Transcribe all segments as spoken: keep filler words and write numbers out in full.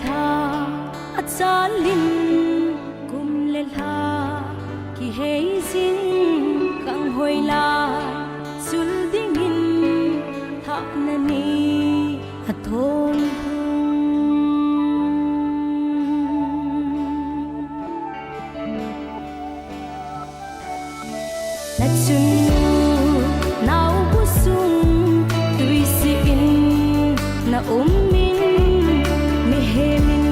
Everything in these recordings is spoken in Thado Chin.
Lha, achal in kum le lha, kihei jing khang hoi lai, sul dingin thahna ni athon hung. Na chunnu naobu sung tuisi in na um in, mihem in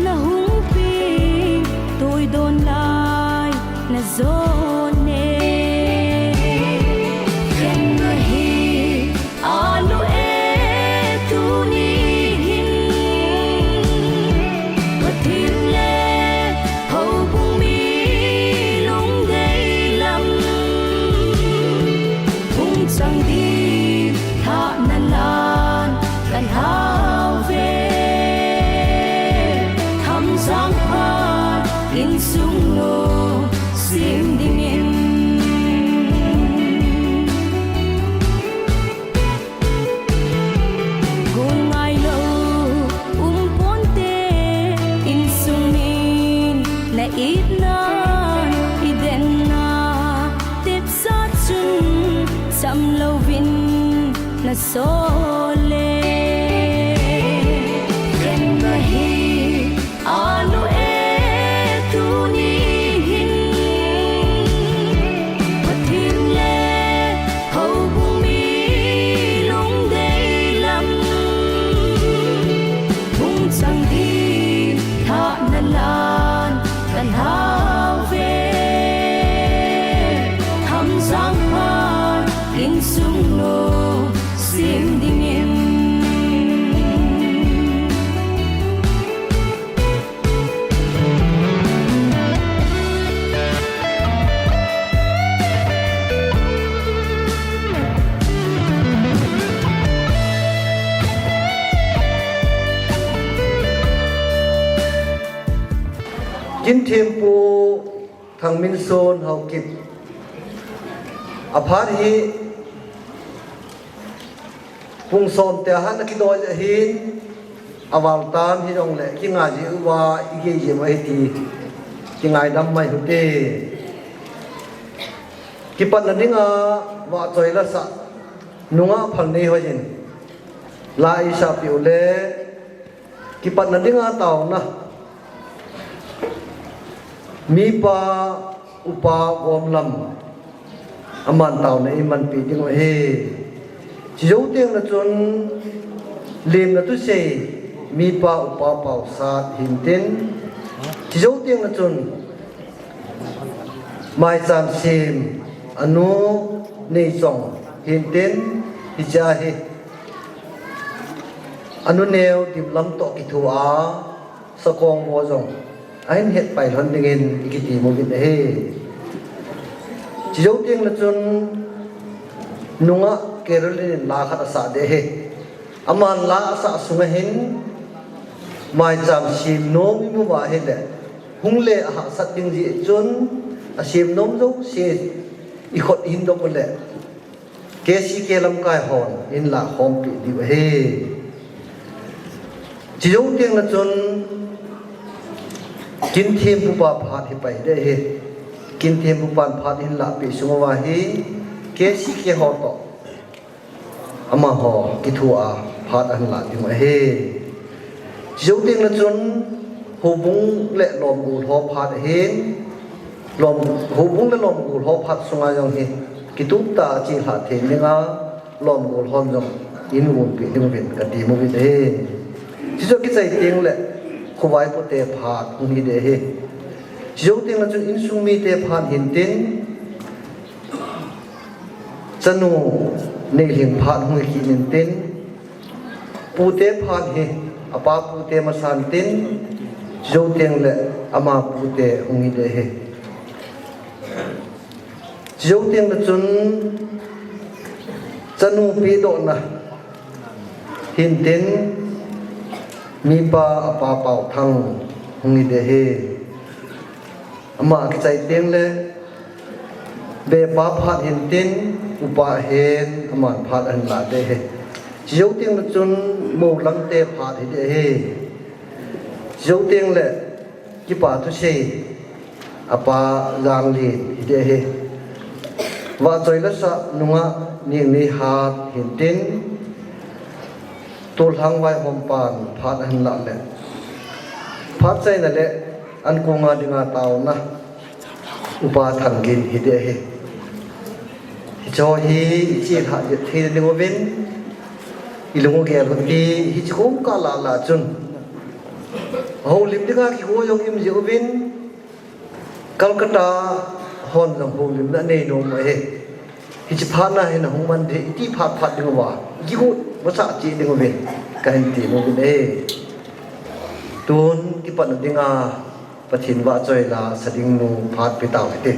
na hung ping, tuidon lai na jon e. Khen ahi, anu e, tuni hin Pathen le houbung mi lungdei lam hung chang ding thahna lan ka lhau ve. Thamjang phat insung nu sem dingin. Gon ngailou um ponte, insung min na itna i denna, tepsa chun cham louvin na sol e. Khen ahi, anu e, tuni hin Pathen le houbung mi lungdei lam hung chang ding thahna lan ka lhau ve. Thamjang phat insung nu sem dingin. Kinthempu Thangminson Haokip. Aphat hi pung som te ahan akidoi ahin, aval tam hijongle kingai jeh uva igei jeh u ahi ti kingaidam mai u hite. Kipatna dinga vahchoi la sah nungah Phalneihoi in la eisahpeh u le, kipatna dinga taona, mipa upa Gomlam, aman taona eimanpeh ding u ahi. Chujou tengle chun lemna thusei mipa upa Paosat hintin, chujou tengle chun maicham sem anu Neichong hintin, hichea hi anu neo Dimlam toh kithoa Sakong ho jong ahin hetpai lhon dingin ikiti uvin ahi. Chujou tengle chun nungah Caroline in la khat asah ding ahi. Aman la asah sunga hin maicham sem nom imu uva ahile, hung le ahahsat ding jeh chun asem nom jouse ikhut hin dop u le K C K lamkai hon ahin lakhom peh diu ahi. Chujou tengle chun Kinthempupa phat hi pai ding ahi. Kinthempupan phat ahin lahpeh sung uva hi K C K ho toh amaho kithoa phat ahin lah diu ahi. Chujou tengle chun houbung le lomgol ho phat ahin, lom, houbung le lomgol ho phat sunga jong hi kituptah a chelhah thei dinga lomgol hon jong eihin gonpeh diuvin kati uvin ahi. Chuche kichai tengle khovaipote phat hung hi ding ahi. Chujou tengle chun insung mite phat hintin, chanu Neilhing phat hung hi kit intin, pute phat hi apa pute masan tin, chujou tengle ama pute hung hi ding ahi. Chujou tengle chun chanu pehdohna hintin, mipa apa Paothang hung hi ding ahi. Ama kichai tengle bepa phat hintin, upa hin aman phat ahin lah ding ahi. Chujou tengle chun moulangte phat hi ding ahi. Jou teng le kipa thusei apa Janglin hi ding ahi. Vahchoi lasa nungah Nengneihal hintin, Tolhang vaihompan phat ahin lah le phat chaina le ankong a dinga taona Upa Thanggin hi ding ahi. Hiche hi iche lhah thei ding uvin, ilung ugel uvin, hiche khom kah lah lah chun houlim dinga kihou jong um ji uvin, Calcutta hon jong houlimna nei nom ahi. Hiche phat na hin ahung man ding, iti phat phat ding uva, kihou masa cheh ding uvin kahin ti nom uvin ahi. Tun kipatna dinga Pathen vahchoi la sa ding nu phat pe tau hite.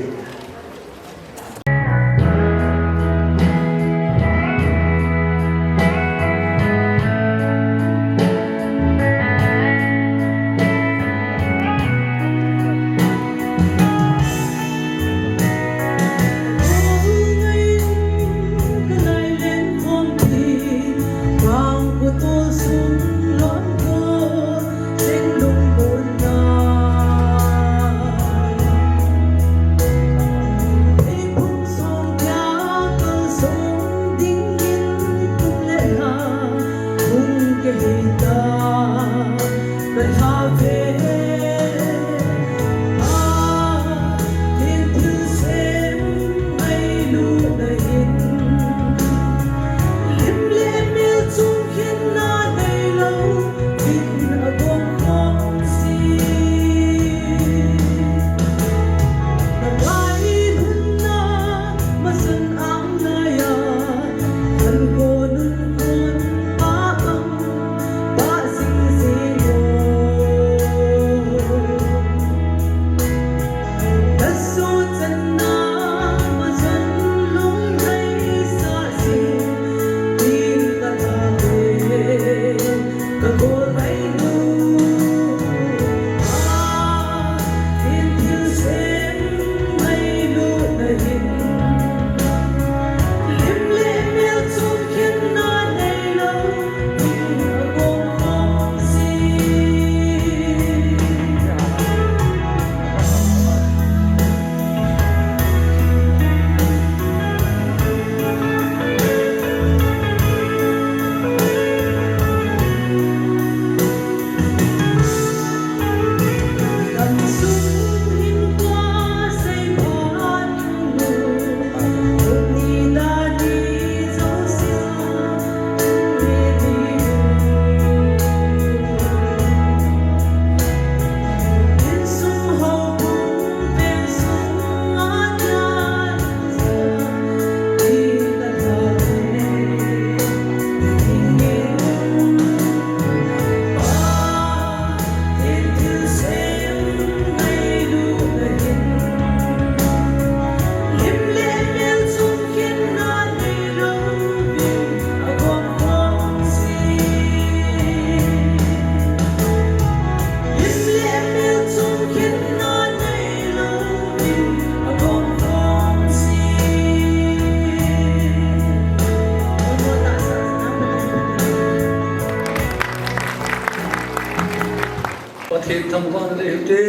Pathen thangvahna le hite,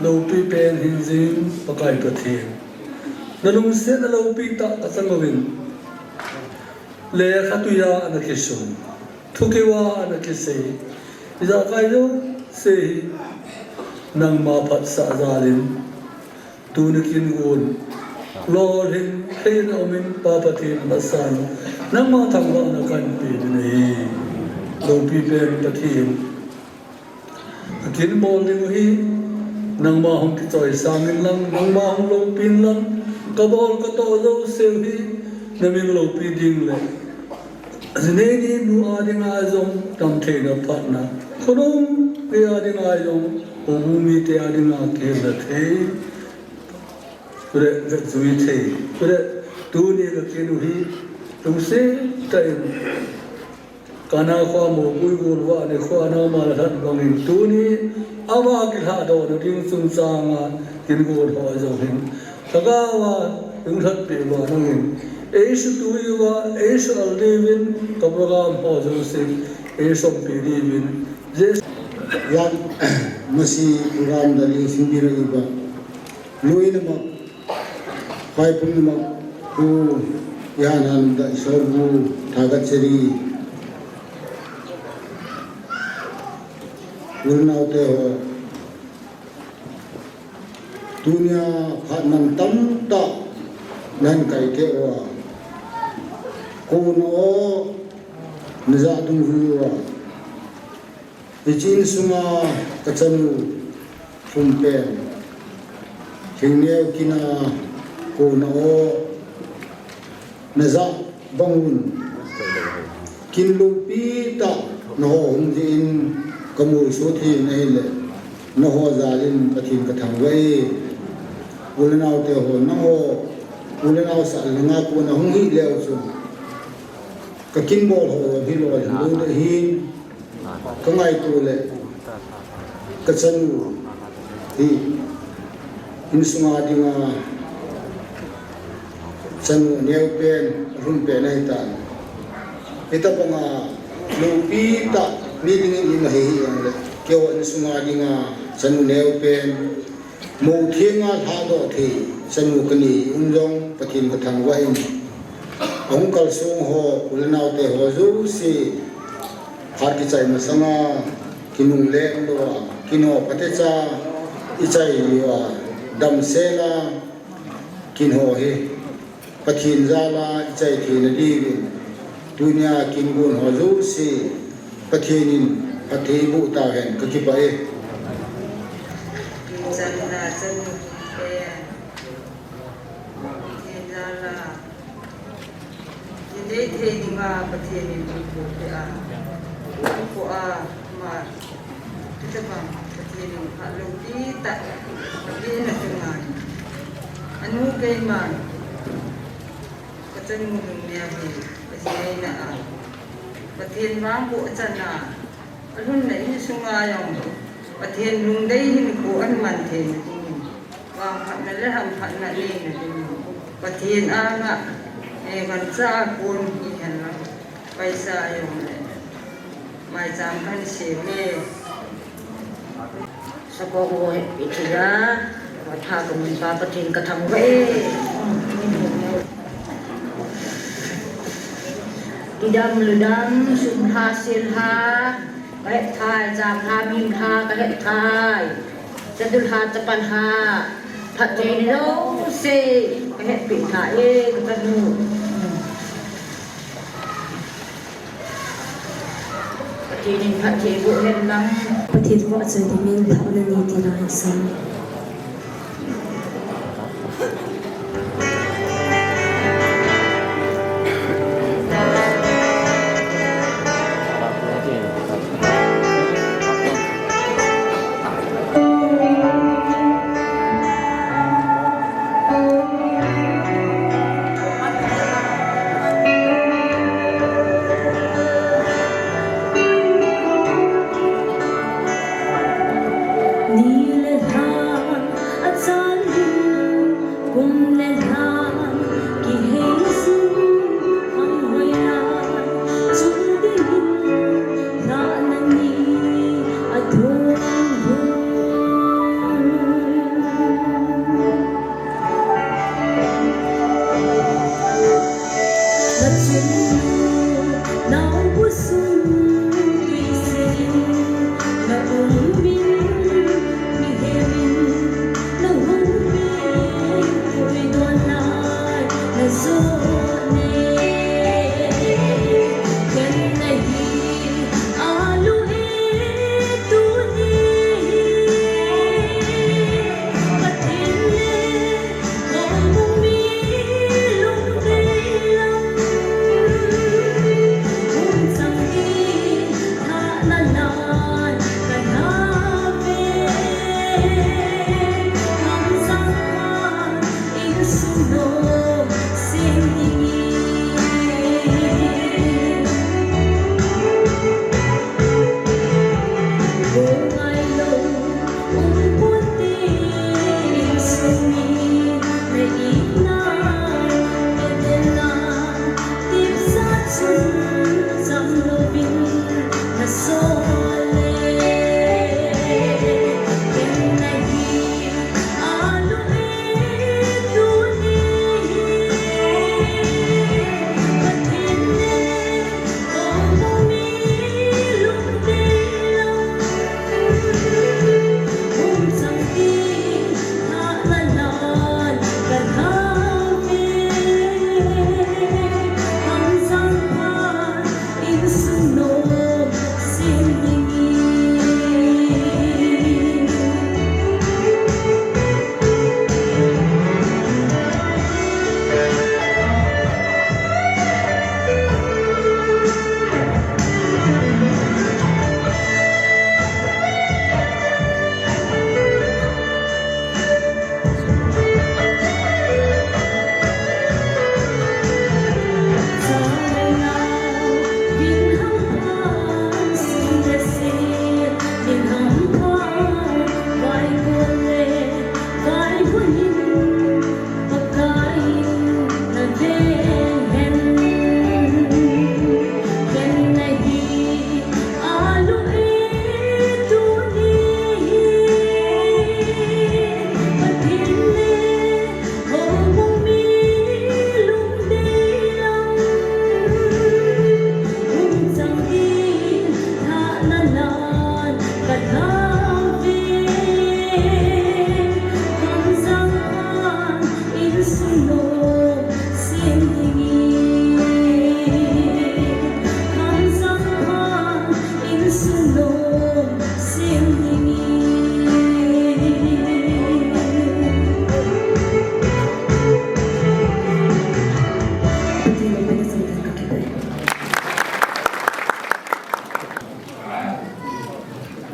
loupi pen hin jing Pakai Pathen. Na lungsetna loupi tah kachang uvin. Lekha tuiya ana kisun. Thukeuva ana kisei. Ijakai jouse hi nangma phatsah jalin. Tuni kin gon lolhing thei in aumin Pa Pathen amasan nangma thangvahna kahin pe ding ahi. Loupi pen Pathen, kakin bol ding u hi nangma hung kichoi sangin lang, nangma hung loupin lang, kabol katoh jouse u hi namin loupi ding le Jinei ni nu a dinga jong tamtheina phatna, khonung te a dinga jong, houbung mite a dinga kihilna thei, chule vetjui thei, chule tuni kakin u hi lungset tah in Kana kho mo pui gol uva ni kho ana ma la than bangin tuni ama kilhadohna ding chungchanga kin gol ho jong hin Lhagaova hung lhatpeh uva nangin, eisutuiuva, eisualdiuvin, ka program ho jouse eisompi diuvin, Jesu, ya, masi program da li sing bira iba. Lui nama, pai pun nama, ku, ya nan da isor bu, thaga cheri. Ul nau te ho. Tunia phat man tamtah nan kai keh uva. Kona o na ja dungjuiya. Hiche insunga ka chanu thum pen. Thingneo kina kona o na ja bang un. Kin loupi tah, nangho hung jeh in ka molso thei in ahile, nangho jal in Pathen ka thangvah e. U le nao te ho, nangho, u le nao sah le nga kona hung hi leu chun, ka kin bol ho hi lou, lou de hin. Ka ngaito le ka chanu hi insunga dinga chanu neo pen, alhum pen ahitan. Hitabanga loupi tah mi dingin ima hi hi jongle, keiho insunga dinga chanu neo pen, Mo thenga lhadoh thei chanu kanei um jong Pathen ka thangvah in. Ahung kalsong ho, u le nao te ho jouse, phat kichai masanga, kinungle lou a, kin ho phatecha ichai uva, damsel a, kin ho hi Pathen jal a ichai theina diuvin, tunia kin gon ho jouse, Pathen in phatthei eiboh tauhen, ka kipah e. Kin channa chanu pen, Pathen jal a, kin dei thei dinga Pathen in eiboh peh a, eiboh a, ama, hitabang Pathen in phat loupi tah, Pathen in athangvah in, anu keiman, ka chanu lungneo hi, ka jinei na a, Pathen vangboh chan a, alhunna insunga jong, Pathen lungdei hinkho aman theina dingin, vangphatna le hamphatna neina dingin, Pathen anga, eh, gancha a kon ihen lang, paisa jong le, maicham kahin sem e. Sako u hepeh thei a, ka tha ka mun pa Pathen ka thangvah e. Kidam ludam, sum lha, sel lha, ka het thei, cham lha, mim lha, ka het thei. Chadul lha, chapal lha, phatthei jouse, ka hepeh thei e, ka chanu. Pathen in phatthei boh hen lang. Pathen vahchoi dingin thah nani tina hinsam. Ni le lha achal in, kum le lha kihei jin, hoi a chung dingin, lhahna ni athum lhum.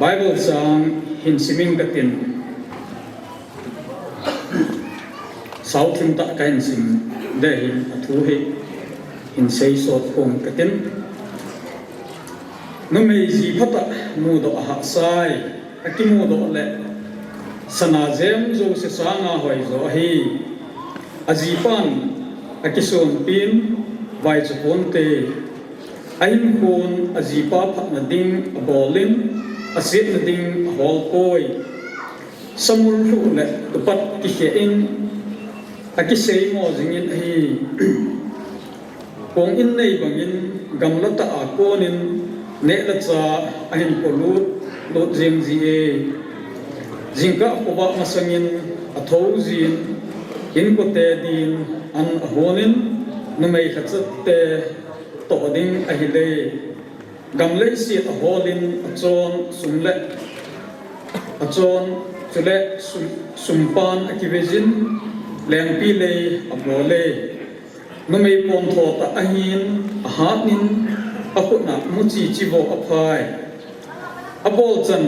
Bible chang hin siming katin. Sauthin tah kahin sim ding ahin athu hi hin seisot kong katin. Numei ji phatah mudoh ahahsai, akimudoh le sana jem jouse sanga hoijo ahi. Ajipan akisonpin vaicha ponte. Ahinkhon ajipa phatna ding abolin, asetna ding aholpoi. Samul lhuh le tupat kikhein akiseimo jingin ahi. Kong in nei bangin gamla tah a konin neh le chah ahin polut lut jeng jie. Jingkah khovah masangin athou jin, inkote din an ahonin, numei lhachatte toh ding ahile. Gam leiset aholin achon sum le achon chule sum, sumpan akivejin lengpi lei abole. Numei pontho tah ahin ahatnin akhutna muchi chivo aphai. Abolchan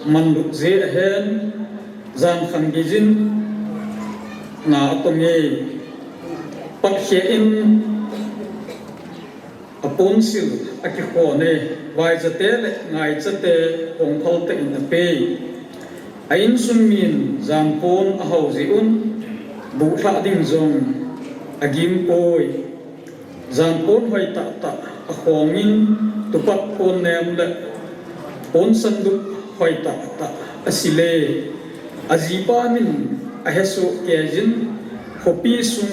manlut je ahen jan khang gijin na atonge. Patkhe in aponsil akikhone, vaichate le ngaichate kongphal tein apei. A insung min janpon ahao jeh un, buhlhah ding jong agimpoi. Janpon hoi tahtah akhongin, tupat pon nem le pon sandup hoi tahtah asile. Ajipa min ahesoh keijin, khopi sung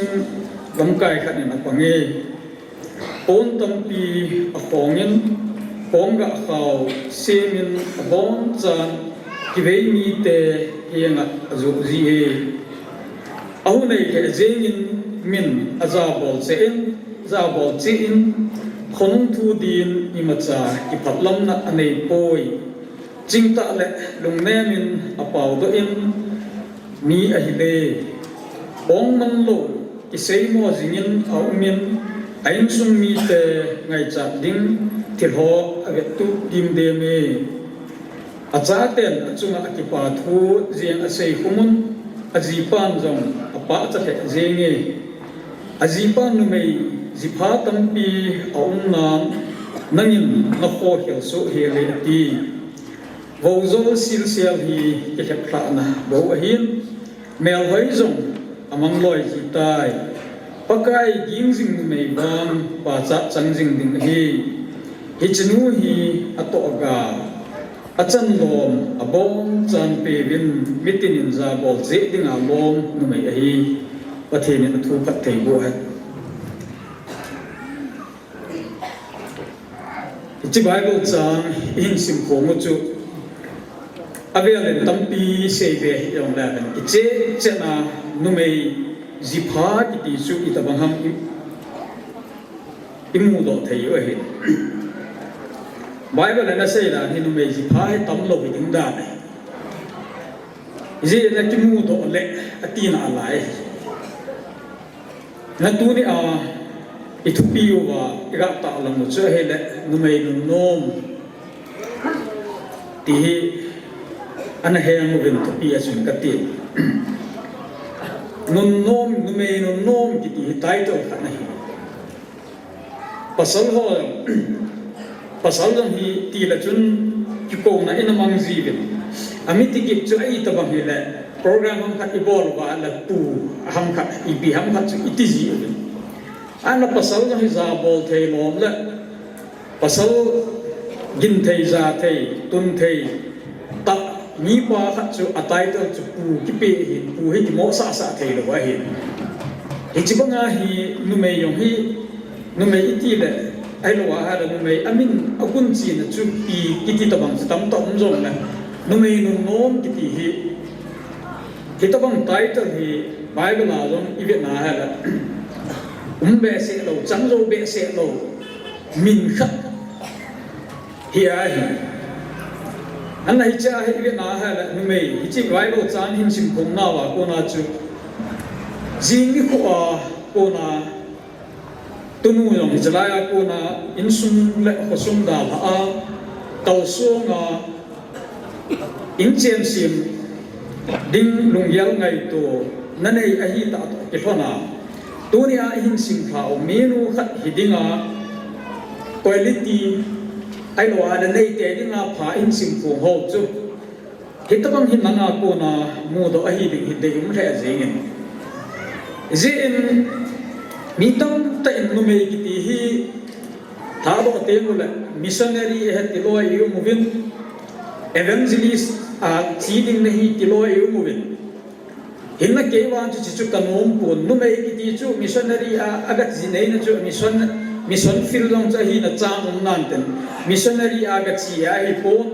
lamkai khat in apange. Pon tampi akhongin, pon gahkhao semin abonchan kivei mite henga ajoh jie. Ahu nei lheh jengin min ajabol cheh in, jabol cheh in, khonung thu din imacha kiphatlamna aneipoi. Chingtah le lungnemin apaodoh in mi ahile. Ong manlou kiseimo jingin aumin, a insung mite ngaichat ding thilho avettup dimdeme. Achaten achunga akipa thu jeng aseikhumun, ajipan jong apahcha lheh jenge. Ajipan numei jipha tampi aumnan, nangin nakhokhel soh hel e ati. Voujol silsel hi kilheplhahna bou ahin, melhoi jong amangloi jitai. Pakai ging jing numei vang pachat chang jing ding ahi. Hichenu hi atohga, achan lom abonchan peuvin, mitinin jabol cheh dinga lom numei ahi. Pathen in athu phatthei boh hen. Hiche Bible chang ihin simkhom u chu, avelin tampi seibe hijongle, icheh chehna numei jipha kiti chu itobang ham i, imudoh thei u ahi. Bible in asei dan hi numei jipha hi tamlou hiding dan ahi. Ijeh inem akimudoh le atina alai. Natuni a ithupi uva iga tahlang u chu ahile numei nunnom ti hi ana heng uvin thupi a chun kati. Nunnom, numei nunnom kiti hi title khat ahi. Pasal ho, pasal jong hi tile chun kikouna in amang jiuvin. Ami tikit chu ahi tabang hile, program ham khat ibol uva le pu, ham khat, ipi ham khat chu iti jiuvin. Ana pasal jong hi jabol thei lom le, pasal gin thei, ja thei, tun thei, tah, mipa khat chu a title chu pu kipe ahin, pu hi kimohsah sah theilou ahin. Hiche banga hi numei jong hi, numei itile, ahilou ahile numei amin agunchina chu pi kiti tabang chu tamtah um jongle, numei nunnom kiti hi, hitabang title hi Bible a jong ivet na ahile, um behseh lou, chang jou behseh lou, min khat hi ahi. Ana hiche a hi ivet na ahile numei, hiche Bible chang hin simkhom nauva kona chu, jing nikho a kona, tunu jong hiche laiya kona insung le khosung dalha a, kalsong a, in chen sim ding lunggel ngaito na nei ahi tah toh kilhon a, tuni a i hin sim lha u minu khat hi dinga quality ahilou a le neite dinga pha i hin sim phong ho chu hitabang hin nanga kona mudoh ahi ding hi deium lheh jengin. Hijeh in mi tamtah in numei kiti hi thadoh teng uleh missionary ahi ti loi i um uvin, evangelist a chi ding nahi ti loi i um uvin. Hinlah kei vang chu hichu ka nom pon, numei kiti chu missionary a, aga chi neina chu mission, mission field jong chu ahina chang um nan ten missionary a ga chi ahi pon.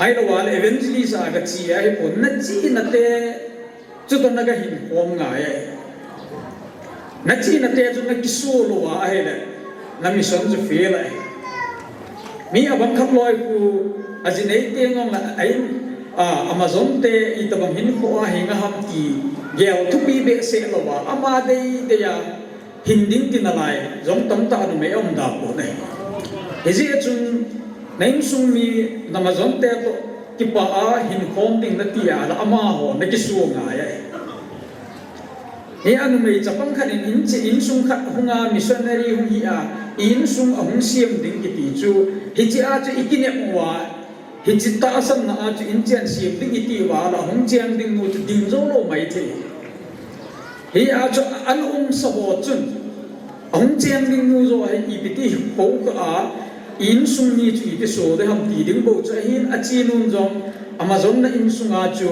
Ahilou a le evangelist a ga chi ahi pon. Na chihna te chu toh na ga hin khom ngai ahi. Na chihna te chu na kiso lou a ahile na mission chu fail ahi. Mi abang khat loi khu aji nei teng ong la ahin, a, Amazon te itabang hin kho a hinga ham ti gel thupi behseh lou a, ama dei dei a hin ding ti nalai jong tamtah numei aum da pon ahi. Hijeh chun na insung mi na Amazon te toh kipah a hin khom ding na ti a la amaho na kiso ngai ahi. Hi a numei chapang khat in in chi insung khat hunga missionary hung hi a, insung ahung siam ding kiti chu, hichea chu i kinep uva, hiche tahsanna a chu in chen siam ding i ti uva la, ahung cheng ding nu chu ding jou lou mai thei. Hi a chu ana umsa ho chun, ahung cheng ding nu joh hi ipi ti ho kha a, insung mi chu iti so de ham ti ding bou chu ahin, achi nun jong Amazon na insunga chu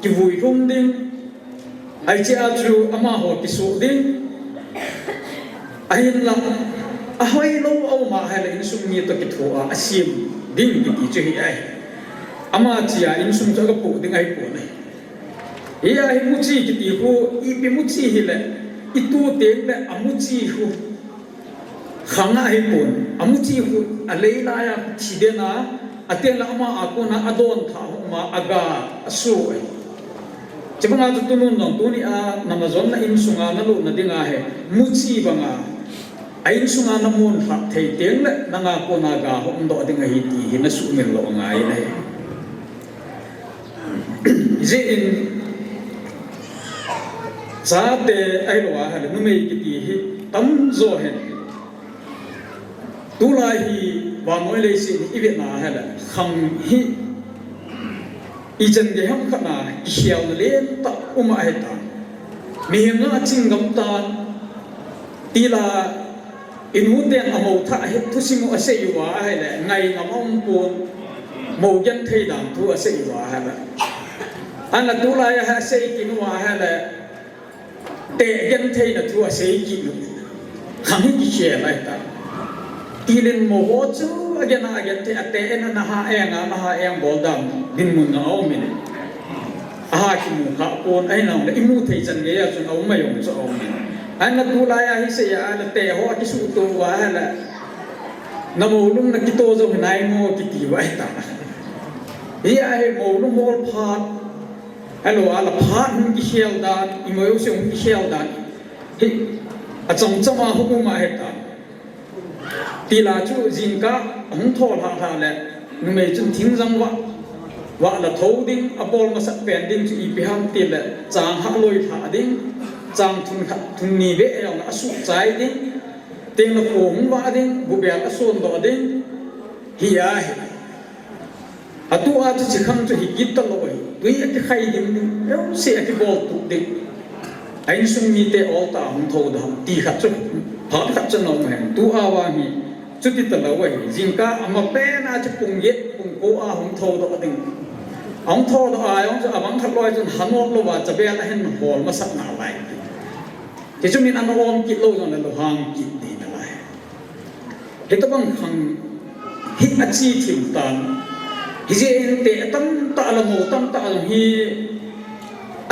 kivui lhung ding, Hichea chu amaho kisuh ding. Ahinlah, ahoilou a um a ahile insung mi toh kitho a, asem ding kiti chu hi ahi. Ama chia insung chu aga poh ding ahi pon ahi. Hi ahi muchi kiti khu, ipi muchi hile, itu teng le amuchi khu. Khang ahi pon, amuchi khu, alei laiya thi den a, ateng le ama a kona adon tha huma aga asu ahi. Chibanga chu tunung jong tuni a, na Amazon na insunga na lut na dinga hi, muchi banga, a insunga na mun lhah thei teng le, nanga kona ga hom doh ding ahi ti hi na sumil lou ngai ahi. Hijeh in, chate ahilou a ahile, numei kiti hi tamjo hen. Tulai hi vannoi leiset hi i vetna ahile, khang hi ichan gei ham khat na kikhelna lentah um ahitan. Mihem nga aching gam tan, tila inu ten amou thah hi thusim u asei uva ahile, ngai ngam aum pon, mou genthei dan thu asei uva ahile. Ana tulai a asei kit uva ahile, teh gentheina thu asei kit u. Khang hi kikhel ahitan. Tilin mou ho chu agen a agenthei, ateh in ana ha eng a, ana ha eng bol dan dinmun na aum in. Aha kimu kha pon, ahinlah imu thei chan gei a chun aum mai um chu aum in. Ana tulai a hi sei a, ana teh ho akisuh to uva ahile, na mou lung na kito jou hi nai mo kiti uva ahitan. Hi ahi mou lung hol phat, ahilou a la phat hung kikhel dan, imoi u se hung kikhel dan. Hi, achom chom a hung um ahitan. Tila chu jingkah ahung thou lhah lhah le, numei chun thingjang vah, vah la thou ding, abol masat pen ding chu ipi ham tile, chang hah loi lhah ding, chang thun khat, thun ni beh jong le asuh chai ding, teng le kho hung vah ding, bubel ason doh ding, hi ahi. Atua chu chi khang chu hi kit talou ahi. Tui akikhai ding, euse akibol tup ding. A insung mite ol tah a hung thou dam ti khat chu, phat khat chu nom hen. Tua vang hi, chuti talou ahi. Jingkah amapen a chu pung get, pung ko a hung thou doh ding. Ahung thou doh a jong chu abang khat loi chun hanop louva chabel ahin hol masat nalai. Hichu min ana om kit lou jong le lunghang kit ding nalai. Hitobang khang hi achi thim tan. Hijeh in teh tamtah le mou tamtah jong hi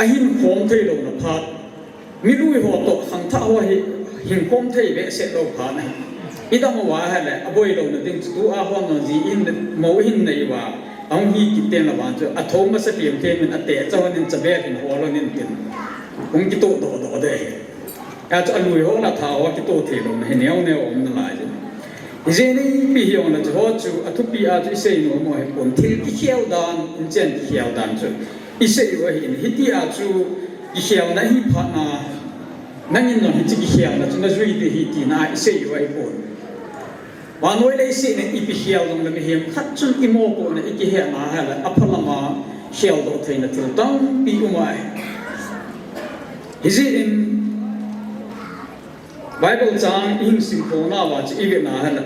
ahin khom thei louna phat. Mi lui ho toh khangthah ho hi hin khom thei behseh lou phat ahi. Idam uva ahile, aboi louna ding chu tua hon jong ji in mou hin nei uva. Ahung hi kit teng le vang chu, athou masa thim thim in ateh cha hon in chabel hin hol hon in tin. Hung kitoh doh doh ding ahi. Achu alui ho la tha ho kitoh thei louna hi neo neo um nalai jin. Hijeh in ipi hijongle chu ho chu athupi a chu isei nom u ahipon, thil kikhel dan, inchen kikhel dan chu isei u ahin, hitia chu kikhelna hi phatna, nangin jong hiche kikhelna chu najui ding ahi tina isei u ahipon. Vannoi leiset in ipi khel jongle mihem khat chun imopohna ikihetna ahile aphalama kheldoh theina thil tampi um ahi. Hijeh in Bible chang ihin simkhom nauva chu ivetna ahile,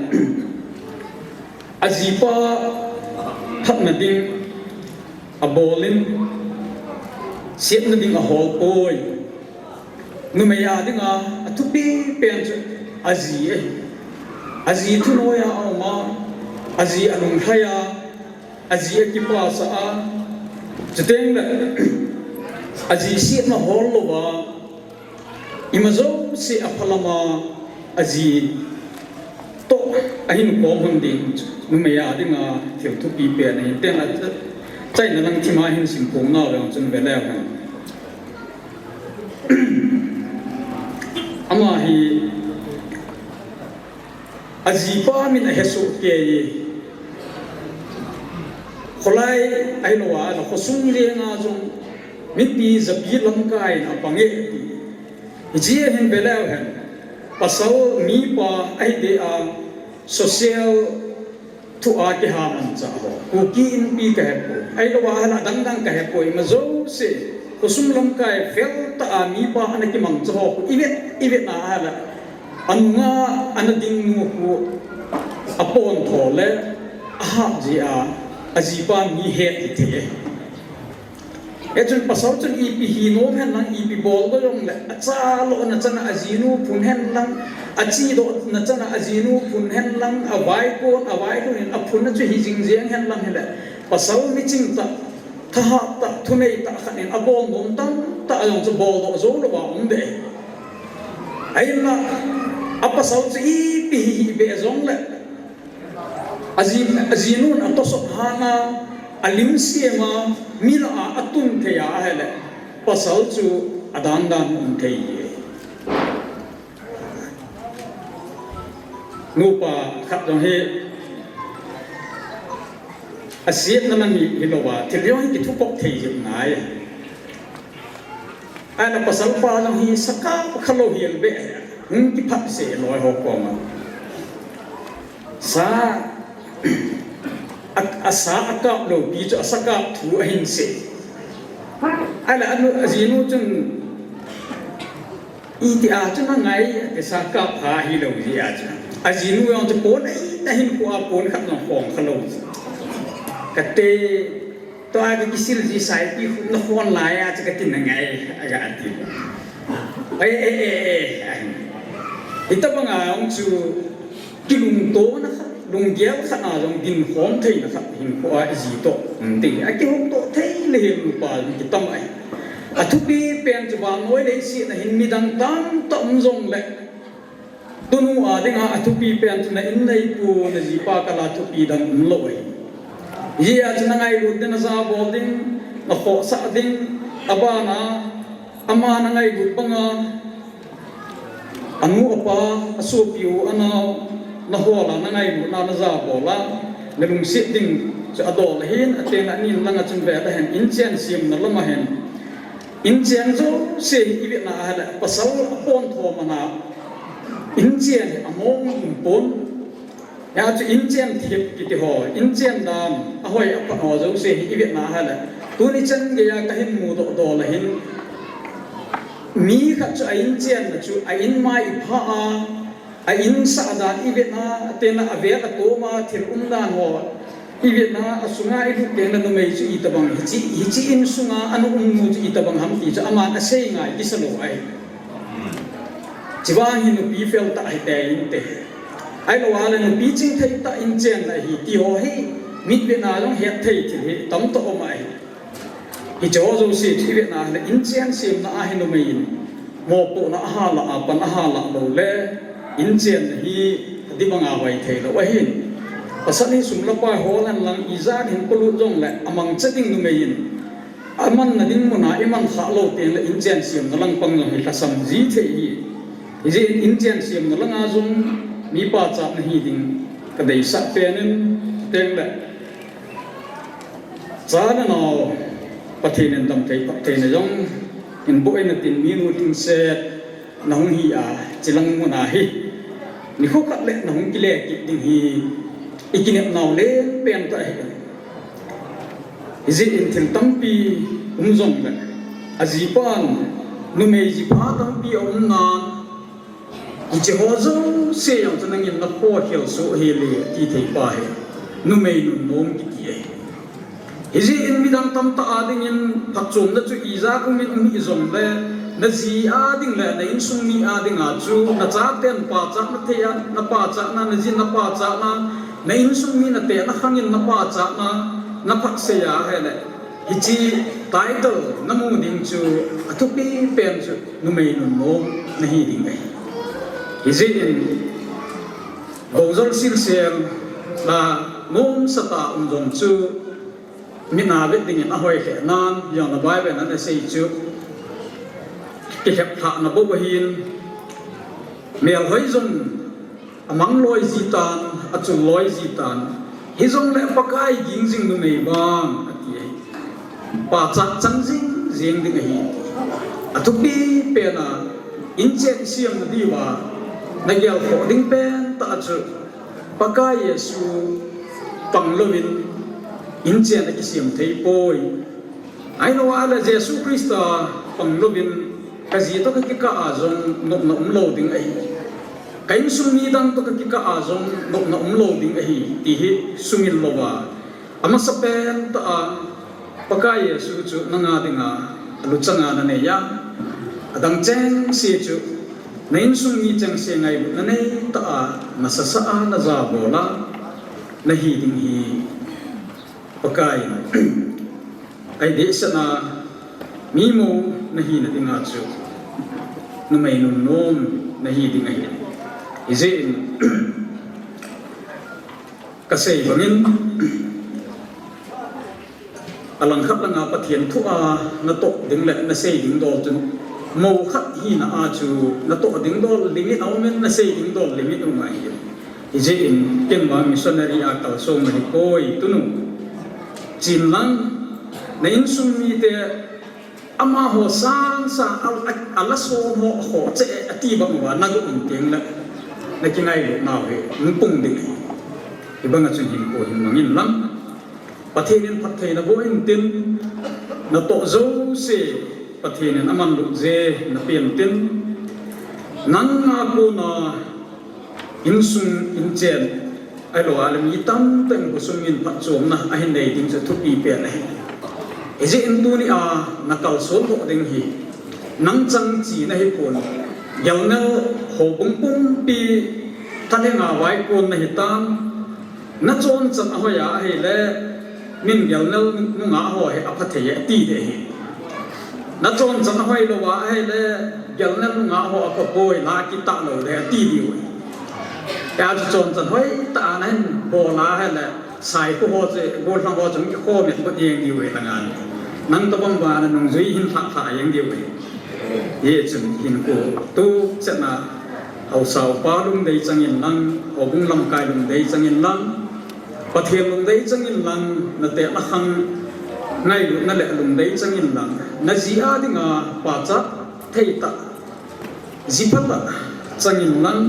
ajipa phatna ding abolin, siatna ding ahol poi. Numei a dinga athupi pen chu aji ahi. Aji thunoiya auma, aji alunglhaiya, aji akipasah a, chutengle aji siatna hol louva, ima jouse aphalama aji toh ahin khom hon ding chu numei a dinga thil thupi pen ahi. Tengle chaina lang thima hin simkhom nau jong chun veleu hen. Ama hi ajipa min ahesoh kei e. Kholai ahilouva, khosung lenga jong mipi japi lamkai in apang e ti. Hiche ahin veleu hen. Pasal mipa ahideh a social thua kiha manchah ho, Kuki Inpi kahepoi, ahilouva ahile adangdang kahepoi, ima jouse khosung lamkai veltah a mipa ana kimangcha ho khu ivet, ivetna ahile, anunga ana dingnu khu apontho le ahap jeh a ajipa mi het hithei e. Hichun pasal chun ipi hinom henlang, ipi boldoh jongle, achalouna chana ajinu phun henlang, achedohna chana ajinu phun henlang, avaikon, availun in aphunna chu hijing jeng henlang hile, pasal miching tah, thahat tah, thunei tah khat in abol nom tamtah jong chu boldoh jou louva um ding ahi. Ahinla, apasal chu ipi hihih beh jongle, aji, ajinun atosot hanga, alim sema, mi lah a atun thei a ahile, pasal chu adandan um thei e. Nupa khat jong hi, asiatna lang hi, hilouva, thil jong hi kithukop thei jep ngai. Ahile pasal pa jong hi sa kap khalou hel beh, hung kiphatsah loi ho koma. Sa, a, asa akap lou pi chu asa kap thu ahin sei. Ahile anu, ajinu chun, itia chu nangai, asa kap pha hilou jeh a chu. Ajinu jong chu pon ahi, ahin khu a pon khat jong khong khalou chu. Kate, tua kakisil ji saipi khu nakhon laiya chu kati nangai, aga ti. E, e, e, e. Hitobanga jong chu kilungtona khat, lunggel khat a jong dinkhom theina khat hinkhoa iji toh um ding. Akihoutoh thei le hin nupa jong kitam ahi. Athupi pen chu vannoi leiset a hin midang tamtah um jongle, tunu a dinga athupi pen chu na in neipu, najipa kal a thupi dang umlou ahi. Hijeh a chu nangailut ding, najabol ding, nakhohsah ding, abana, ama nangailut banga, anu apa, asopi u anao, nahol a nangailutna, najabol a, nalungset ding chu adol ahin, atengle ani in langa chun vele hen, inchen semna lama hin. Inchen jouse hi ivetna ahile, pasal apontho mana, inchen hi among umpon. Hia chu inchen thep kiti ho, inchen dan, ahoi apha ho jouse hi ivetna ahile, tuni chan geiya kahin mudoh dol ahin, mi khat chu a inchenna chu a inmai ipha a, a insah dan ivetna, atengle avel atoma thil umdan ho ivetna, asunga ilut tengle numei chu itobang, hiche, hiche insunga ana umnu chu itobang ham ti chu aman asei ngai kisa lou ahi. Chuvang hi nupi fel tah hite inte. Ahilou ahile nupi chingthei tah inchenna ahi ti ho hi, mitvetna jong hetthei thil hi tamtah um ahi. Hiche ho jouse chu ivetna ahile inchen semna a hi numei in mopohna ahalah a pan ahalah loule, inchenna hi adih banga hoi theilou ahin. Pasal hi sum le pai hol henlang, ijat hin polut jongle amangcha ding numei in amanna ding muna iman khah lou tengle inchen semna lang pang jong hi lhasam ji thei ahi. Hijeh in inchen semna langa jong mi pachatna hi ding, Ka deisah pen in, teng le, cha le nao, Pathen in damthei, phattheina jong in boh in atin, mi nu lhingset na hung hi a, chilang mun a hi, nikho khat le na hung kile kit ding hi, i kinep nau leng pen tah ahi. Hijeh in thil tampi um jong le, ajipan, numei jipha tampi aum nan, hiche ho jouse jong chu nangin na khokhel soh hel e, ti thei pa hi numei nunnom kiti ahi. Hijeh in midang tamtah a dingin phatchomna chu ijat um in um hih jong le, na ji a ding le na insung mi a dinga chu na chaten pachatna thei a, na pachatna, na jin na pachatna, na insung mi na tehna khang in na pachatna, na phatsei a hile, hiche title na mu ding chu athupi pen chu numei nunnom na hi ding ahi. Hijeh in, gojol silsel la nomsa tah um jong chu, mit a vet dingin ahoi lheh nan, jong na Bible in ana sei chu, kihepthahna bou ahin, melhoi jong amang loi ji tan, achul loi ji tan, hijongle Pakai ging jing numei vang, ati ahi. Pachat chang jing jeng ding ahi. Athupi pen a, inchen siam na diuva na gelkhoh ding pen tah chu, Pakai Jesu pang louvin inchen akisem thei poi. Ahilou a le Jesu Christa pang louvin ka ji toh ka kikah a jong nopna um lou ding ahi. Ka insung mi dang toh ka kikah a jong nopna um lou ding ahi, ti hi sumil louva, amasapen tah a Pakai Jesu chu nanga dinga aluchang a na nei a, adang chengse chu na insung mi chengse ngailutna nei tah a, nasasa a na jabol a na hi ding hi Pakai in adeisahna mi mou na hina dinga chu numei nunnom na hi ding ahi. Hijeh in ka sei bangin, alangkhat langa Pathen thu a na toh ding le na sei ding dol chu, mou khat hina a chu na toh ding dol limit a um in, na sei ding dol limit um ahi. Hijeh in, ken vang missionary a kalsong na hi poi, tunu. Chin lang, na insung mite, amaho sangsang a, a, ala som ho, ho che ati bang uva na go in teng le, na kingailut nau hi hung pung ding ahi. Hibang a chun hinkho hin mangin lang, Pathen in phattheina boh intin, na toh jouse Pathen in aman lut je na pen tin, nang a kona insung inchen, ahilou a le mi tamtah in khosung in phatchomna ahin nei ding chu thupi pen ahi. Hijeh in tuni a na kalson lhoh ding hi, nang chang chi na hi pon, Gelnel houbung pumpi thalheng a vaikon na hi tan, na chonchan ahoi a ahile, min Gelnel nungah ho hi apha thei e, ati ding ahi. Na chonchan ahoi lou a ahile, Gelnel nungah ho apha poi, la kitah lou ding ati diu ahi. Hijeh chun chonchan hoitah a nahin bol a ahile, saikho ho chu, gollhang ho chu hung kikhom et got jeng diu ahi, nang a. Nang tobang bana nungjui hin lhah lhah jeng diu ahi. Hijeh chun hinkho tuchan a, haosa upa lungdei chang in lang, houbung lamkai lungdei chang in lang, Pathen lungdei chang in lang, na tehna khang ngailutna le lungdei chang in lang, na ji a dinga pachat thei tah, ji pha tah chang in lang,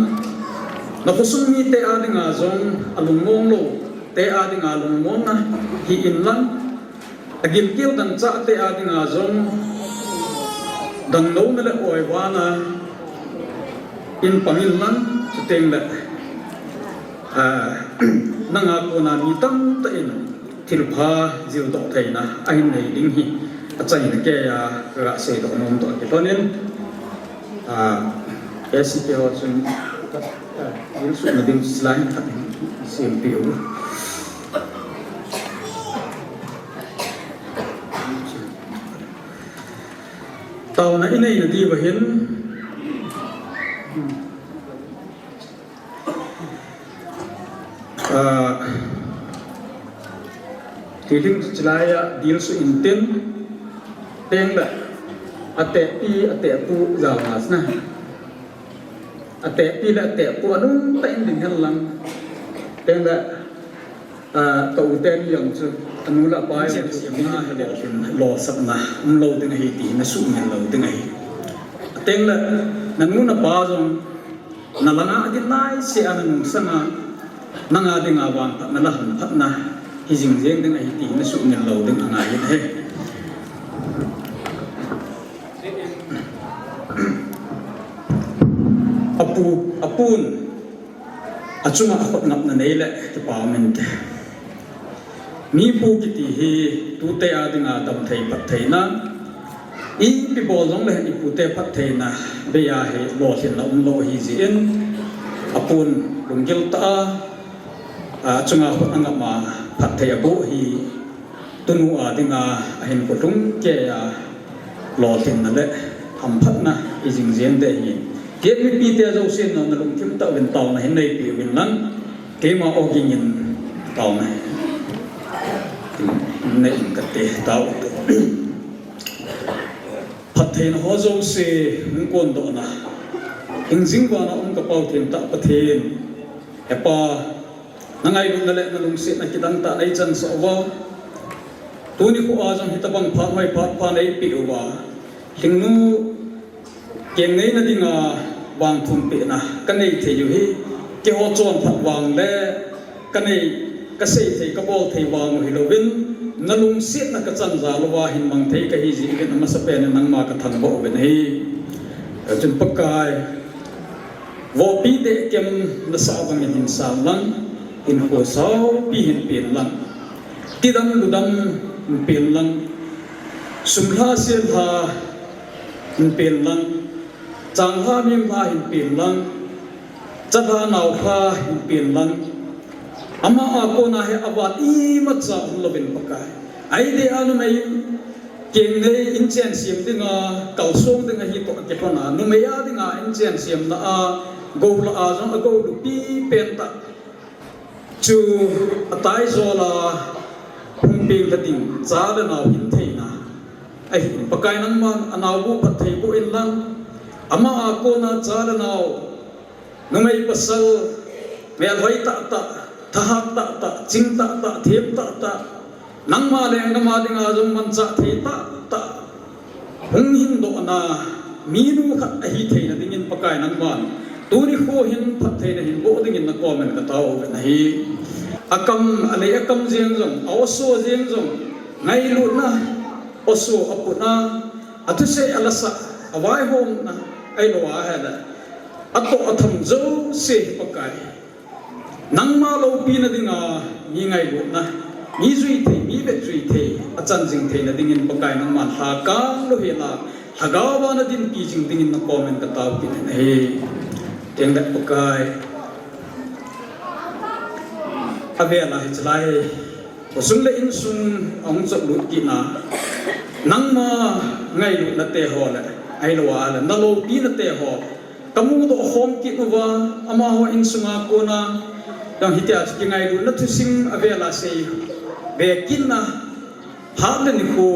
na khosung mite a dinga jong alungmong lou te a dinga lungmonna hi in lang, agilkel dangchah te a dinga jong danglouna le oivana in pang in lang, chuteng le, a, nang a kona mi tamtah in thilpha jildoh theina ahin nei ding hi, achai in kei a ka seidoh nom toh kilhon in, a, A C K ho chun, a, jilsuhna ding chu lai in khat in sempeh u. Taona inei na diuva hin, a, thilhing chu chilai a dilsuh intin, teng le, atehpi, atehpu jal na sna. Atehpi le atehpu anung tah in ding hen lang. Tengle, ah, ka u teni jong chu, anu le apa jong chu, mi hi lolhin, lolsapna umlou ding ahi ti hi na sumil lou ding ahi. Tengle, nanu napa jong, na langa adin laisea na nungsanga, nanga dinga vangphatna le hamphatna hi jing jeng ding ahi ti hi na sumil lou ding angai in ahi. Apu, apun, achunga akhut ngapna nei le kipa um inte. Mi pu kiti hi tute a dinga damthei phattheina, ipi bol jongle hen i pute phattheina bei a hi lolhinna umlou ahi jeh in, apun lunggil tah a, achunga khut angap a phatthei aboh hi tunu a dinga ahin khutlung kei a lolhinna le hamphatna hi jing jeng ding ahi. Kei mipite jousen na lungthim tah uvin taona hin neipeh uvin lang, keima ogin in taona hin nei in kate tao. Phattheina ho jouse hung kondohna, hingjing vana um ka Pau thengtah Pathen, Hepa, na ngailutna le na lungsetna kidang tah nei chansah uva, tuni khoa jong hitabang phat hoi phat pha neipeh uva, Lhingnu kengneina dinga vangthumpehna ka nei thei u hi, keiho chonphat vang le ka nei, ka sei thei, ka bol thei vang u hilouvin, na lungsetna ka chan jal uva hin mang thei kahi jeh uvin amasapen in nangma ka thangvah uvin ahi. Chun Pakai, vohpi dehkem nasah bangin hin sang lang, hinkho saupi hin pen lang, tidam ludam hin pen lang, sum lha sil lha hin pen lang, chang lha mim lha hin pen lang, cha lha nao lha hin pen lang, ama a kona hi avat imacha umlouvin Pakai, ahi deh a numei kengnei in chensem dinga kalsong ding ahi toh kilhon a, numei a dinga in chensemna a gou lah a jong agou lupi pen tah chu ataijol a hung peng lha ding cha le nao hin theina ahin, Pakai nangman anaobu phatthei boh in lang, ama a kona cha le nao, numei pasal, melhoi tahtah, thahat tahtah, ching tahtah, them tahtah, nangma lenggam a dinga jong manchah thei tahtah hung hindohna minu khat ahi theina dingin Pakai nangman tuni kho hin phattheina hin boh dingin na komin ka tao uvin ahi. Akam, alei akam jeng jong, a-oso jeng jong, ngailutna, oso aputna, athusei alasah, avaihomna, ahilou ahile atoh atham jouse hi Pakai, nangma loupina dinga mi ngailutna, mi jui thei, mi vetjui thei achan jing theina dingin Pakai nangman lhakang louhel a, lhagao a na dinpi jing dingin na komin ka tao kit in ahi. Tengle Pakai, avel a hichelai khosung le insung ahung chotlut kitna, nangma ngailutna teho le, ahilou ahile na loupina teho ka mudoh khom kit uva, amaho insunga kona jong hitia chu kingailutna thusim avel a sei ve kitna, phat le nikho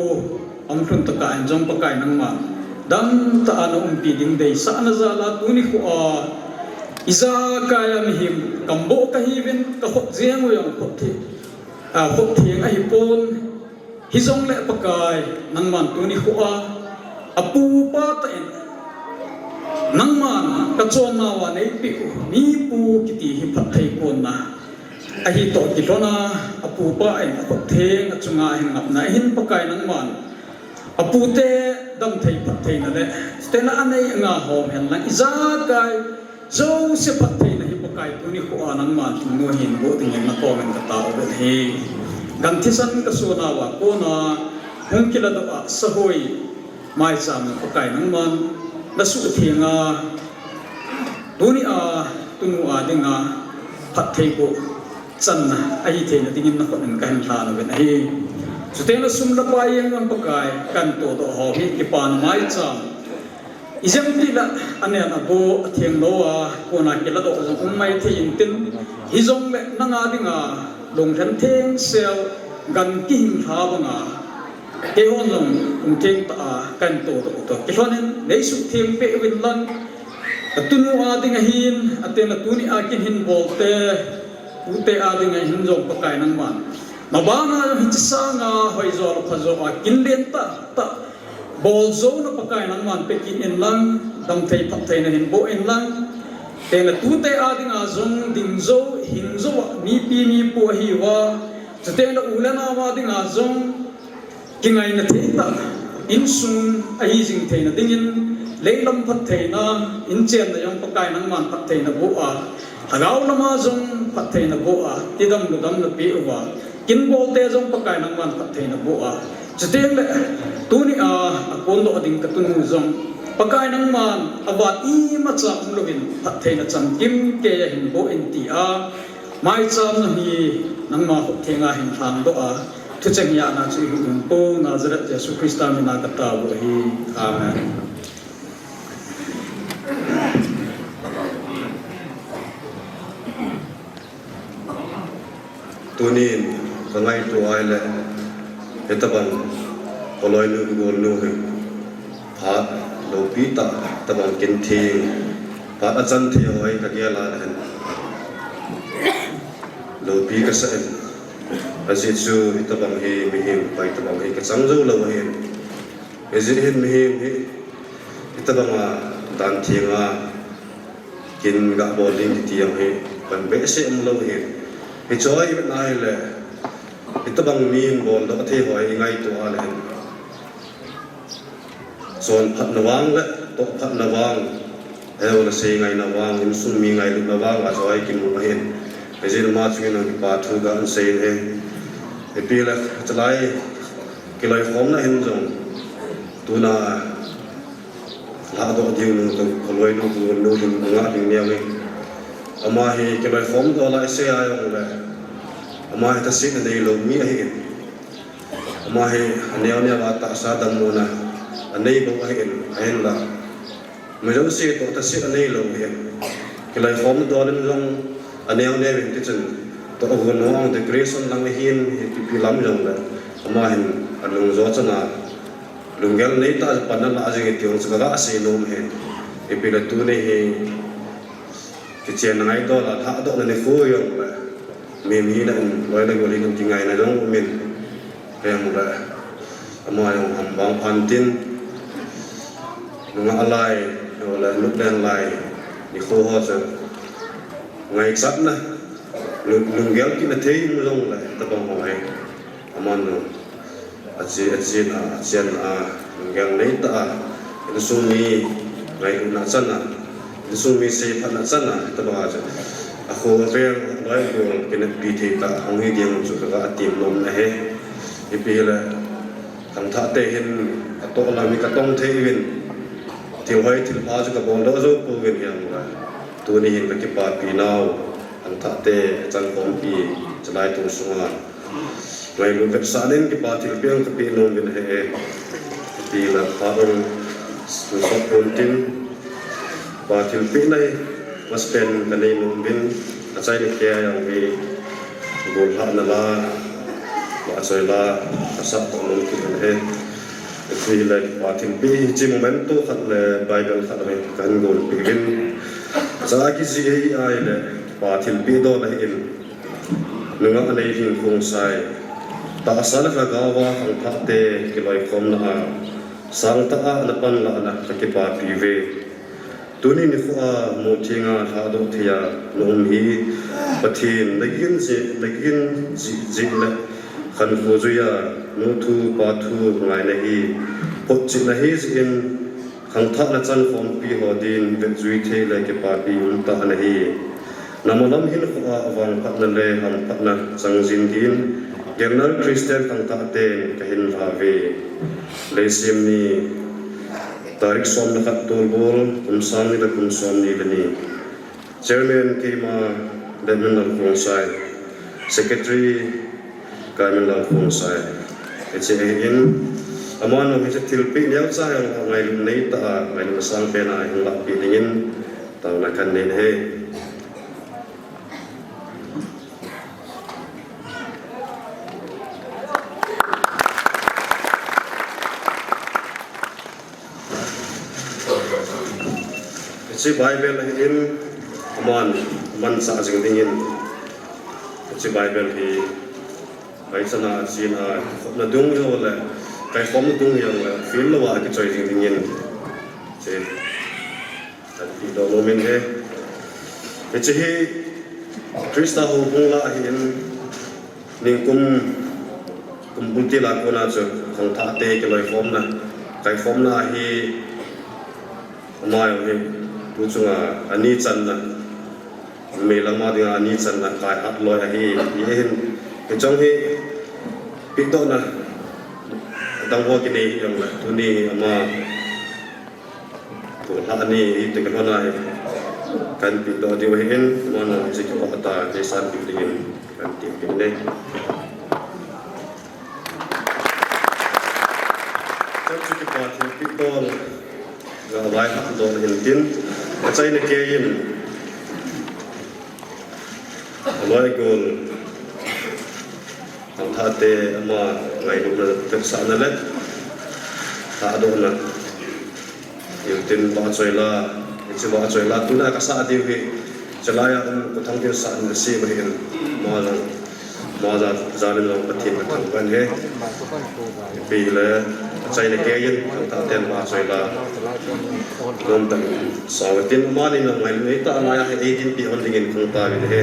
ahung lhun tokah in jong Pakai nangman damtah a na umpi ding deisahna jal a tuni khoa ijakai a mihem kamboh kahiuvin, ka khut jeng u jong khut theng, a, khut theng ahipon, hijongle Pakai nangman tuni khoa apupa tah in nangman ka chonnauva neipeh u mipu kiti hi phatthei konna ahi toh kilhon a, apupa in akhut theng achunga ahin ngapna ahin Pakai nangman apute damthei phattheina le chuteng le anei angahom hen lang ijakai jouse phattheina hi Pakai tuni khoa nangman Lhingnu hin boh dingin na komin ka tao uvin ahi. Gan thisan ka sonauva kona hung kiladoh a sahoi maicham Pakai nangman na suhtheng a, tuni a, tunu a dinga phatthei boh channa ahi theina dingin na khut in ka hin lhan uvin ahi. Chuteng le sum le pai jeng jong Pakai kan todoh ho hi kipana maicham ijemtile anen aboh atheng lou a kona kiladoh jong um maithei intin, hijongle nanga dinga lunglhen thengsel gan kihinglha banga keihon jong lungtheng tah a kan todoh u toh kilhon in nei suhtheng peh uvin lang, ka tunu a ding ahin, ateng le tuni a kin hin bol te Tute a dinga hin jong Pakai nangman, mabana jong hiche sanga hoijo le phajo a kin lentah tah bol jouna Pakai nangman pe kit in lang, damthei phattheina hin boh in lang. Tengle tute a dinga jong ding jou, hing jou a mipi mipu ahiuva, chutengle u le nao a dinga jong kingaina thei tah, insung ahi jing theina dingin, leilam phattheina, inchenna jong Pakai nangman phattheina boh a, lhagao lama jong phattheina boh a, tidam ludam napeh uva, kin bolte jong Pakai nangman phattheina boh a, chutengle tuni a akondoh ding katunu jong Pakai nangman avat imacha umlouvin phattheina chamkim keiya hin boh in tia, maicham na hi nangma khut thenga hin lhangdoh a, thucheng hiana chu ihuh ding pou Nazareth Jesu Christa mina katao u ahi. Amen. Tunin kangaito ahile, hitobang kaloinu kagolnu hi phat loupi tah, hitobang kin theng, phat achan thei ho hi kagel a le hin loupi kasah in, ajeh chu hitobang hi mihem pai tobang hi kachang jou lou ahin, ajeh hin mihem hi hitobanga dan thenga kin gabol ding kiti jong hi pan behseh umlou ahin, hiche hi ivet na hile, hitobang mi hin boldoh thei ho hi ingaito a le hin, chonphatna vang le tohphatna vang, ahiloule seingaina vang, insung mi ngailutna vang a chu hi kimu ahin, hijeh in ama chunga jong kipa thu kahin sei e. Ipi le, chulai kiloikhomna hin jong tuna lhahdoh diu nu, kaloinu, kagolnu hin nga ding neo e. Ama hi kiloikhom doh lai sei a jongle, ama hi thase aneilou mi ahin, ama hi aneo neo a tahsa dammona anei bou ahin, ahinla mi jouse toh thase aneilou ahin, kiloikhomna dol in jong aneo neo in tichun, tohgon ho decoration lang ahin, ipi lam jongle ama hin alungjo chana lunggel neitah a panna lah jing e ti jong chu kaga sei nom ahi. Ipi le tuni hi kichenna ngaidol a lhahdohna nikho jongle, mi, mi hina in loi le gol in kingaina jong umin, hijongle ama jong ham vangphat in tin, nungah lai, ahiloule nuplen lai nikho ho chu ngaichatna, lung, lunggel kitna thei um jongle, hitobang ho hi aman jong ache, achena, achena, lunggel neitah a, insung mi ngailutna chana, insung mi seiphatna chana, hitobanga chu akho aveng loi gol kineppi thei tah hung hi ding chu kaga tem nom ahi. Ipi hile, khangthah te hin atoh lam hi katong thei uvin, thil hoi thil pha chu kaboldoh jou pouvin, hijongle tuni hin kakipapi nau khangthah te chankhompi, chulai tung sunga ngailut vetsahna in kipa thilpeh jong kapeh nom uvin ahi. Ipi le phat jong sop pon tin, kipa thilpehna hi masapen kanei nom uvin, achaina kei a jong hi gollhahna la, vahchoi la kasah nom kit uvin ahi. Ipi le kipa thilpeh hiche memento khat le Bible khat hi kahin golpeh uvin, cha kijih ahi ahile, kipa thilpeh dol ahin, nungah Neilhing Khongsai, tahsa le lhagao a khangthah te kiloikhomna a sangtah a napanlahna kakipapi uve. Tuni nikho a muthenga lhahdoh thei a naum hi Pathen nagin jeh, nagin jeh, jeh le khankho jui a nu thu pa thu ngaina hi photchetna ahi jeh in, khangthahna chankhompi ho din vetjui thei le kipapi umtah nahi. Namalam hinkho a vangphatna le hamphatna changjin din, Gangneral Christian khangthah ten kahin lhah uve. Leiset ni tarik som le khat Tolbol, kum sang ni le kum som ni le ni. Chairman keima Daiminlal Khongsai, Secretary Kaiminlal Khongsai. Hiche ahin, aman jong hiche thilpeh neocha jong ngailut neitah a, ngailut sangpen a hin lahpeh dingin taona kahin nei ahi. Hiche Bible ahin, aman manchah jing dingin Hiche Bible hi, kaichan a, chin a, khopna dung jong le, kaikhomna dung jong le, feel lou a kichoi jing dingin. Hiche, ati doh nom in ahi. Hiche hi, Christa houbung lah ahin, ningkum, kum bultil a kona chu, khangthah te kiloikhomna, kaikhomna ahi, ama jong hi, tu chunga, ani channa. Meilang ma dinga ani channa kai hat loi ahi, hi hin, hichong hi, pehdohna, dang ho kinei hi jong le, tuni ama, tu lha ani, hi te ka hon ahi, kan pehdoh diu ahin, ama na, hiche kipah tah, kei san peh dingin, kan ti peh ne. Church chu kipa thilpeh bol, ga vai hah doh hin tin, achaina keiyin, aloi gol, khangthah te ama ngailutna vetsahna le, thahdohna, tin vahchoi la, hiche vahchoi la, tuna kasah diu hi, chelai a um, Pu Thangtinsah in asem ahin, ama jong, ama jal in jong Pathen kathangvah in ahi. Ipi hile, achaina keiyin, khangthah ten vahchoi la, nomtah in sao tin, amani jong ngailutna tah a ngai a hi, eighteen pi hon dingin khang tauvin ahi.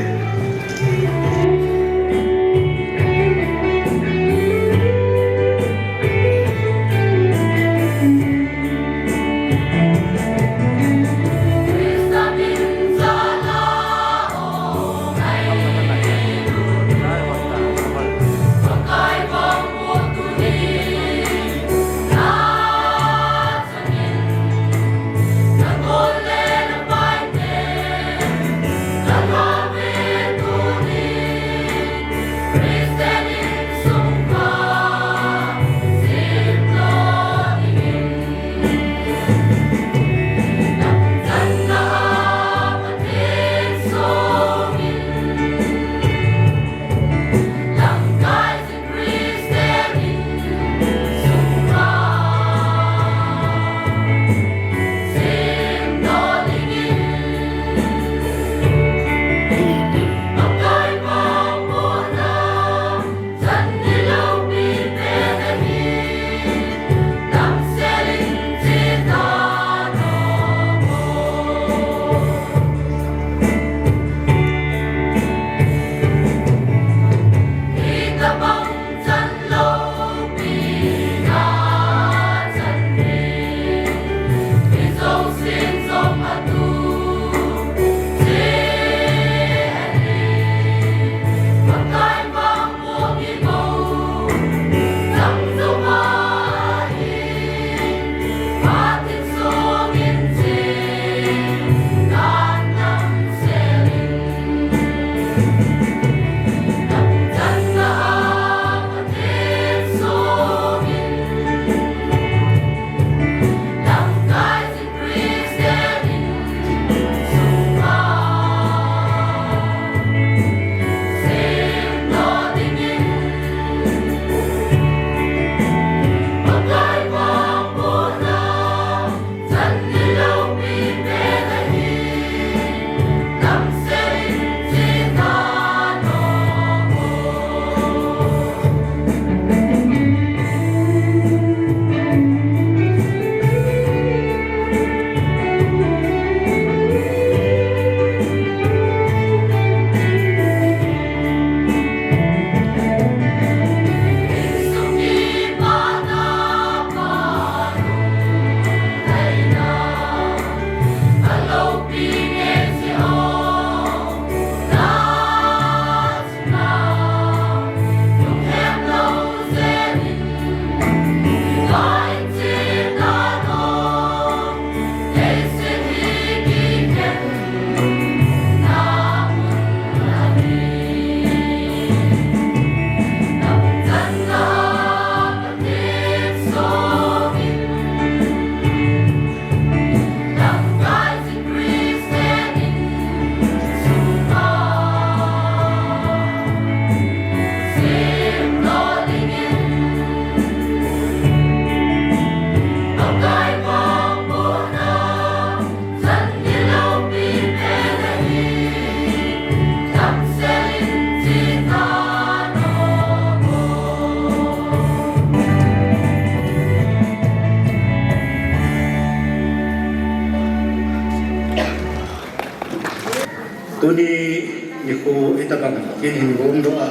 Ko hitabang kin hin gongdoh a,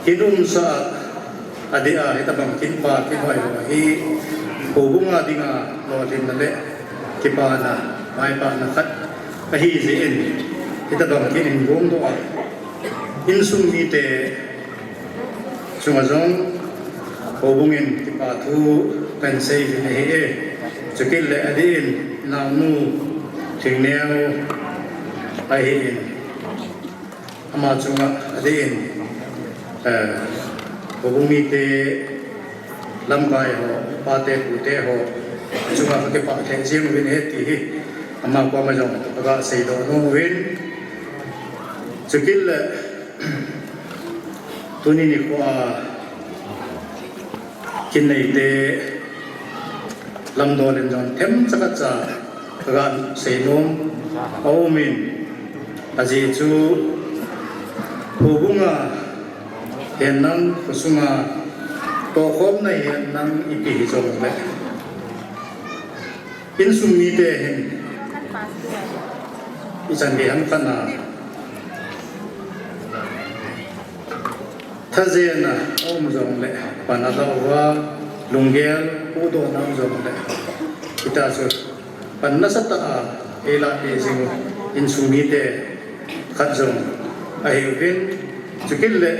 kin umsa a, adeh a hitabang kin pa kin hoi ho hi, houbung a dinga lolhinna le kipana, maipana khat ahi jeh in, hitabang kin hin gongdoh a, insung mite chunga jong houbung in kipa thu kan sei jin ahi e. Chukit le adeh in naonu Thingneo ahi in, ama chunga adeh in, eh, houbung mite lamkai ho, pate pute ho chunga ka kipah lheh jeng uvin ahi ti hi ama koma jong ka ga seidoh nom uvin. Chukit le tuni nikho a kin neite lamdol in jong themcha khatcha ka ga seinom aum in, ajeh chu houbung a hin nang, khosunga tohkhomna hin nang, ipi hijongle insung mite hin ichan gei ham khat na thajen a um jongle, pan alah uva lunggel pudohna um jongle, hitia chu pan nasatah a eilahpeh jing u insung mite khat jong ahiuvin, chukit le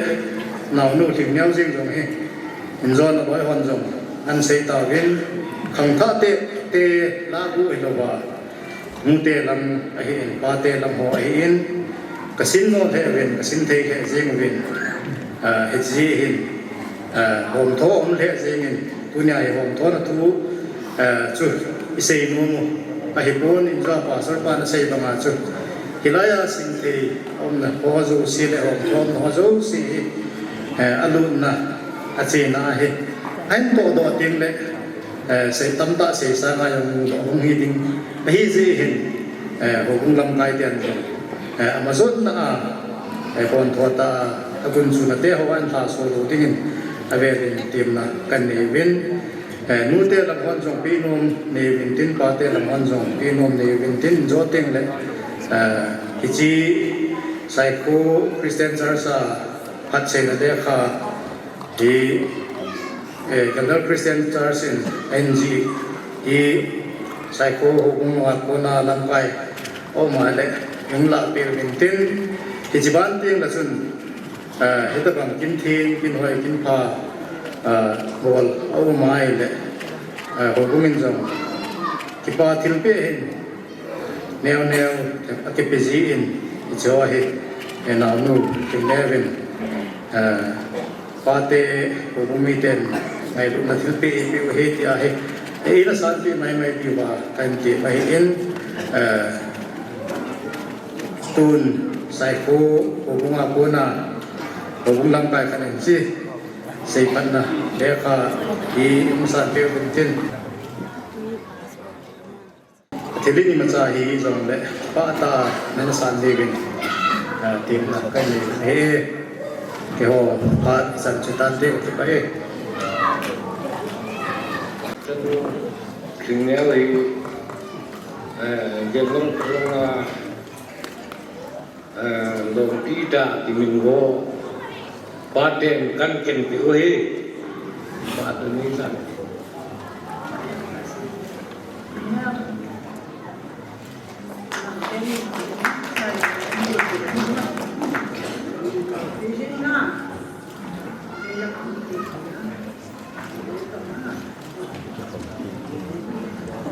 naonu Thingneo jeng jong hi injona loi hon jong ahin sei tauvin, khangthah tete lah bu hilouva, nute lam ahi in, pate lam ho ahi in, ka sin nom lheh uvin, ka sin thei lheh jeng uvin, ah, hiche hin, ah, homtho um lheh jeng in, tunia hi homthona thu, ah, chu isei nom u ahipon, injo a pastor pan asei banga chu hilai a sin thei umna ho jouse le homtho umna ho jouse hi, eh, alutna, achena ahi. Ahin tohdoh teng le, eh, sei tamtah sei sanga jong mudoh hung hi ding ahi jeh hin, eh, houbung lamkai ten jong, eh, ama jotna a, eh, pontho tah a, agunchuna te ho ahin lhahsol lou dingin avel in temna kan nei uvin, eh, nute lam hon jong pehnom nei uvin tin, pate lam hon jong pehnom nei uvin tin, jo teng le, eh, hiche Saikho Christian Church a phatseina lekha hi, eh, Kendal Christian Church in ahin jih hi, Saikho houbung a kona lamkai aum a le, hung lahpeh uvin tin, hiche ban teng le chun, eh, hitabang kin theng, kin hoi, kin pha, eh, bol aum a ahile, eh, houbung in jong kipa thilpeh hin neo neo akipe jin, hiche ho hi, eh, naonu Thingneo in, eh, pate, houbung miten ngailutna thilpeh eipeh u ahi tia hi, eh, eina sanpeh maimai diuva kahin tem ahi in, eh, tun Saikho houbung a kona houbung lamkai khat in hiche seiphatna lekha hi hung sanpeh uvin tin. Thil in imacha hijongle, phatah a nahin san diuvin, ah, temna kanei e. Keiho phat san chu tan diu kipah e. Thingneo hi, eh, Genlong Kolong a, eh, Longpi ta kimin ho, paten kan khenpeh u ahi. Phat ni san.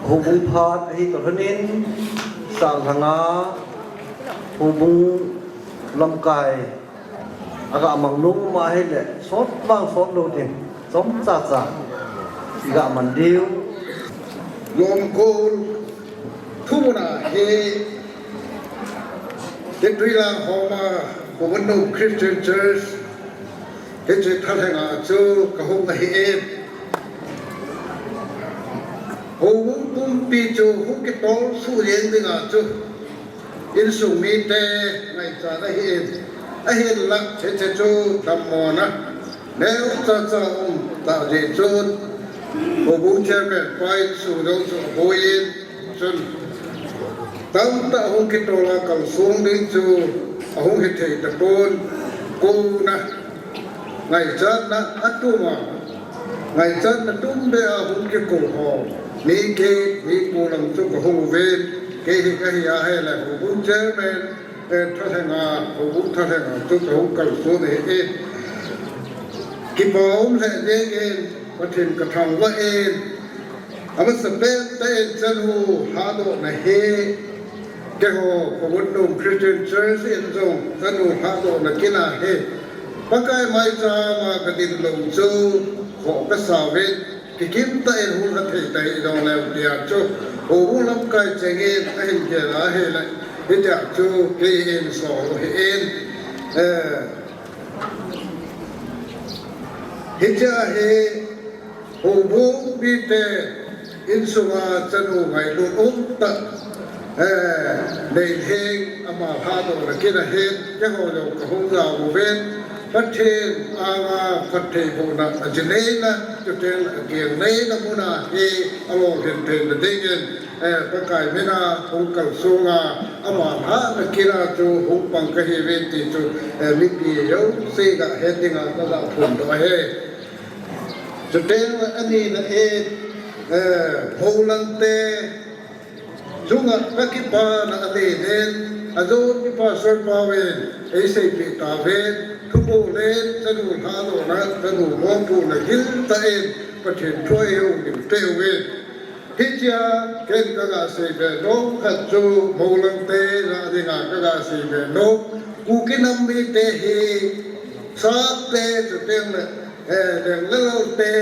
Houbung phat ahi toh lhonin, sang lhanga houbung lamkai aga mang nom ahile, sot vang sot lou ding, chomcha cha iga man diu. Lomkol thumuna hi, Tuilang Homa, Houbung Christian Church, hiche thalhenga chu kahung ahi e. Houbung pumpi chu hung kitol suh jeng dinga chu insung mite ngaichat ahi in, ahinlah hiche chu dammona neocha cha um tah jeh chun, houbung chairman pa in insung jong chu aboi in, chun tamtah hung kitol a kalsong ding chu Ahung hithei tapon, kona ngaichatna atum a, ngaichatna tum beh a hung kikou ho, mi kei, mi kou lang chu kahung uvin, kei hi kahi ahile, houbung chairman, eh, thalheng a, houbung thalheng a chu kahung kalson ahi. Kipa um lheh jengin, Pathen kathangvah in, amasapen tah in chanu lhadohna hi, keiho, Khonumdung Christian Church in jong chanu lhadohna kin ahi. Pakai maicham a kadin lou chu, khoh kasa uvin, kikim tah in hung lha thei tah in jong leu tia chu, houbung lamkai chengin ahin gel ahile, hitia chu kei in sol u ahin, eh, hitia hi, houbung mite insunga chanu ngailut um tah, eh, neilhing ama lhadohna kin ahin, keiho jong kahung jao uvin, Pathen anga phattheibohna, aji neina, chuteng le akeng neina muna hi alolhin theina dingin, eh, Pakai mina hung kalsonga, ama lhahna kin a chu hung pang kahiuve ti chu, eh, mipi jouse gahet dinga kaga phondoh ahi. Chuteng le anina in, eh, Moulangte chunga kakipana anein, ajon mi pastor pauvin eiseipeh tauvin, thuphon le chanu lhadohna, chanu mopohna giltah in Pathen thu eihoulim peh uvin. Hichea ken kaga seibe nom khat chu Moulangte lah dinga kaga seibe nom, Kuki nam mite hi Sate chuteng le, eh, Leng le Lalte,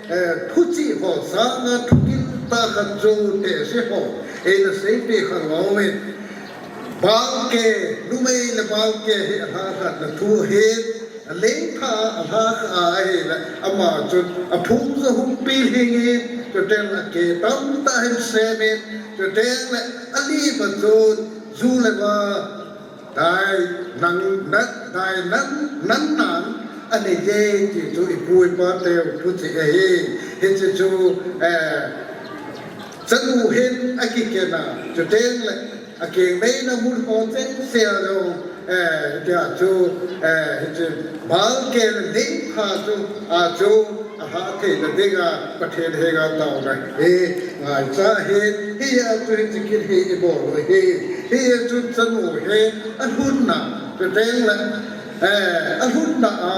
eh, thuchih ho sanga thugil tah khat chu tehse ho eina seipeh kha lou in, Balke, numei le Balke hi alhakhatna thu ahin, alengtha a alhakha ahile, ama chun aphung joh hung pilhing in, chuteng le ake tamtah hin semin, chuteng le alim a chun ju le va, dai nan, nan, dai nan, nan nan anei e ti chu ipu ipa teu thuchih ahi. Hiche chu, eh, chanu hin akikhen a, chuteng le akeng neina mun ho chengse a jong, eh, hitia chu, eh, hiche Balke le lengtha chu, a chu, alha theina dinga Pathen henga taona hi ngaicha ahin, hia chu hiche kin hi ibol u ahi. Hia chu chanu hi alhunna, chuteng le, eh, alhunna a,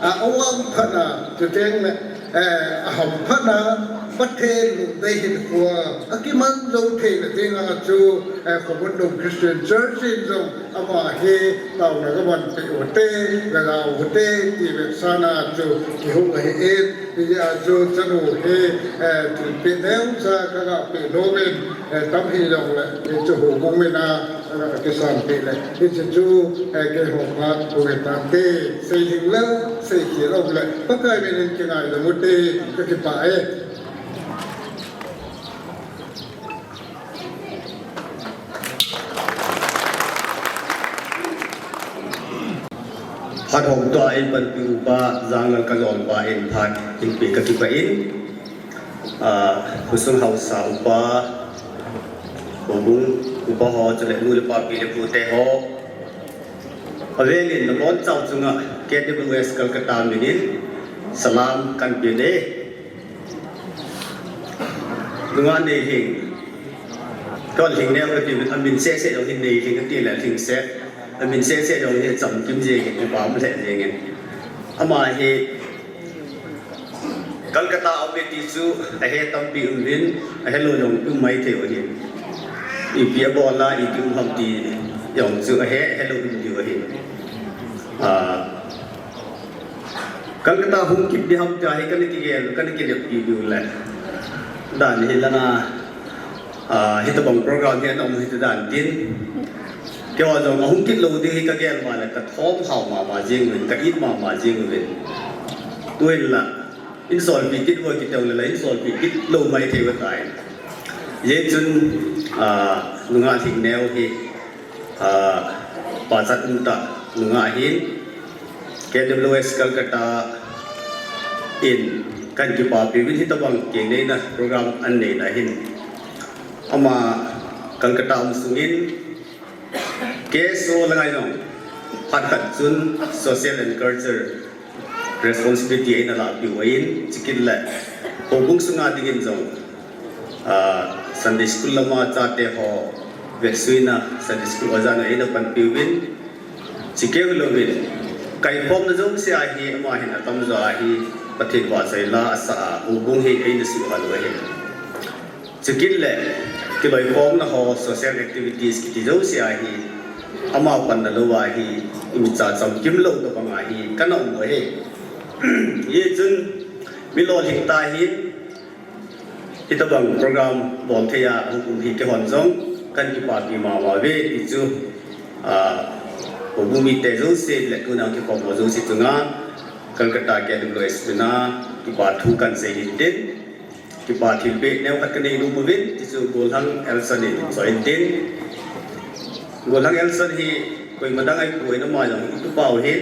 a, awang phatna, chuteng le, eh, ahamphatna, Pathen lungdei hinkhoa akiman jou theina dinga chu, eh, Khonumdung Christian Church in jong ama hi taona kaman peh u hite, kaga u hite, ti vetsahna chu kihung ahin, hijeh a chu chanu hi, eh, thilpeh neocha kaga peh nomin, eh, tam hijongle, hichu houbung mina, eh, kisan peh le, hichu chu, eh, keiho phat hung hitante, seilhing le, seikhel um le, Pakai minin kingaidam u hite, kakipah e. Phat hom tua eipanpi upa, Janglal Kajolpa in phat hinpe kakipah in, ah, khosung haosa upa, houbung upa ho, chule nu le pa, pi le pu te ho, avelin nabonchau chunga K W S Calcutta minin salam kahin pe e. Nungah Neilhing. Kei Lhingneo kati, amin sehseh jong hi Neilhing kati le Lhingset. Amin sehseh jong hi chamkim jengin, kipah lheh jengin. Ama hi Calcutta a um e ti chu ahe tampi um uvin, ahelou jong um maithei u ahi. Ipi abol a, iti um ham ti jong chu ahe, ahelou um diu ahi. Ah, Calcutta hung kit ding ham tia hi kana kigel, kana kineppi diu le. Dan hi langa, ah, hitobang program hi ana um hita dan tin. Keiho jong ahung kit lou ding hi kagel uva le kathom hao mama jeng uvin, ka it mama jeng uvin. Tuhin la, insolpi kit uva kiti le la, insolpi kit lou maithei uva tai. Hijeh chun, ah, Nungah Lhingneo hi, ah, pachat umtah nungah ahin, K W S Calcutta in kahin kipapi uvin, hitobang keng neina program ahin neina hin. Ama Calcutta um sungin K S O la ngai jong, Phat khat chun social and culture responsibility eina lahpeh u ahin, chukit le houbung sunga dingin jong, ah, Sunday school lama chate ho vetsuina Sunday school oja na eina panpi uvin, chukeu louvin, kaikhomna jouse ahi, ama hin atamjo ahi, Pathen vahchoi la asa a, houbung hi eina suhhal u ahi. Chukit le, kiloikhomna ho, social activities kiti jouse ahi, ama panna lou ahi, imacha chamkim lou tobang ahi, kana um u ahi. Hichun, mi lolhing tah hin, hitobang program bol thei a, hung um hi keihon jong, kahin kipapi mama uve, ti chu, ah, houbung mite jouse, le tuna kikhom ho jouse chunga, Calcutta K W S tuna, kipa thu kahin sei in tin. Kipa thilpeh neo khat kanei nom uvin, tichu Golhang Elson in choi in tin. Golhang Elson hi koima dang ahipoi, ama jong itupa u ahin.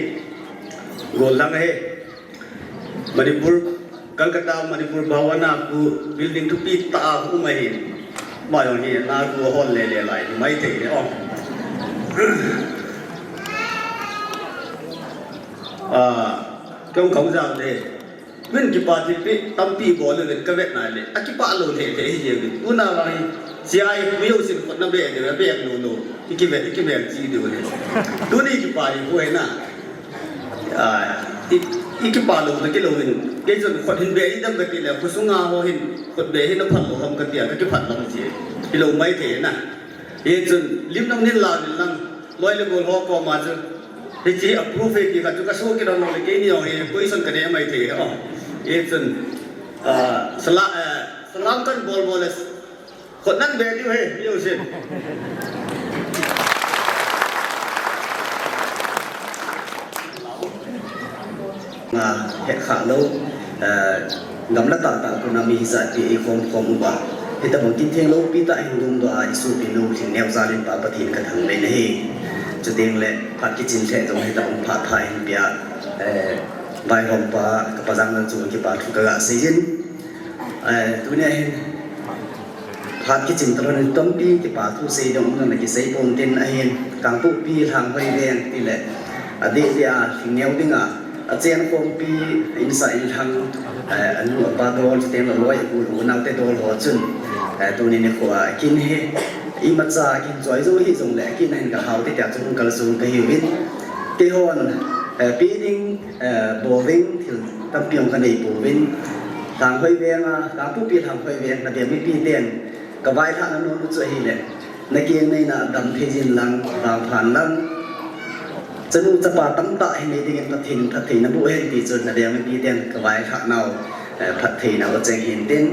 Golhang hi Manipur, Calcutta Manipur Bhawan a khu building thupi tah a khu um ahin. Ama jong hi na khu hol lele lai hi maithei le o. Ah, kong kong jang de. Min kipa thilpeh tampi bol uvin kavet nai le, akipah lou lele hi jeng uvin. Tuna vang hi, C I A khu jousen khut na be de, be lou lou. Ikivet, ikivet chi diu le. Tuni kipa hi khu hi na. Ah, i, ikipah lou na kilou in. Kei chun khut hin be idam kati le, khosunga ho hin, khut be hin aphal lou ham kati a, kakiphat lam chi. Hilou maithei na. Hichun, lim nang nin la nin lang, loi le gol ho koma chu. Hiche approve e ti khat chu kasoh kit lou le keini jong hi question kanei maithei o. Hichun, ah, sala, eh, salam kan bol bol le. Khut nan be diu ahi, mi jousen. Nga, het kha lou, eh, gamla tah tah kona mi hijat pi eikhom khom uva. Hitobang kin theng loupi tah hin lungdoh a isopi lou lhingneo jal in Pa Pathen kathangvah in ahi. Chuteng le phat kichin lheh jong hitobang phat pha hin pia, eh, vaihom pa, ka Pa Janglal chu kipa thu kaga sei in. Eh, tunia hin, Phat kichin talou in tampi kipa thu sei ding um na kisei pon tin ahin, Kangpokpi Lhanghoi Veng tile, adeh dia lhingneo dinga, achenkhompi insa inlhang, eh, anu apa dol, chuteng le loi u, unaote dol ho chun, eh, tuni nikho a kin hi, imacha kin choi jou hih jongle, kin a hin kahao te tia chu hung kalsong kahiuvin. Keihon, eh, pe ding, eh, bol ding thil tampi jong kanei pouvin. Lhanghoi Veng a, Kangpokpi Lhanghoi Veng, nadem mipi ten, kavailhahna nom u chu ahile, nakeng neina dam thei jin lang, vangphan lang. Chanu chapa tamtah hinei dingin Pathen in phatthei naboh hen ti chu nadem mipi ten kavailhah nau, eh, phatthei nau acheng hin tin.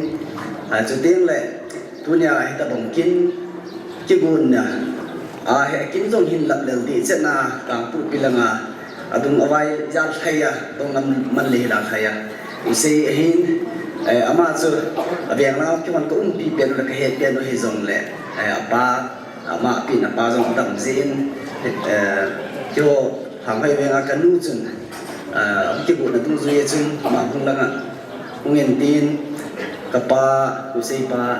Ah, chuteng le, tunia hitobang kin, kigonna, ah, hi kin jong hin lap lel ding chetna, Kangpokpi langa, adung avai jal lhai a, dong lam man le hi la lhai a. Isei ahin, eh, ama chu, aveng lang kihon kaumpi pen u le kahet pen u hijongle, eh, apa, ama pen apa jong adam jin, eh, keiho Lhanghoi Veng a kanu chun, eh, kigonna dungjui a chun, ama hung langa, hung in tin, kapa, Kusei pa,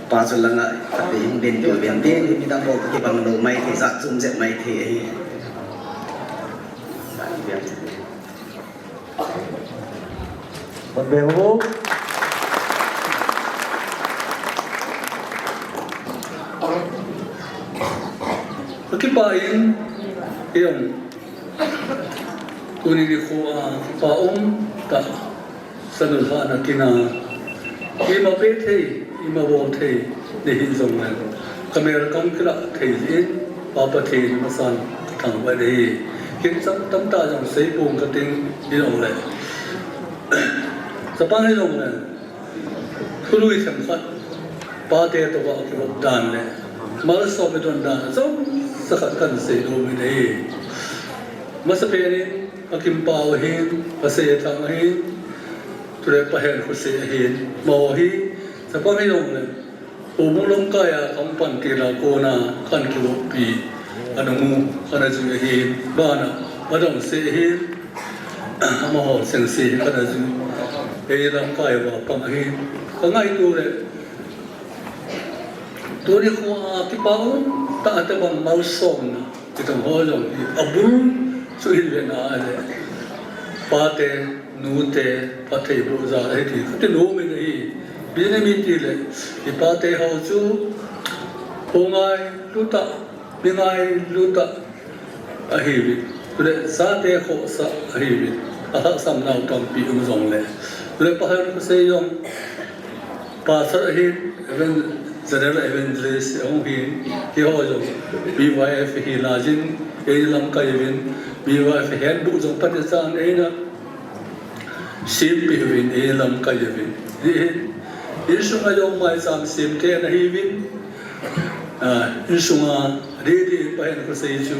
pa chu langa, kati hung den pi uvin tin, midang bol kibang lou maithei, jat chom jep maithei ahi. Pat be ho. Kakipah in, iyong, tuni nikho a, kipa um tah. Sanulhahna kin a, ima pe thei, ima bol thei, nei hin jongle, kamel kam kilah thei jin, Pa Pathen masan kathangvah in ahi. Kin chang tamtah jong sei pong kating, hijongle. Chapang hijongle, thului themkhat, pate toh a kivop dan le, malsom idon dan, jong sa khat kan sei nom in ahi. Masapen in, Akim Pau ahin, Pasei Thang ahin, chule Pa Henkhotsei ahin, amaho hi, chapang hijongle, Houbung lamkai a kaum pan tila kona, kahin kivoppi, kana mu, kana jui ahin, bana, madong sei ahin, amaho sengse hi kana jui, ei lamkai uva pang ahin, kangaito le, tuni nikho a kipa um tah a tobang malsomna, Hitobang ho jong hi abul Chu hin vena ahile, pate, nute, phattheiboh jal ahi ti kati nom in ahi. Bijna mi tile, i pate ho chu, ho ngailu tah, mi ngailu tah ahiuvin. Chule, chate khohsah ahiuvin. Alhahsam nau tampi um jongle. Chule, Pakai in asei jong, Pastor ahin, evan-, General Evangelist ahung hin, keiho jong B Y F hi lajin, ei lamkai uvin, B Y F handbook jong phatechan eina sempeh uvin, ei lamkai uvin. Hihin, insunga jong maicham semte ana hiuvin, ah, insunga, didi in Pakai in asei chu,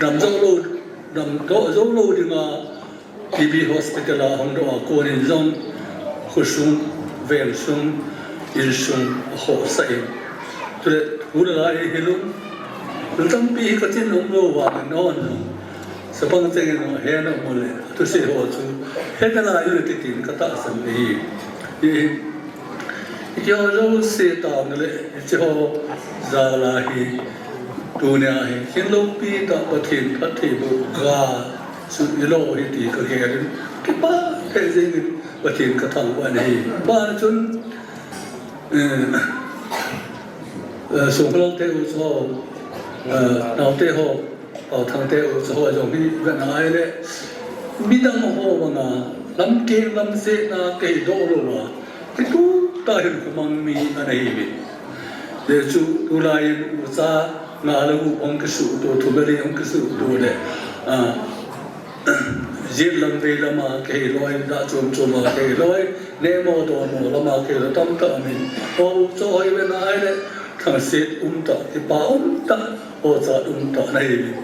damdoh lou, damdoh jou lou dinga, T B hospital a hung doh a konin jong khosung, vengsung, insung akhohsah in. Chule, thu le la eihil un. Thil tampi hi kachin umlou vangin nahon jong chapang chengin ahe nom uleh, thusei ho chu hena lai u hite tin katahsan ahi. Hi, Hiche ho jouse taona le, hiche ho jal a hi, tunia hi, khin loupi tah Pathen phattheiboh ga chu ilo ahi ti kagel in, kipah lheh jengin Pathen kathangvah in ahi. Abana chun, eh, eh, Songkholal te u chu ho, eh, naote ho, Paothang te u chu ho jong hi vena ahile, midang ho banga, lamkeng lamsetna kei doh louva, kitup tah hinkho mang mi ana hiuvin. Hichu tulai in ucha nga le gup hung kisuhto, thumeli hung kisuhto le, ah, jet lam vei lama kei loi, dah chom choma kei loi, nehmo domo lama kei loi, tamtah umin. Ho chu hoi vena ahile, thangset umtah, kipa umtah, hochat umtah ana hiuvin.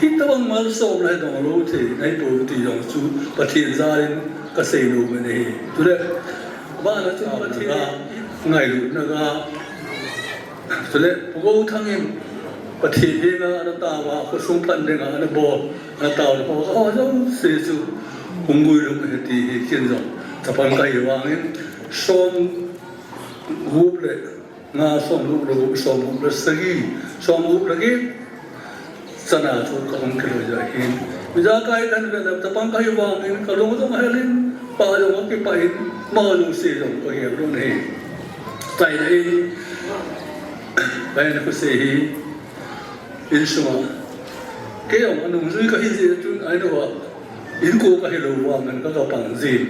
Hitobang malsomna hi donglou thei nahi pou ti jong chu Pathen jal in kasei nom in ahi. Chule, abana chun Pathen ngailutna ga, chule Pu Gouthang in Pathen henga ana taova, khosung phat dinga ana bol, ana taona ho, ho jouse chu hung guilhung ahi ti hi ken jong chapang kahi vangin, somgup le nga, somgup le gup, somgup le sagi, somgup le get chana chu kahung kiloi jeh hin, ijakai kahin vet le chapang kahi vangin kalung jong ahel in, pah jong akipah in, ama jouse jong kagel lhon ahi. Chaina in, kahin khosei hi, insunga, kei jong anungjui kahi jeh chun, ahilouva, inko kahilou vangin kagapang jin.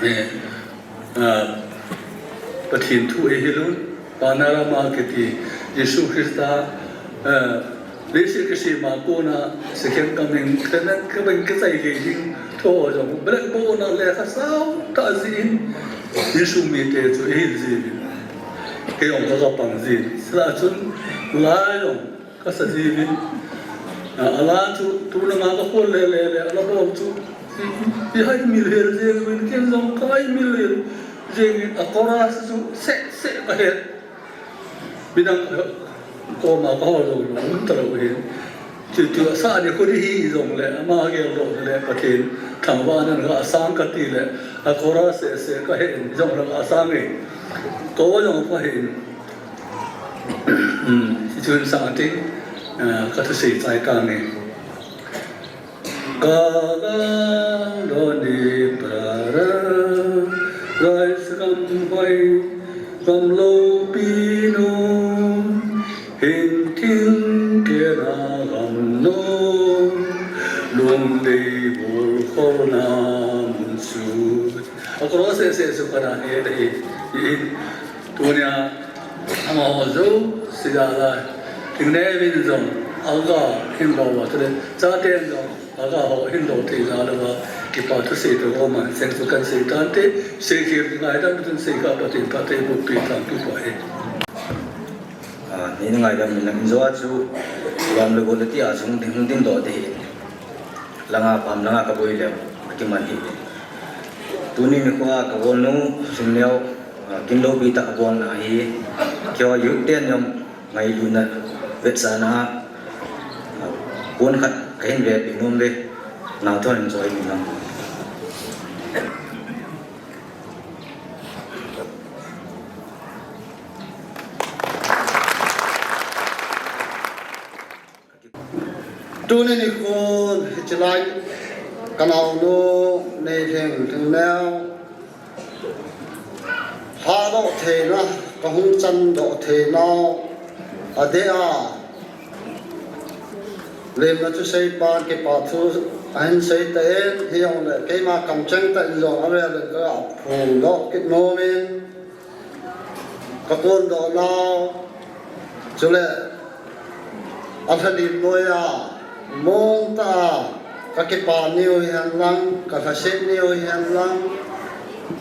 Eh, Ah, Pathen thu eihil un, Pana Rama kiti, Jesu Christa, ah, leiset kisem a kona, second coming, second coming kichai gei ding, thu jong, blackboard a lekha sao tah jin, Jesu mite chu eihil jiuvin. Kei jong kagapang jin, chule chun, la jong, kasa jiuvin. A, ala chu, tuna nga kakhol le, le, le, ala bol chu. I, i, i haimil hel jeng uvin, ken jong kahaimil hel jeng uvin, a chorus chu, seh, seh kahet. Midang, eh, koma kahol lou, lou, um talou hin. Chu, chu, asa ni khu di hi jongle, ama gel lou le, Pathen thangvah nan ga asang kati le, a chorus seh, seh kahet, jong le asang e. Ko jong kahin. Hmm, hichun sang atin, ah, kathusei chai tange. Ka ga lo ni pra ra, rai sa gam hoi, gam lo pi no, hin thing ke na gam no, lung dei bol khol na mun su. A chorus seh seh su kana he dei. Tunia, amaho jouse jal a, King Nevin jong, aga hin lou uva, chule, chaten jong, aga ho hin lou thei jal uva, kipa thusei toh goma, seng chu kan sei tante, seikhel ngaidam chun seikha Pathen phattheiboh pi tang kipa e. Ah, nei ngaidam in lam in jo a chu, lam le gol le ti a chung ding, hung ding doh te hi. Langa pam langa kaboi leu, akiman hi. Tuni nikho a kabolnu, Singneo, ah, kin loupi tah kabolna hi, keiho youth ten jong ngailutna vetsahna a, ah, pon khat kahin vepeh nom uve, naothon in choi in lang. Tuni nikhon, Hilai, ka naonu Neilhing Lhingneo, lhadoh theina, ka hung chandoh theina, adeh a, lemna thuseipan kipa thu ahin sei tan, hijongle, keima kamcheng tah in jong avel in ka phongdoh kit nom in, ka kondoh nau, chule, alhalim noiya, mong tah a, ka kipa niu hihen lang, ka lhaset niu hihen lang,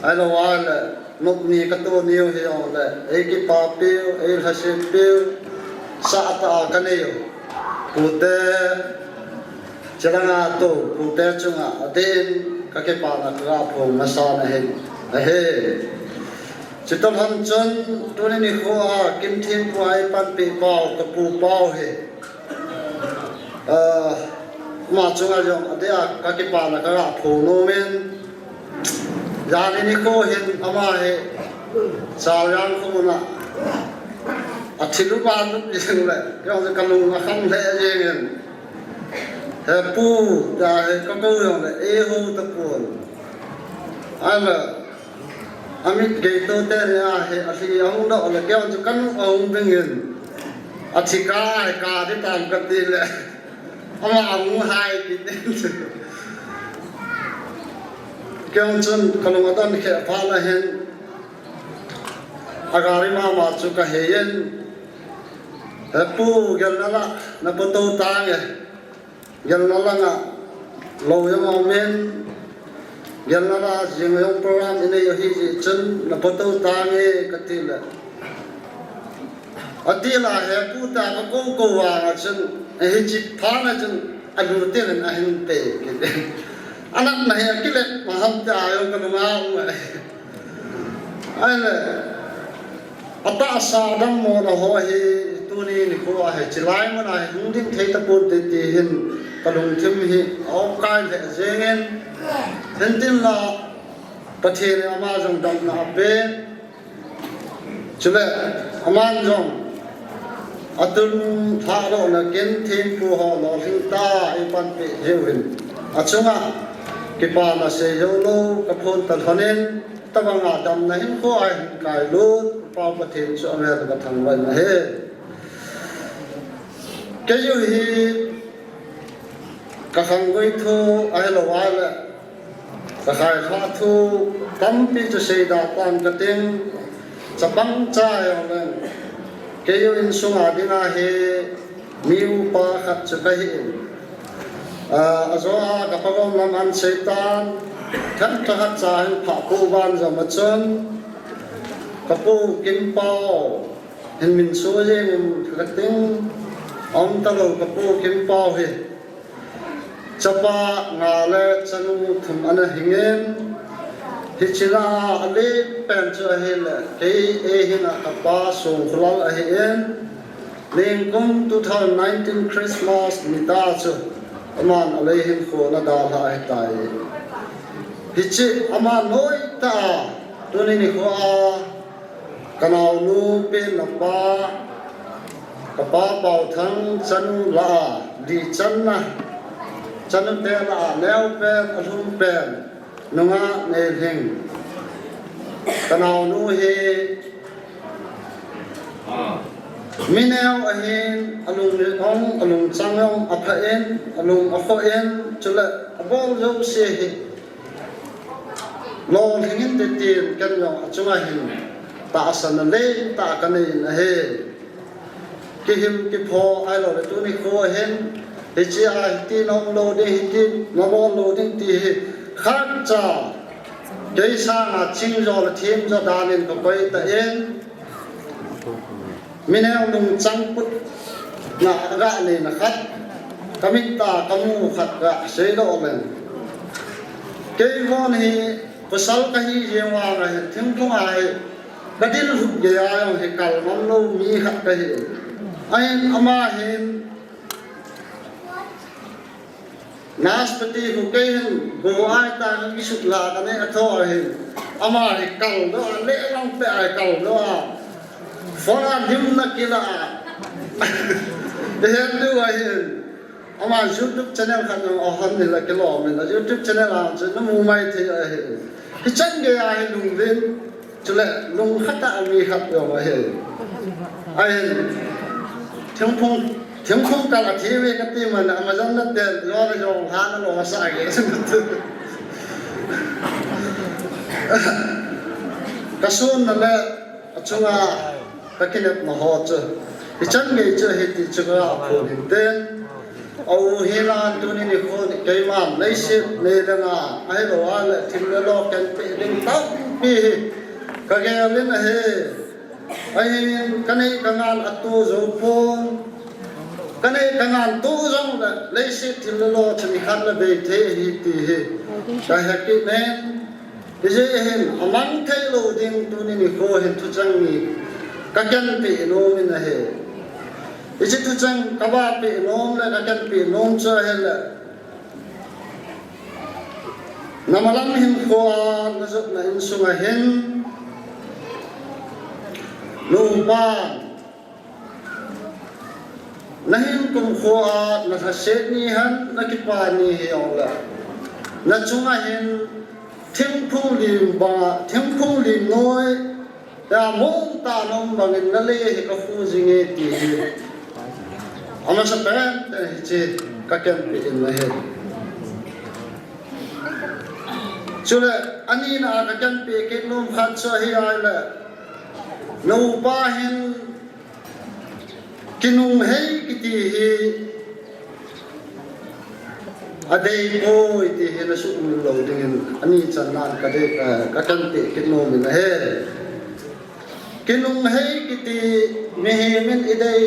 ahilou le, nop ni ka to niu hijongle, ei kipapiu, ei lhasetpiu, sah tah a ka neiu, pute, chulanga tou, pute chunga, adeh in, ka kipana ka ga phong masa nahi, ahi. Chutoh lhon chun, tuni nikho a, Kimthempu a eipanpi pau, ka pu pau hi. Ah, ama chunga jong, adeh a, ka kipana ka ga phong nom in. Jani nikho hin, ama hi, Chalyang kho muna, athi lup a lup jing le, jong ka lung akham lheh jeng in. He pu, tia hi ka kou jongle, eiho tapon. Ahile, amit gei to teni a hi, alhi ahung doh le, keiho chu ka nu ahung ding in. Athi kah a hi ka ding tam kati le. Ama ahung hai kit in. Keiho chun ka lung adon kheh phat na hin. Agari mama chu ka hei in. He pu, gelna la, na photo tange. Gelna langa, lou jong aum in, gelna la jing jong program inei u hijeh chun, na photo tange kati le. Ati la he pu ta ka kou kou vanga chun, hiche phat na chun, alu tengin ahin pe kit. Anatna hi akile, maham ta jong ka lunga um e. Ahile, atahsa dammona ho hi, tuni nikho a hi, chulai mun a hi, hung ding thei tapon te ti hin, ka lungthim hi, aum kai lheh jeng in, hintin la, Pathen in ama jong damna ape, chule, aman jong, atun lhadohna kin thempu ho lolhing ta, eipanpi jiu hin, achunga, kipana sei jou lou, ka phong ta lhon in, Tabanga damna hinkho a hin kailut, Pau Pathen chu avel ka thangvah in ahi. Keiho hi ka khanggui thu ahilou le, ka khaikha thu tampi chu seida tan kating, chapang cha jong leng. Keiho insunga dinga hi, mi upa khat chu kahi in. Ah, ajo a ka pagom lam ahin sei tan, themkhat cha hin pha pu ban jom a chun, ka pu Kimpau, hin min so jeng in kating, aum talou ka pu Kimpau hi. Chapa nga le chanu thum ana hing in, hiche lah a alen pen chu ahile, kei eihinna ka pa Songkhulal ahi in, ningkum two thousand nineteen Christmas ni ta chu, aman alei hinkho ana dalha ahitai. Hiche ama noi tah a, tuni nikho a, ka naonu pen na pa, ka pa Pauthang chanu lah a, dichanna, chanute lah a, neo pen, alhum pen, nungah Neilhing. Ka naonu hi, mi neo ahin, alung ong, alung chang ong, apha in, alung akhoh in, chule, abol jouse hi, lolhing inte tin, ken jong achunga hin, tahsanna lentah kanei in ahi. Kihil kipho ahilou le tuni kho hin, hiche a hiti naum lou ding, hiti nabol lou ding ti hi, khatcha, kei sanga chingjo le themjo dan in kakoi tan, mi neo lungchang putna ga neina khat, kamit a kamu khat gasei doh leng. Kei von hi pasal kahi jeng vang ahi, thingphung a hi, kadin lhup gei a jong hi kal ngam lou mi khat kahi. Ahin ama hin, Naspati khu kei hin, go ai ta kisut la kanei a tho ahin. Ama hi kal doh a, le lang pe ai kal doh a. Phone a lim na kila a. Ehin tu ahin. Ama YouTube channel khat jong ahon ni la kilom in, a YouTube channel a chu namu mai thei ahi. Hichan gei a hi lunglen, chule lungkhat a mi khat jong ahi. Ahin, thingphung, thingphung kal a thi ve kati man, ama jong na tel, jo na jong ha na lo sa ge. Ka sun na le, achunga ka kinepna ho chu, hichan gei chu hiti chu ka phon hinte. Au hi nan tuni nikho keiman leiset nei danga, ahilou a le thil le lo kenpeh ding tampi hi ka gel in ahi. Ahin ka nei ka ngan atoh jou pon, ka nei ka ngan toh jong le leiset thil le lo chu nikhat le bei thei ahi ti hi ka he kit nen. Hijeh hin amang thei lou ding tuni nikho hin thuchang ni ka kenpeh nom in ahi. Hiche thuchang ka vahpeh nom le ka kenpeh nom chu ahile, Namalam hinkho a najotna insunga hin, nupa, nahin kumkho a nalhase ni hen, nakipa ni hijongle, nachunga hin thingphung lim banga, thingphung lim noi, ya mong tah nom bangin nalei hi kakhu jinge ti hi. Amasapen, eh, hiche ka kenpeh in ahi. Chule, anina ka kenpeh kit nom khat chu ahi ahile, nupa hin kinunghei kiti hi adei poi ti hi nasuhmil lou dingin, ani channan ka dei, eh, ka kenpeh kit nom in ahi. Kinunghei kiti mihem in idei,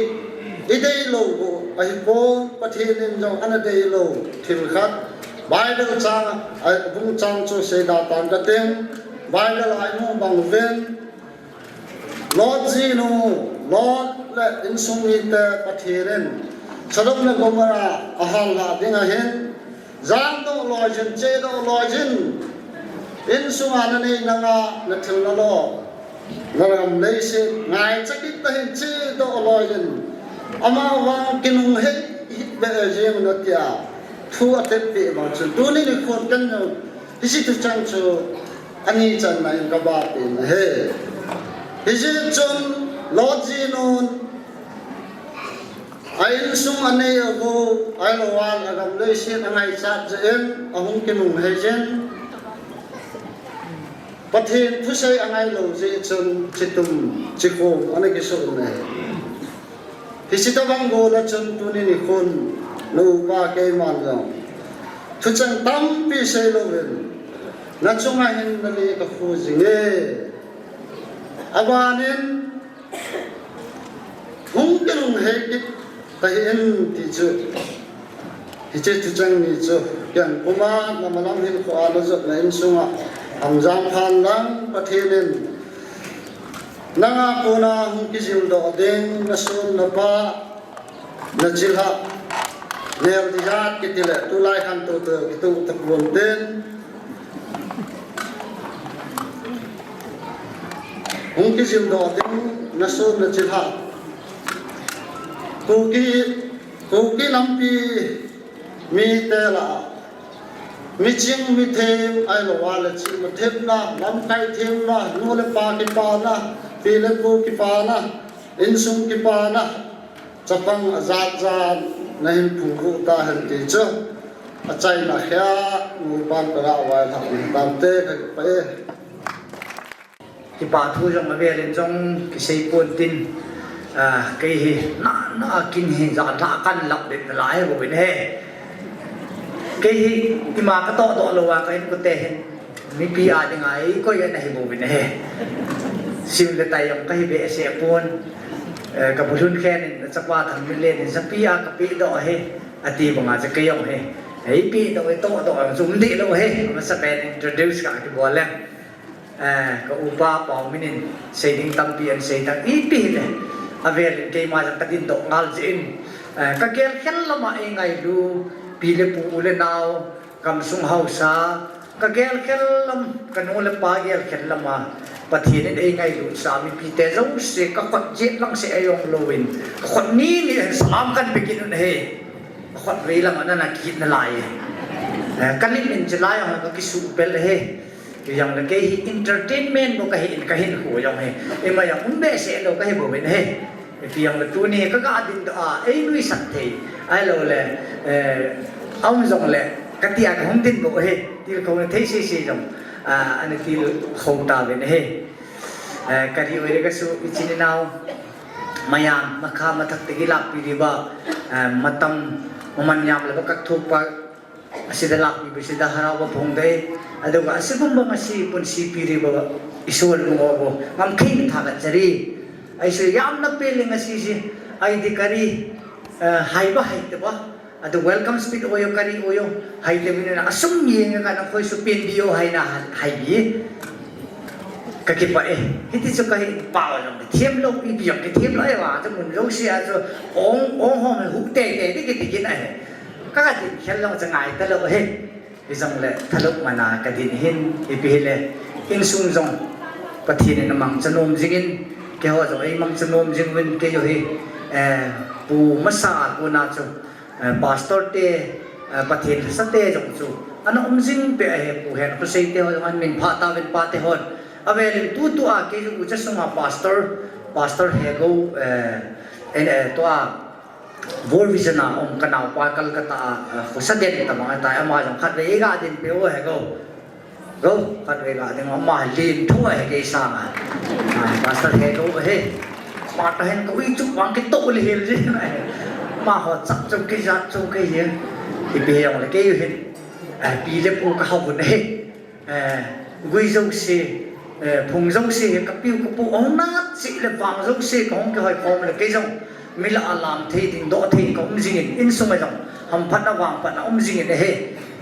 idei lou bou ahipon, Pathen in jong ana dei lou thil khat. Bible chang, a bung chang chu seida tan kating, Bible a imu bang uvin, Lot jinu, Lot le insung mite Pathen in Sodom le Gomorrah ahal lha ding ahin, jam doh loi jin, che doh loi jin, insunga nanei nanga nathil nalo, nagam leiset ngaicha kit tahin che doh loi jin, amavang kinunghei hih beh jeng un atia thu atep peh bang chun, tuni nikho ken jong hiche thuchang chu ani channa in ka vahpeh in ahi. Hijeh chun Lot jinun a insung anei agou, ahilou a agam leiset angaichat jeh in ahung kinunghei jin, Pathen thusei angailou jeh chun chitum chikhom ana kisoh in ahi. Hiche tobang gol a chun tuni nikhon na upa keiman jong thucheng tampi seilouvin, nachunga hin nalei kakhu jinge. Abanin hung kilunghei kit tahih in ti chu. Hiche thucheng ni chu, ken puma namalam hinkhoa najotna insunga hamjam phan lang Pathen in nanga kona hung kijildoh ding nason napa, nachilhah, nel tijat kitile tulai khantou toh kitoh tapon tin, hung kijildoh ding nason nachilhah, Kuki, Kuki lampi mite lah a, miching mithem ahilou a le chihna themna, lamkai themna, nu le pa kipana, pi le pu kipana, insung kipana, chapang ajat jat nahin phungvuh tahen ti chu achaina khia, nu pan pera vailhah ni tante kakipah e. Kipa thu jong avelin jong kisei pon tin, ah, kei hi nana kin hi jan lha kan lap den nalai bouvin ahi. Kei hi ima katoh doh louva ka inkote hin mipi a dinga eikoi ana hi bouvin ahi. Sim le tai jong kahi behseh pon, eh, ka bulhun khen in, achapa Thangminlen in sapi a kapeh doh ahi, ati banga chu kei jong hi eipeh doh, eitoh doh jong chu um deh lou ahi. Amasapen introduce kakibol leng. Eh, ka upa Paomin in sei ding tampi ahin sei tan, ipi hile avelin keima jong kadindoh ngal jeh in, eh, kagelkhel lama eingailu pi le pu, u le nao, gamsung haosa, kagelkhel lam, kanu le pa gelkhel lama Pathen in eingailut sa mipite jouse kakhut jet lang seh ajong louvin, kakhut ni ni hin salam kahin pe kit un ahi. Khut vei lam ana na kit na lai. Eh, ka lim in chilai ang ka kisu pel he. Yang le kei hi entertainment bo ka hi in ka hin khu jong he. Ima yang um be se lo ka hi bo ben he. Ipi yang le tuni ka ga din da a, ei lui sak thei. Ai lo le, eh, aum jong le, ka tia ka hung din bo he. Til ko thei se se jong. Ah, ani til khou ta ben he. Eh, ka ri oi re ka su i chin i nau. Mayam, makha mathak te ki lak pi ri ba. Eh, matam, maman yam le ba ka thuk pa. Asida lak pi ba sida harau ba phong de. Aduga asibum ba ngasi pun si pi ri ba. Isol mo bo. Ngam khin tha ka chari. Ai su yam na pe le ngasi si. Ai di ka ri. Eh, hai ba hai te ba. Atu welcome speech oyo kari oyo. Hai te mina asum yeng ka na khoi su pin dio hai na hai bi. Ka kipa e. Hiti chu ka hi pa jong ki thiam lo, ipi jong ki thiam lo e wa. Chu mun lo si a chu ong, ong hom hu te te ti ki ti ki na he. Ka ka ti khel lo cha ngai ta lo he. Hi jong le thaluk mana ka din hin ipi hi le. Insung jong Pathen in amang chanom jingin. Keiho jong ei mang chanom jing uvin keiho hi. Eh, pu masa ko na chu. Eh, pastor te, eh, Pathen sa te jong chu. Ana um jing pe ahi pu hen, pu sei te ho jong an min pha ta ven pa te hon. Avel in tu tu a kei jong u cha sunga pastor, pastor he go, eh, en, eh, tua World Vision a um ka nau pa Calcutta a, eh, khu sa den ta ma ta ama jong khat ve ga din pe o he go. Go, khat ve ga ding ama lin thu a he kei sang a. Ah, pastor he go he. Ma ta hen ko i chu wang ki to le hel je. Ma ho chak chu kei ja chu kei he. Ipi jong le kei hin. Ah, pi le pu ka ho ne he. Eh, gui jo se, eh, phung jo se he ka piu ka pu ong na chi le wang jo se ka hong ki hoi khom le kei jong. Mi la a lam thei ding doh thei ka um jingin, insung a jong hamphatna vangphatna um jingin ahi.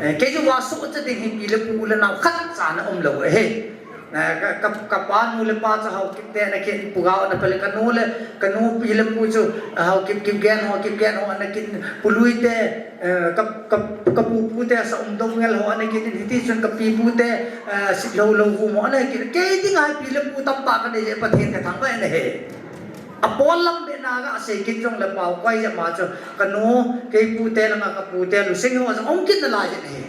Eh, kei jong va so cha ding hi pi le pu le nau khat cha na um lo ahi. Eh, ka, ka, ka pa nu le pa cha hau kip te na kin pu gao na pale ka nu le, ka nu pi le pu chu hau kip kip gen ho, kip gen ho na kin pu lui te, eh, ka, ka, ka pu pu te sa um dong ngel ho na kin hiti chun ka pi pu te, eh, sit lo lo vu mo na kin kei ding ai pi le pu tam pa ka nei je Pathen ka thang ba na he. A pawl lam be na ga sei kin jong le pau koi ja ma chu ka nu kei pu te la nga ka pu te lu sing ho jong ong kin na lai je he.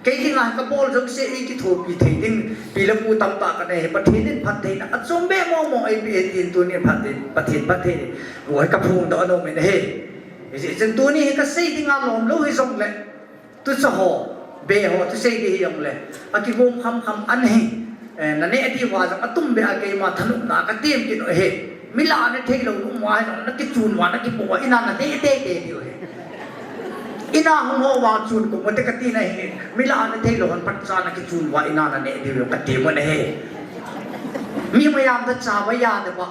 Kei ding a ka bol jong se ei ki thopi thei ding pi le pu tam ta ka nei he Pathen in phat thei na a chom be mo mo ei pi e tin tu ni phat thei Pathen phat thei ni. Oi ka phung do no me he. Ei chen tu ni he ka sei ding a lom lo hi jong le. Tu sa ho, be ho, tu sei di hi jong le. A ki gom kham kham an hi. Eh, na ne di wa jong a tum be a kei ma thanop na ka tem ki no he. Mi la ne thei lo lu ma jong na ki chun wa na ki po wa ina na ne te te di he. Ina hong ho wa chun ko mo te ka ti na he. Mi la ne thei lo hon pat cha na ki chun wa ina na ne di lo ka ti mo na he. Mi ma yam da cha wa ya da ba.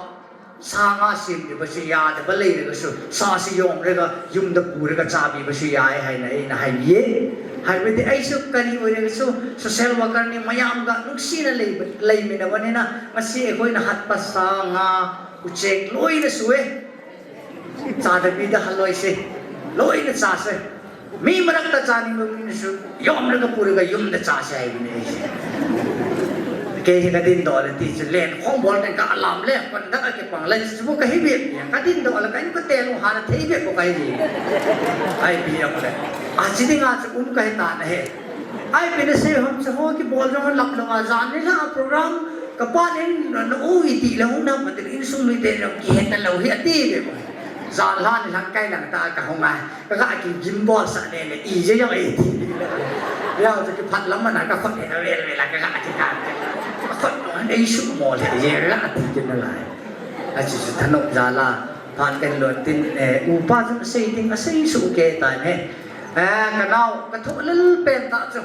Sa nga sim di ba su ya da ba lei re ga su, sa si yom re ga, yum da pu re ga cha bi ba su ya e hai na e na hai ye. Hai we de ai su kari o re ga su, social worker ni mayam ga nuksi na lei, lei mi na ba ni na, ma si e koi na hat pa sa nga u chek loi na su e. Cha da bi da ha loi se, loi na cha se. Mi marak ta cha ni mi su yom le ka pu le ka yum da cha sai ni. Kei hi ka din do le ti chu len khong bol ten ka alam le pan da ka ke pang le chu ka hi be ka din do le ka in ka te lu ha na thei be ko ka hi. Ai bi ya le. A chi ding a chu um ka hi ta na he. Ai bi ne se hom chu ho ki bol jong lap lo a jan ni la program ka pa nen na u i ti le hung na ma te in sum ni te ki he ta lo hi a ti be ko. Jan la ni lang kai lang ta ka hung ai. Ka ga ki gimbal sa ne ne i je jong e ti. Ya chu ki phat lam na ka khot ne vel vel ka ga ki ka. Ka khot no ne su mo le je ga ti kin na lai. A chu chu thanop ja la phat ken lon tin, eh, u pa chu sei ding a sei su ke ta ne. Eh, ka nau ka tho lel pen ta chu.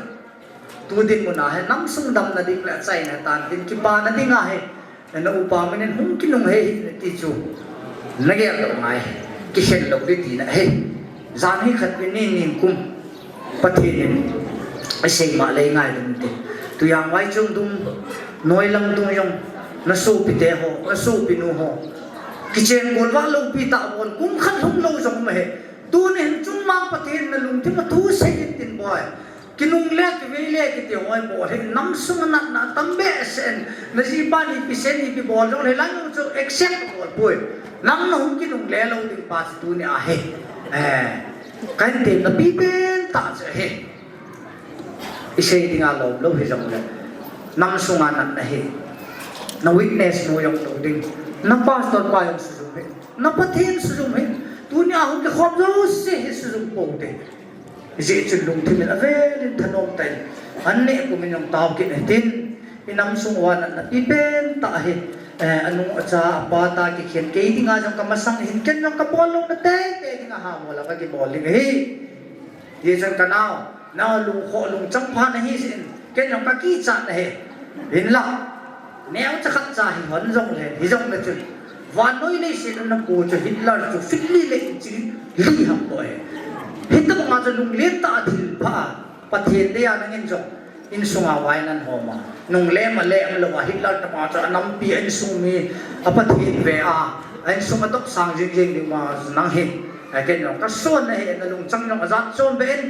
Tu din mun a he nam sung dam na ding le chai na tan din ki pa na ding a he. Na upa manin hung kinung he hi na ti chu. Na gel lo ngai. Ki khen lo di ti na he. Jan hi khat pe ni ning kum. Pathen in. A sei ma lei ngai dum ti. Tu yang wai chung dum. Noi lang dum yong. Na su pi te ho. Na su pi nu ho. Ki chen gol wa lo pi ta bon kum khat hung lo jong ma he. Tu ni hin chung mang Pathen na lung ti ma thu sei in tin boy. Kinung le, kivei le, kiti hoi bol hi, nam sung a natna tam behseh in, na jipa ni pi sen ni pi bol jong le, lang chu accept bol poi. Nang na hung kinung le lo ding pa chu tuni a hi. Eh, Kahin temna pipen tah chu ahi. Isei dinga lom lou hijongle, nam sunga natna hi na weakness nu jong lou ding, na pastor pa jong sujum hih, na Pathen sujum hih. Tunia hung kikhom jouse hi sujum pou te. Hijeh chun lungthim in avel in thanom tah in, an neh pum in jong tao kit hitin, inam sung uva natna pipen tah hi, eh, anu acha apa tah kikhen, kei dinga jong kamasang hin, ken jong kabol louna teitei dinga hamol a kakibol ding ahi. Hijeh chun kanao, nao lungkhoh lungchang pha nahi jeh in, ken jong kakichat nahi. Hinla, neocha khatcha hi hon jongle, hijongle chun, vannoi leiset a napu chu Hitler chu feet li le inch li ham bou ahi. Hitobanga chu lunglen tah a thilpha a, Pathen dei a nangin jong, insunga vai nan hom a, nunglem a lem louva Hitler tobanga chu anampi a insung mi a Pathen ve a, a insung adopsang jing jing diu ma nang hi, ken jong kason ahi, nalungchang jong ajat chom be in,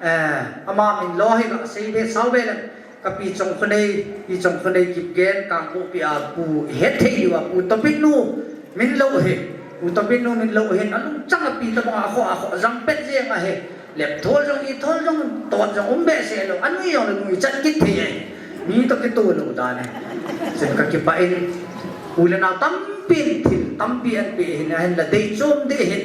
eh, ama min lo hi kasei be sao be leng, kapi Chongkhonei, Pi Chongkhonei Kipgen, Kangpokpi a pu, ihet thei diuva Pu Topinnu min lo hi, Pu Topinnu min lo hin, alungchang a pi tobanga akhoh, akhoh jang pet jeng ahi. Lepthol jong, ithol jong, tot jong um behseh lou, anui jong le nui chat kit thei ahi. Mi toh kitoh lou dan ahi. Chun kakipah in, u le nao tampin thil tampi anpeh hin, ahinla deichom ding ahin.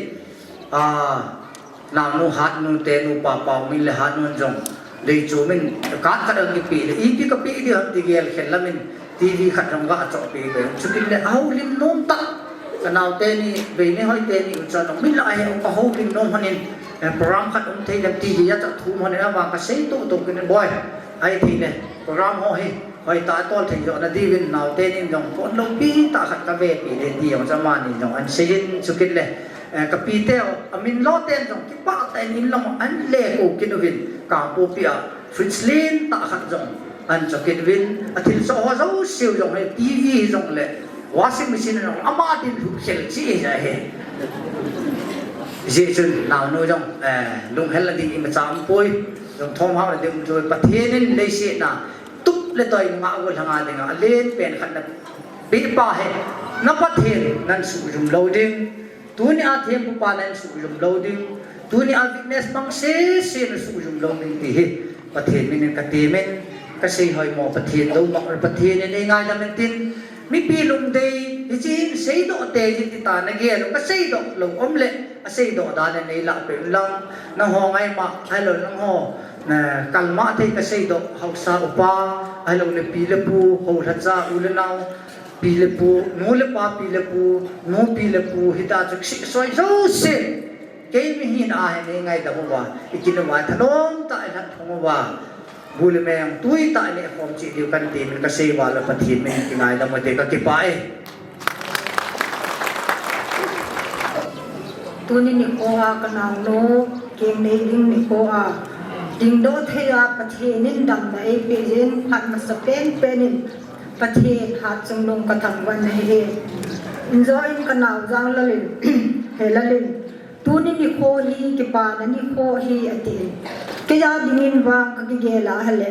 Ah, naonu Hatnu tenu, Papau min le Hatnu jong deichom in, card khat jong kipeh le, ipi kapeh ding ham ti gel khel lam in, TV khat jong gachohpeh be. Chukit le ahoulim nom tah, kanao teni, Veinehoi teni u chan jong min la ahi, ahoulim nom lhon in, eh, program khat um thei lem ti gei a chu thum lhon in, ama kasei toh toh kit in, boi, ahithei le program ho hi hoitah a tol thei joh nadiuvin, nao tenin jong pon loupi tah khat kavepeh le ti jong chu amani jong ahin seiyin, chukit le, eh, kapiteu, amin lo ten jong kipah tah in in lam ahin lekou kit uvin, Kangpokpi a fridge lentah khat jong ahin cho kit uvin, athilsoh ho jouseu jong hi, TV hijongle, washing machine jong ama din lhut khel cheh ahi. Hijeh chun naonu jong, eh, lunghel na ding imacha umpoi, lungthom hao na ding umpoi, Pathen in leiset a tup le toi nunga golhang a dinga alen pen khat napeh pa hi, na Pathen nan sujum lou ding, tunia thempupa nan sujum lou ding, tunia weakness mang sese na sujum lou ding ti hi Pathen min in katemin, kasei hoimo Pathen lou mang, Pathen in eingaidam intin, mipi lungdei, hiche hin seidoh teijin ti tah nagel u, kaseidoh lou um le, aseidoh dan in neilah peh un lang, nangho ngaima, ahilou nangho, eh, kalma thei kaseidoh, haosa upa, ahilou le pi le pu, houlhacha, u le nao, pi le pu, nu le pa, pi le pu, nu pi le pu, hitah chu kisihsoi jouse, kei mihina ahin eingaidam uva, ikin uva, thanom tah in lhatphong uva, bu le meng tuitah in nehkhom cheh diu kahin temin, kasei uva le Pathen min in kingaidam ute, kakipah e. Tuni nikho a kanaonu, kengnei ding nikho a, dingdoh thei a Pathen in damna eipeh jeh in, phat masa penpen in Pathen hatchungnung kathangvah in ahi. Injo in kanao Janglal in, Helalal in, tuni nikho hi kipana nikho ahi atin, keija dingin vang kakigel a ahile,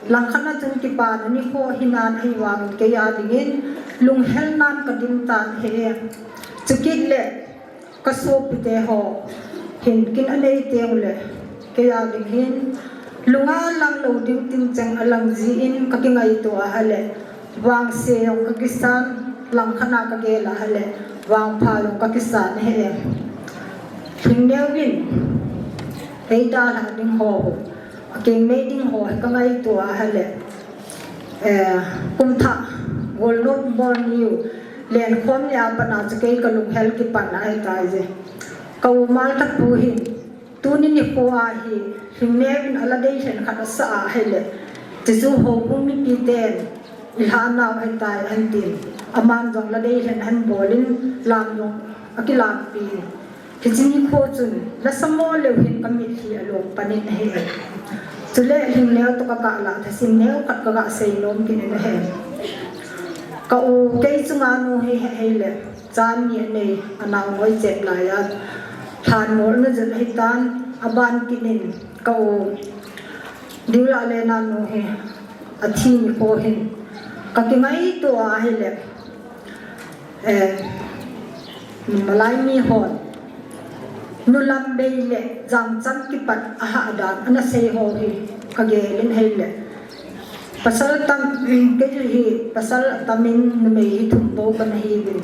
langkhat a chun kipana nikho ahinan ahivangin keija dingin lunghel nan kadim tan ahi. Chukit le kasopite ho hin kin anei teng ule, keija ding hin lunga lang lou ding tincheng alang jeh in kakingaito a ahile, vangse jong kakisan, langkhat a kagel a ahile, vangpha jong kakisan ahi. Lhingneo in eidalhah ding ho, akengnei ding ho hi kangaito a ahile, eh, kumthah golnop bol niu lenkhom nia pat a chu kei kalunghel kipan ahitai je. Ka u Malthapu hin tuni nikho a hi Lhingneo in ala deilhen khat asah a ahile, chuchu houbung mipiten ilhahnau ahitai ahin tin, aman jong la deilhen ahin bol in, lam jong akilampi in, hiche nikho chun lasa mo leu hin kamitlhi alom pan in ahi. Chule Lhingneo toh kagah lah thasim neo khat kagah seinom kit in ahi. Ka u kei chunga nu hi ahile, cha ni anei, anao ngoi chep lai a lhanmolna jeh ahitan, aban kit in ka u Diulale nanu hi athi nikho hin kakingaito a ahile, eh, malai mi hon Nulam bei le jangcham kipat ahah dan ana sei ho hi kagel in ahile. Pasal tam, kei hi pasal atamin numei hi thum bou kana hiuvin.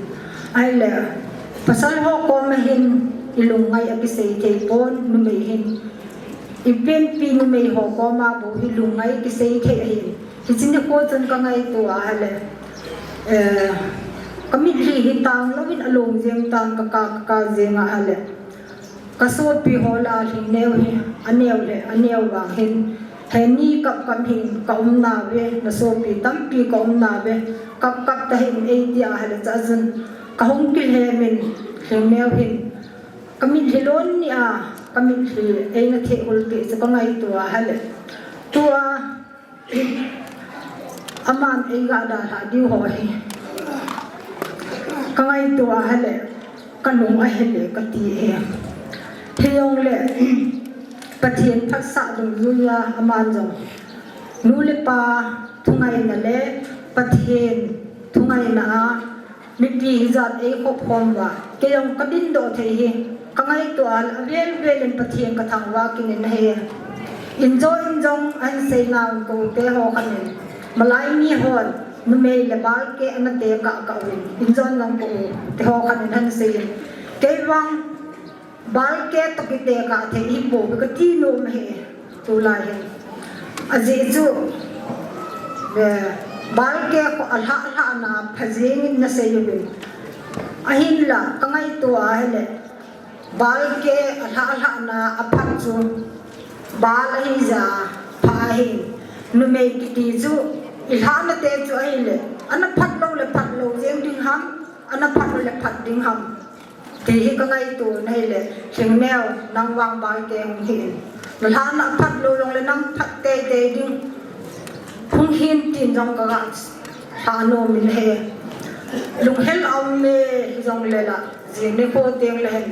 Ahile, pasal ho koma hin ilungngai akisei thei pon, numei hin. Ipi ipi numei ho koma bou hi lungngai kisei thei ahin. Hiche nikho chun kangaito a ahile, eh, kamitlhi hi tang louvin along jeng tan, kaka, kaka jeng a ahile. Kasopi ho lah a Lhingneo hi aneo le aneo vang hin, heni kap kap hin kaum nauve, nasopi tampi kaum nauve, kap kap tahih in eitia ahile chajun kahung kilhem in Lhingneo hin kamitlhi lon nia, kamitlhi eina thehul peh chu kangaito a ahile. Tua aman eiga dalhah diu ho hi kangaito a ahile, kalung ahile kati e. Hijongle Pathen phatsah dungjuiya aman jong nu le pa thungaina le Pathen thungaina a mipi hijat eikhop khom uva, kei jong kadindoh thei hi kangaito a, avel vel in Pathen kathangvah kit in ahi. Injo injong ahin sei nau in, ka u te ho khat in, malai mi hon numei le balke ana tekah kah uvin, injo injong ka u te ho khat in ahin sei in, kei vang balke toh kitekah thei hipouve kati nom ahi tulai hin. Ajeh chu, eh, balke kho alhah lhahna pha jeng in nasei uvin. Ahinla kangaito a ahile, balke alhah lhahna aphat chu bal ahijeh a pha ahin. Numei kiti chu ilhahna te chu ahile, ana phat lou le phat lou jeng ding ham, ana phat lou le phat ding ham ti hi kangaito na ahile, Lhingneo, nang vang balke hung hi in. Nalhahna phat lou jongle nang phat teitei ding hung hin tin jong kaga lhah nom in ahi. Lunghel a um e, hijongle la, jing nikho teng le hin,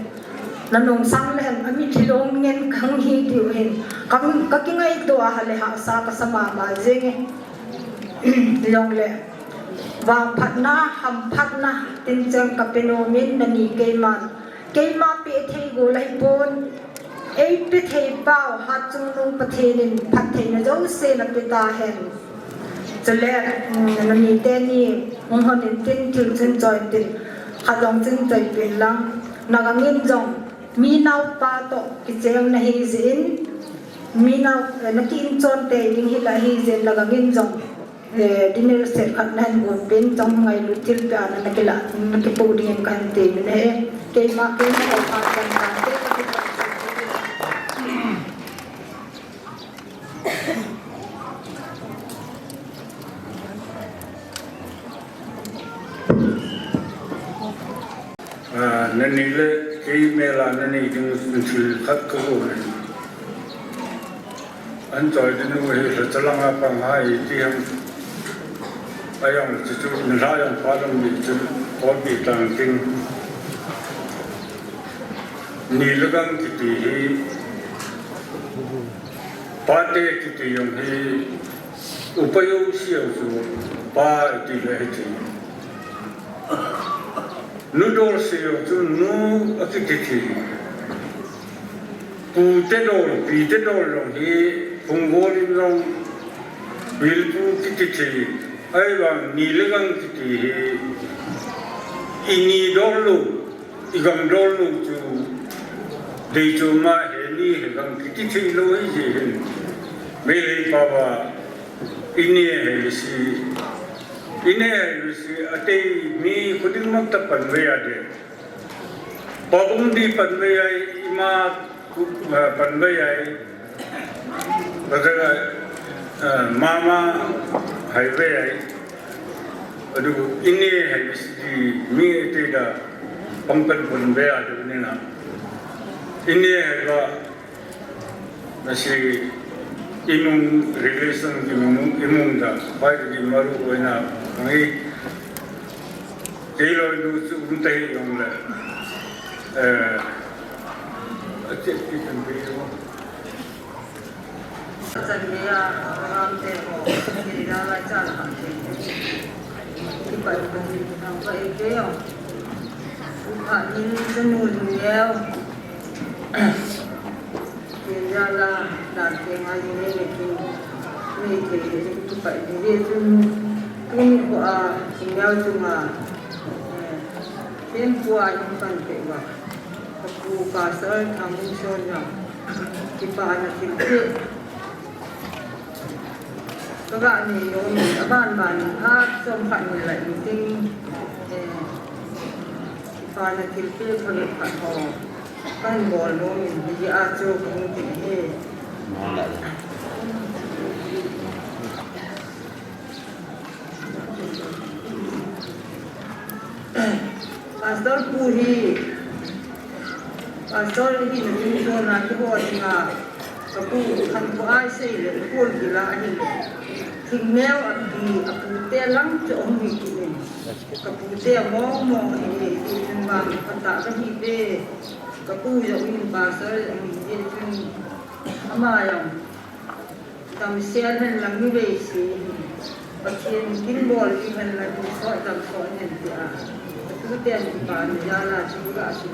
nanung sang le hin, amitlhi lom ngen kahung hi diu hin, ka, kakingaito a ahile hahsa kasa mama jeng e. Hijongle, vangphatna, hamphatna, tincheng kape nom in nani keiman, keima peh thei gol ahipon, eipe thei pau, Hatchungnung Pathen in phattheina jouse nape tahen. Chule, mm, nani teni hung hon intin, thil chunchon tin, khat jong chunchon peh in lang, nagang in jong, mi naopa toh kicheng nahi jeh in, mi nao, eh, naki inchon tei ding hi lah ahi jeh in, nagang in jong, eh, dinner set khat nahin gon peh in, chong ngailut thilpeh a nakilah, nakipoh ding in kahin ti in ahi. Keima, keima toh phat chan chan te. Ah, nani le kei mel a nani ding thil khat kagon e. Anchoi ding nu hi lhacha langa pang ahi ti ham. Ajong chu chu nilhah jong pha jong ni chu kolpi tang ting. Ni le gang kiti hi, pate kiti jong hi, upa jouse chu pa iti le hiti. Nu dol seh jong chu nu akiti thei. Pu te dol, pi te dol jong hi, phung gol in jong, bilpu kiti thei. Ahivang ni le gang kiti hi, ini dol lou, igang dol lou chu, deichoma heni hegang kiti thei lou ahi jeh hin. Meitei pao a, ini he si, ini he si, atei mi khuding mak ta panve a de. Pabung di panve ai, ima, eh, panve ai. Bagaga, eh, mama haive ai. Adu ini haive si mi te da pangpan panve a de ni na. Ini haiva Masi imung relation imung, imung da, bai da di maru ko ina, ngi, kei loi du chu um tai jong le, eh, a chet ki kan pe jong. Chan gei a, ram te ko, kei da lai chan ha te. Ki pai ko ni, nang pai ke jong. U pha nin chanu lu yeo. Ken jala, dan te ngai ni ni tu, ni te ni tu pa ni ni tu, tu ni ko a, ni ya tu ma, eh, ken ko a ni pan te wa, ko Pastor Thangminson ya, kipana thilpeh. Ka ga nei nom in, aban ban in phat chomkhat ni lai in tin, eh, kipana thilpeh phabep khat ho kahin bol nom in, hijeh a chu kahung tin ahi. Pastor pu hi, Pastor hina ding chun a kihou dinga, ka pu Thangkhua Isei le Pu Gila ahin. Thingneo a pi, a pute lang chu ahung hi kit in. Ka pute among mong ahi, ti chun vang phatah kahi ve. Ka pu jong in Pastor ahi ve chun ama jong. Damsel hen lang ni vei si. Pathen kin bol ding hen lang ni sot dam sot hen ti a. Tu ten pa ni jala chu ga su.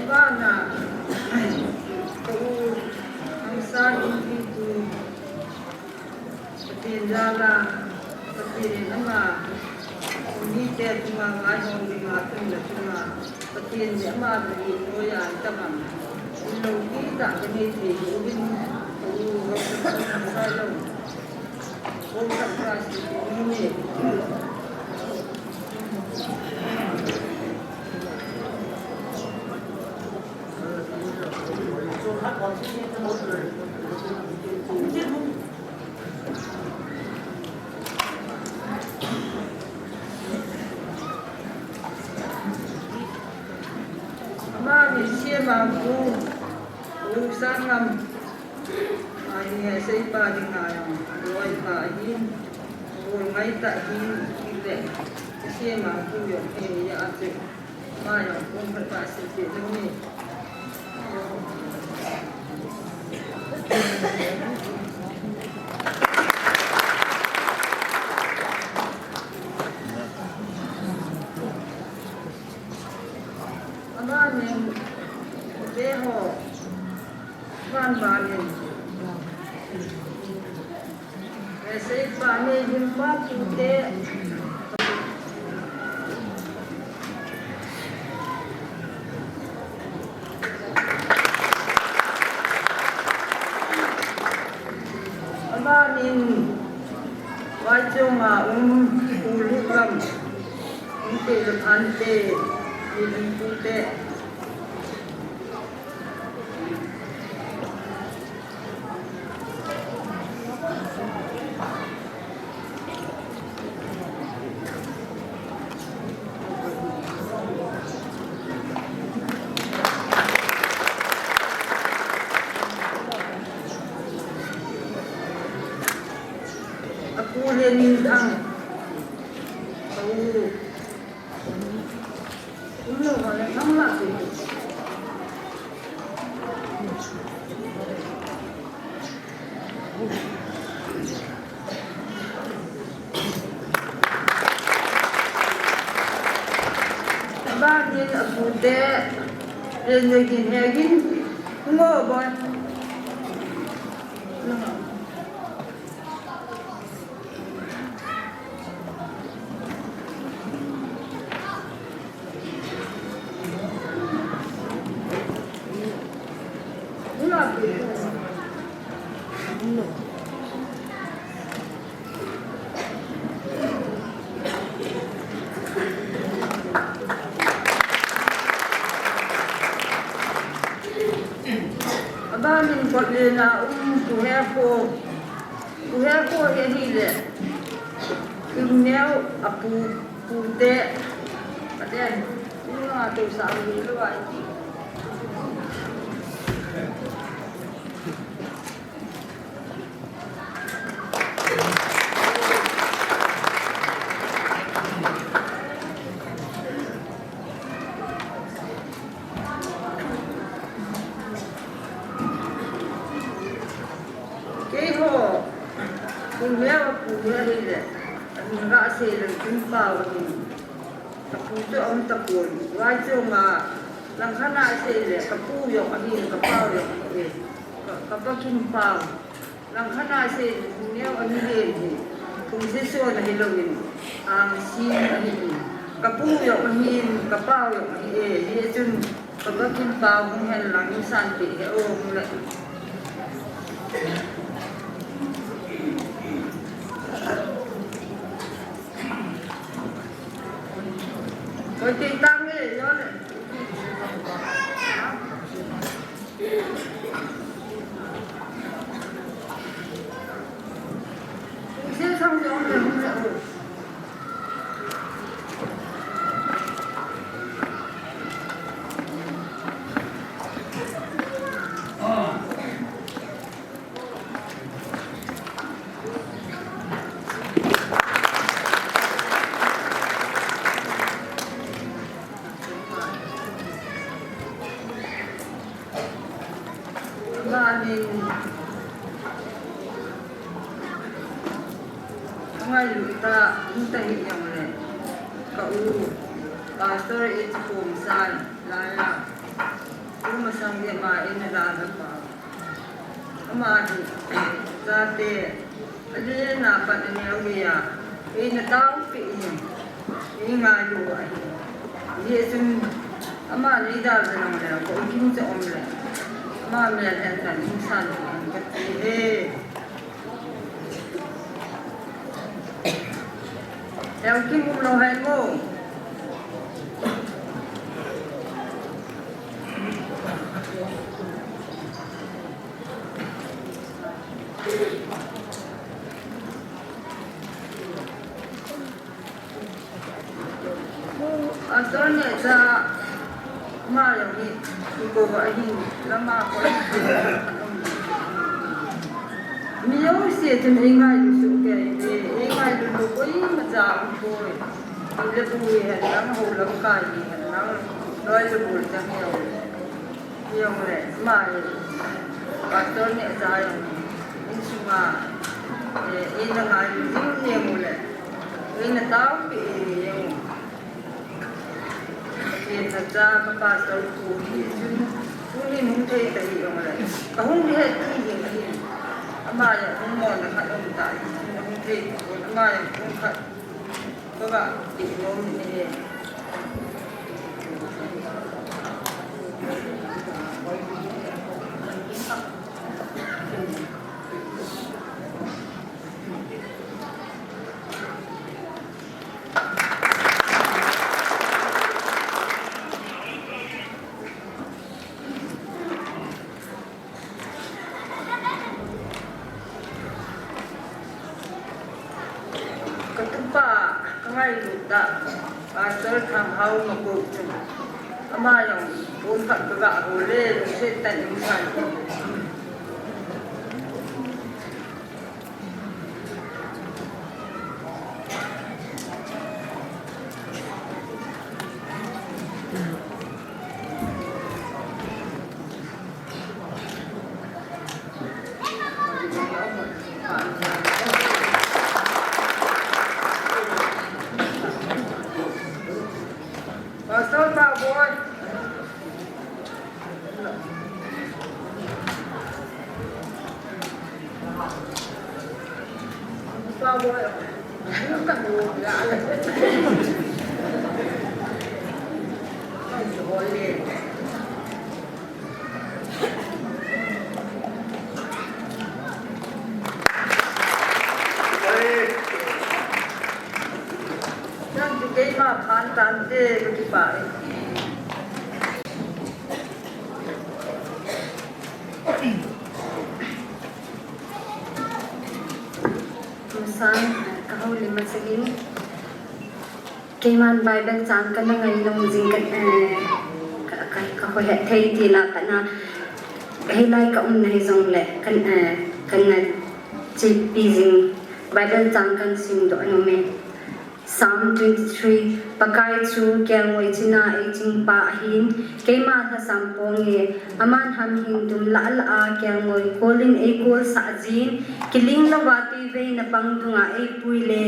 Bana. Tu. Ang sa in tu. Pathen jal a, Pathen in ama, mite chunga vaihom dinga tunna chunga, Pathen in ama dingin noiya itam am, lou kitah kanei thei uvin, u, u, u, sa lou. Kong khat ka si, u, ni. Ama min Siamangpu, U Sangam, ahi, seipa dinga jong, loipa ahin, bol ngaitah ahin, ile, Siamangpu jong, he, ya, ati. Amanin, teho, van vanin. Seipa nei himpa pute. Amanin, vaichunga um, ulu lam, um, pele phante, ni himpute. Apu Lenin thang. Apu. Banin apute, len nagin hegin, ngo bon. Abanin kotlen a um, Pu Heko. Pu Heko hi ahile, Kimneo apu, pute, aden, ina to sa mi lo ai. Neo apu hi ahile, ahin gasei leng chun pao ahin. Apu chu aum tapon. Vai chunga langkhat a asei le, kapu jong ahin, kapao jong ahi. Ka, kapa Kimpao. Langkhat a asei, neo ahi len hi. Thum seh son ahi louvin, angsin ahi. Kapu jong ahin, kapao jong ahi e. Hichun, kapa Kimpao hung hen lang, sanpeh hih o hung le. Koi teng tang e, jo le. Kung seh sang jong le hung le o. Amanin, angailut tah, hung tah hih jongle, ka u, Pastor H. Khomsai, lai a, u masang gei ama in ana dalha pa. Ama hi, chate, alen a pat aneo geiya, eina taopeh in, eingailu ahi. Hichun, ama neidalha jongle, ka u Kim chu aum le, ama mel hen tan hung sanpeh in kati e. Leo Kim umlou ham mo. Pastor Nehcha, ama jong hi, kiko ahin, lama koi. Mi jouse chun eingailu soh kei e, eingailu lou koimacha aumpoi. Pi le pu hihen lang, hou lamkai hihen lang, loi le gol chang hijongle. Hijongle, ama hi, Pastor Nehcha jong, insunga, eh, eina ngailu jing jeng u le, eina taopeh jeng u. Pathen lhacha ka Pastor pu hi chun, tunin hung thei ta hijongle, kahung ding ahi ti jing ahin. Ama jong hung mona khat aum ta hi chun, ahung thei tapon, ama jong pung khat. Ka ga ti nom in ahi. Ka tupa, ka ngailut tah, Pastor Thanghao Makou chu, ama jong, pon khat ka ga hou le, lungset tah in um tan. Pastor Paoboi. Paoboi. Nang chu keima phan tante, ka kipah e. Masang, ka houlim masangin. Keiman Bible chang kana ngailou jing ka, eh, ka, ka, ka hoi het thei ti la kana, hilai ka umna hijongle, kan, eh, kana chepi jing Bible chang kan simdoh nom e. Psalm twenty-three. Pakai chu kelngoi china eichingpa ahin, keima lhasam ponge, aman hamhing dum lah lah a kelngoi kolin eikolsah jin, kiling louva tuivei napang dunga eipuile,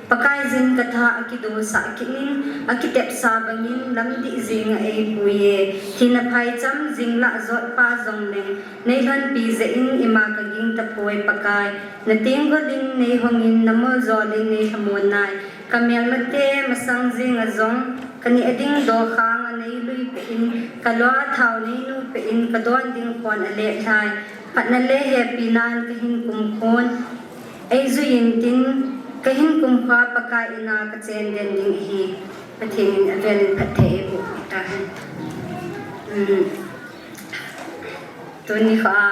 Pakaiyin katha akidosah kinin, akitepsa bangin lamdih jinga eipuiye, thina phaicham jing lah jotpa jongleng, neilhonpi jeh in ima kaging tapoi Pakai, natenggol in neihongin namoljol in neilhamon nai. Kamelmate masang jenga jong, kaneh ding dokhanga neilui peh in, kalua thao neinu peh in, kadon ding khon alet lhai. Phatna le hepinan kahin kumkhon, eijuiyin tin, kahin kumkhoa Pakai ina kachen den ding ahi. Pathen in avel in phatthei eiboh tahen. Um, tuni khoa,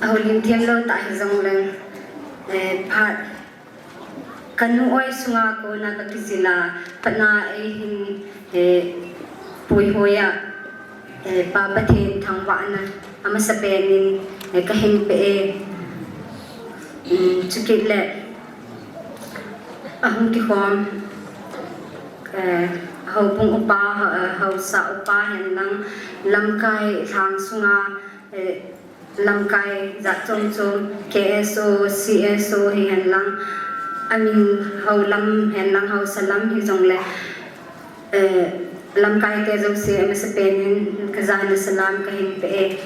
ahoulim themlou tah hijongleng, eh, phat kanu oi sunga kona kakijila, phatna eihin, eh, puihoiya, eh, Pa Pathen thangvahna amasapen in, eh, kahin pe e. Um, chukit le, ahung kikhom, eh, houbung upa, eh, haosa upa henlang, lamkai lhang sunga, eh, lamkai jat chom chom, K S O, C S O hihenlang, amin houlam henlang, haosa lam hijongle, eh, lamkaite jouse amasapen in kajana salam kahin pe e.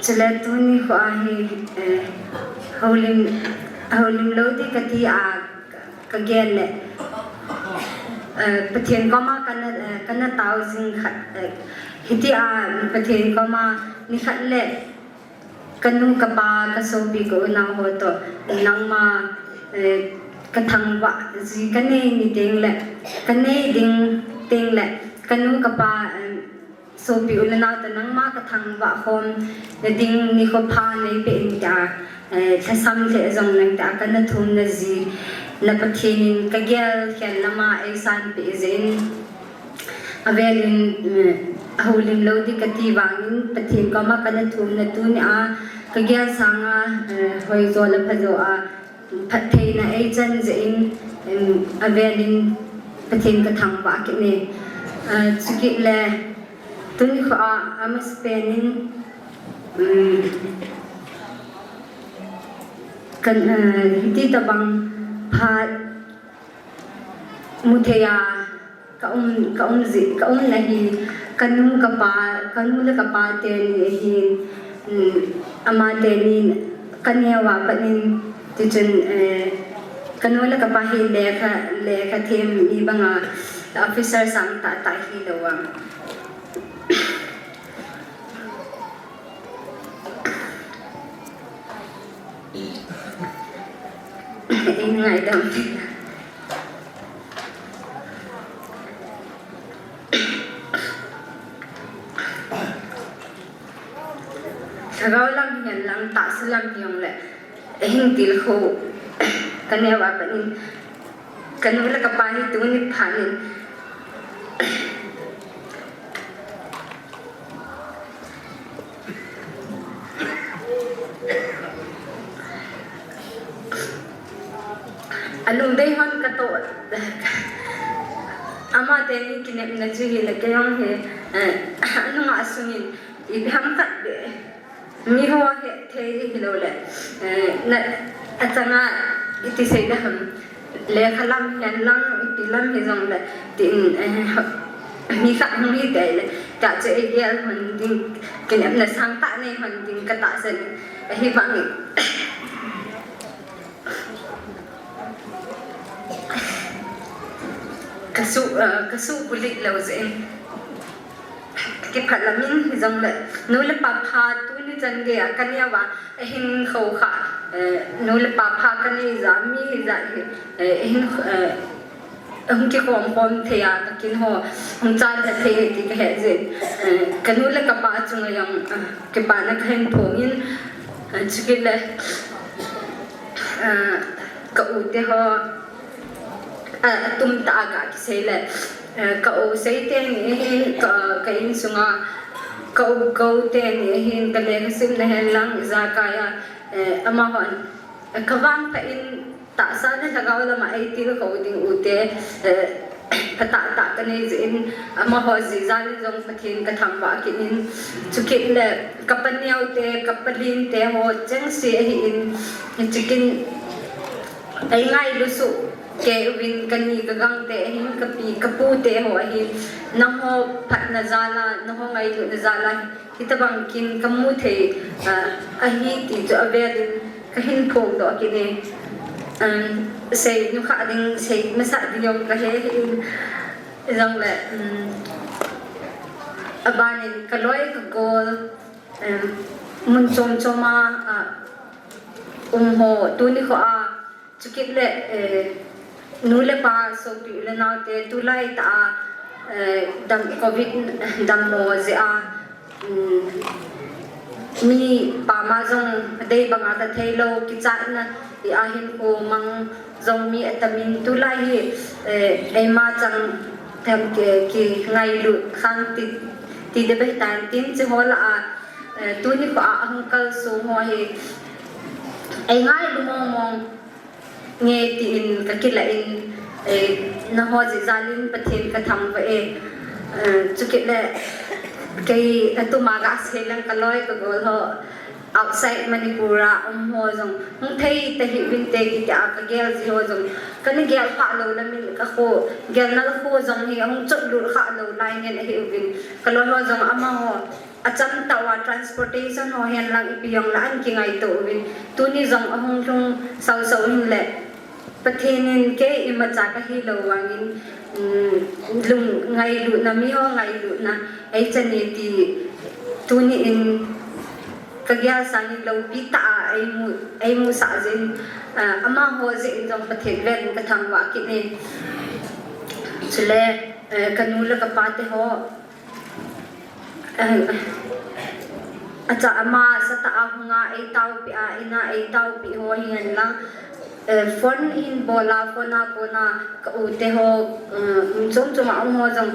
Chule tuni khoa hi, eh, houlim, houlim lou ding kati a, kagel le, eh, Pathen koma kana, eh, kana tao jing khat, eh, hitia Pathen koma nikhat le kanu kapa kasopi kaunau ho toh, nangma, eh, kathangvah ji kanei ni tengle, kanei ding tengle, kanu kapa, eh, sopi u le nao toh nangma kathangvah khom nading nikho pha neipeh in tia, eh, lhasam lheh jongleng tia kana thumna ji, na Pathen in kagel khel lama eisanpeh jeh in, avel in, eh, ahoulim lou ding kati vangin Pathen koma kana thumna tunia kagel sanga, eh, hoijo le phajo a, phattheina eichan jeh in, em, avel in Pathen kathangvah kit e. Ah, chukit le, tuni khoa amasapen in, um, kan, eh, hiti tabang phat mutheiya, ka um, ka um ji, ka umna hi, kanu kapa, kanu le kapa teni ahin, um, amateni kaneo a pat in, tichun, eh, kanu le kapa hi lekha, lekha them mi banga officer sang tahtah hilou a. Ei ngaidam. Lhagao lam hihen lang tahsa lam hijongle, eihin tilkhou kaneo a pat in, kanu le kapa hi tuni phat in alungdei hon katoh, amateni kinepna chu hile keijong hi, eh, anunga sungin ipi ham khat beh, miho hethei hilou le, eh, na, achanga iti seina ham, lekha lam hihen lang, ipi lam hijongle, tin, eh, mi khat hung hite le, tia chu eigel hon ding, kinepna sangtah nei hon ding katahsan, ahivangin kasu, ah, kasu bulik lou jeh in, kipah lamin hijongle, nu le pa pha tuni chan geiya kaneo a, ahin khou kha, eh, nu le pa pha kanei ja mi hija hi, eh, ahin, eh, hung kikhom khom theiya kakin ho, hung chalha thei ti kahe jeh in, eh, kanu le kapa chunga jong, eh, kipana kahin phong in, eh, chukit le, eh, ka u te ho, a, atum tah a kakisei le, eh, ka u sei teni ahin, ka, ka insunga, ka u gou teni ahin, ka lekha simna hen lang, ijakai a, eh, amahon, eh, ka vangpha in, Tahsa le lhagao lama ei tilkhou ding u te, eh, phatah tah ka nei jeh in, amaho jeh jal in jong Pathen ka thangvah kit in, chukit le ka paneo te, ka palin te ho chengse ahi in, chukit in ei ngailu soh kei uvin, ka ni ka gang te ahin, ka pi ka pu te ho ahin, nangho phatna jal a, nangho ngailutna jal a, hitabang kin ka mu thei, ah, ahi ti chu avel in ka hin phongdoh kit e. Um, sei nukha ding, sei masa ding jong ka he hih in, jong le, um, aban in ka loi ka gol, um, mun chom chom a, ah, um ho, tuni kho a, chukit le, eh, nu le pa, sopi u le nao te, tulai tah a, eh, dam, covid dammo jeh a, um, mi pam a jong dei banga tha thei lou, kichatna, i a hin ko mang jong mi atam in tulai hi, eh, eima chang them ki, ki ngailut khang ti, ti de be tan tin chi ho la a, eh, tuni kho a hung kal sung ho hi, ei ngailu mong mong nge ti in ka kila in, eh, nangho jeh jal in Pathen ka thangvah e. Eh, chukit le kei atuma ga sei lang ka loi ka gol ho, outside Manipur a um ho jong hung thei ta hih uvin te kiti a ka gel ji ho jong, ka ni gel kha lou la min ka kho, gel na la kho jong hi hung chot lut kha lou lai ngen ahi uvin, ka loi ho jong amaho acham tah uva transportation ho hen lang ipi jong la an kingaito uvin, tuni jong ahung lhung sau sau in le, Pathen in kei imacha ka hi lou vang in, um, lung ngailutna, mi ho ngailutna ei chan e ti tuni in ka gel sang in loupi tah a ei mu, ei mu sah jin, ah, amaho jeh in jong Pathen vel in ka thangvah kit e. Chule, eh, ka nu le ka pa te ho, eh, acha ama satah a hung a ei taopi a, in a ei taopi ho hi hen lang, eh, phone in bol a, phone a kona ka u te ho, eh, um, chom chom a um ho jong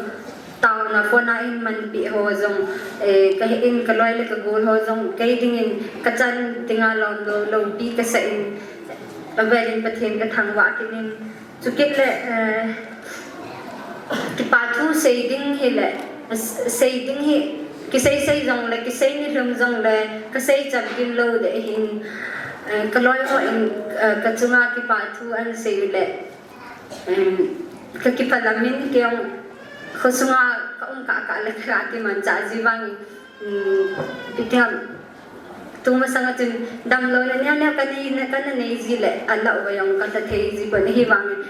taona phone a in manpi ho jong, eh, ka he in ka loi le ka gol ho jong kei ding in ka chan ding a lom lou, loupi ka sa in, avel in Pathen ka thangvah kit in. Chukit le, eh, kipa thu sei ding hi le, sei ding hi, kisei sei jong le, kisei ni lhum jong le, ka sei cham kin lou de hin, eh, ka loi ho in, eh, ka chunga kipa thu an sei u le, em, ka kipa lam in kei jong kho sunga ka um kah kah le ka kimanchah ji vang in, um, ipi ti ham, tu masang a chun damlouna neo neo ka nei, ka na nei ji le, a la uva jong ka tha thei ji pon ahi vang in,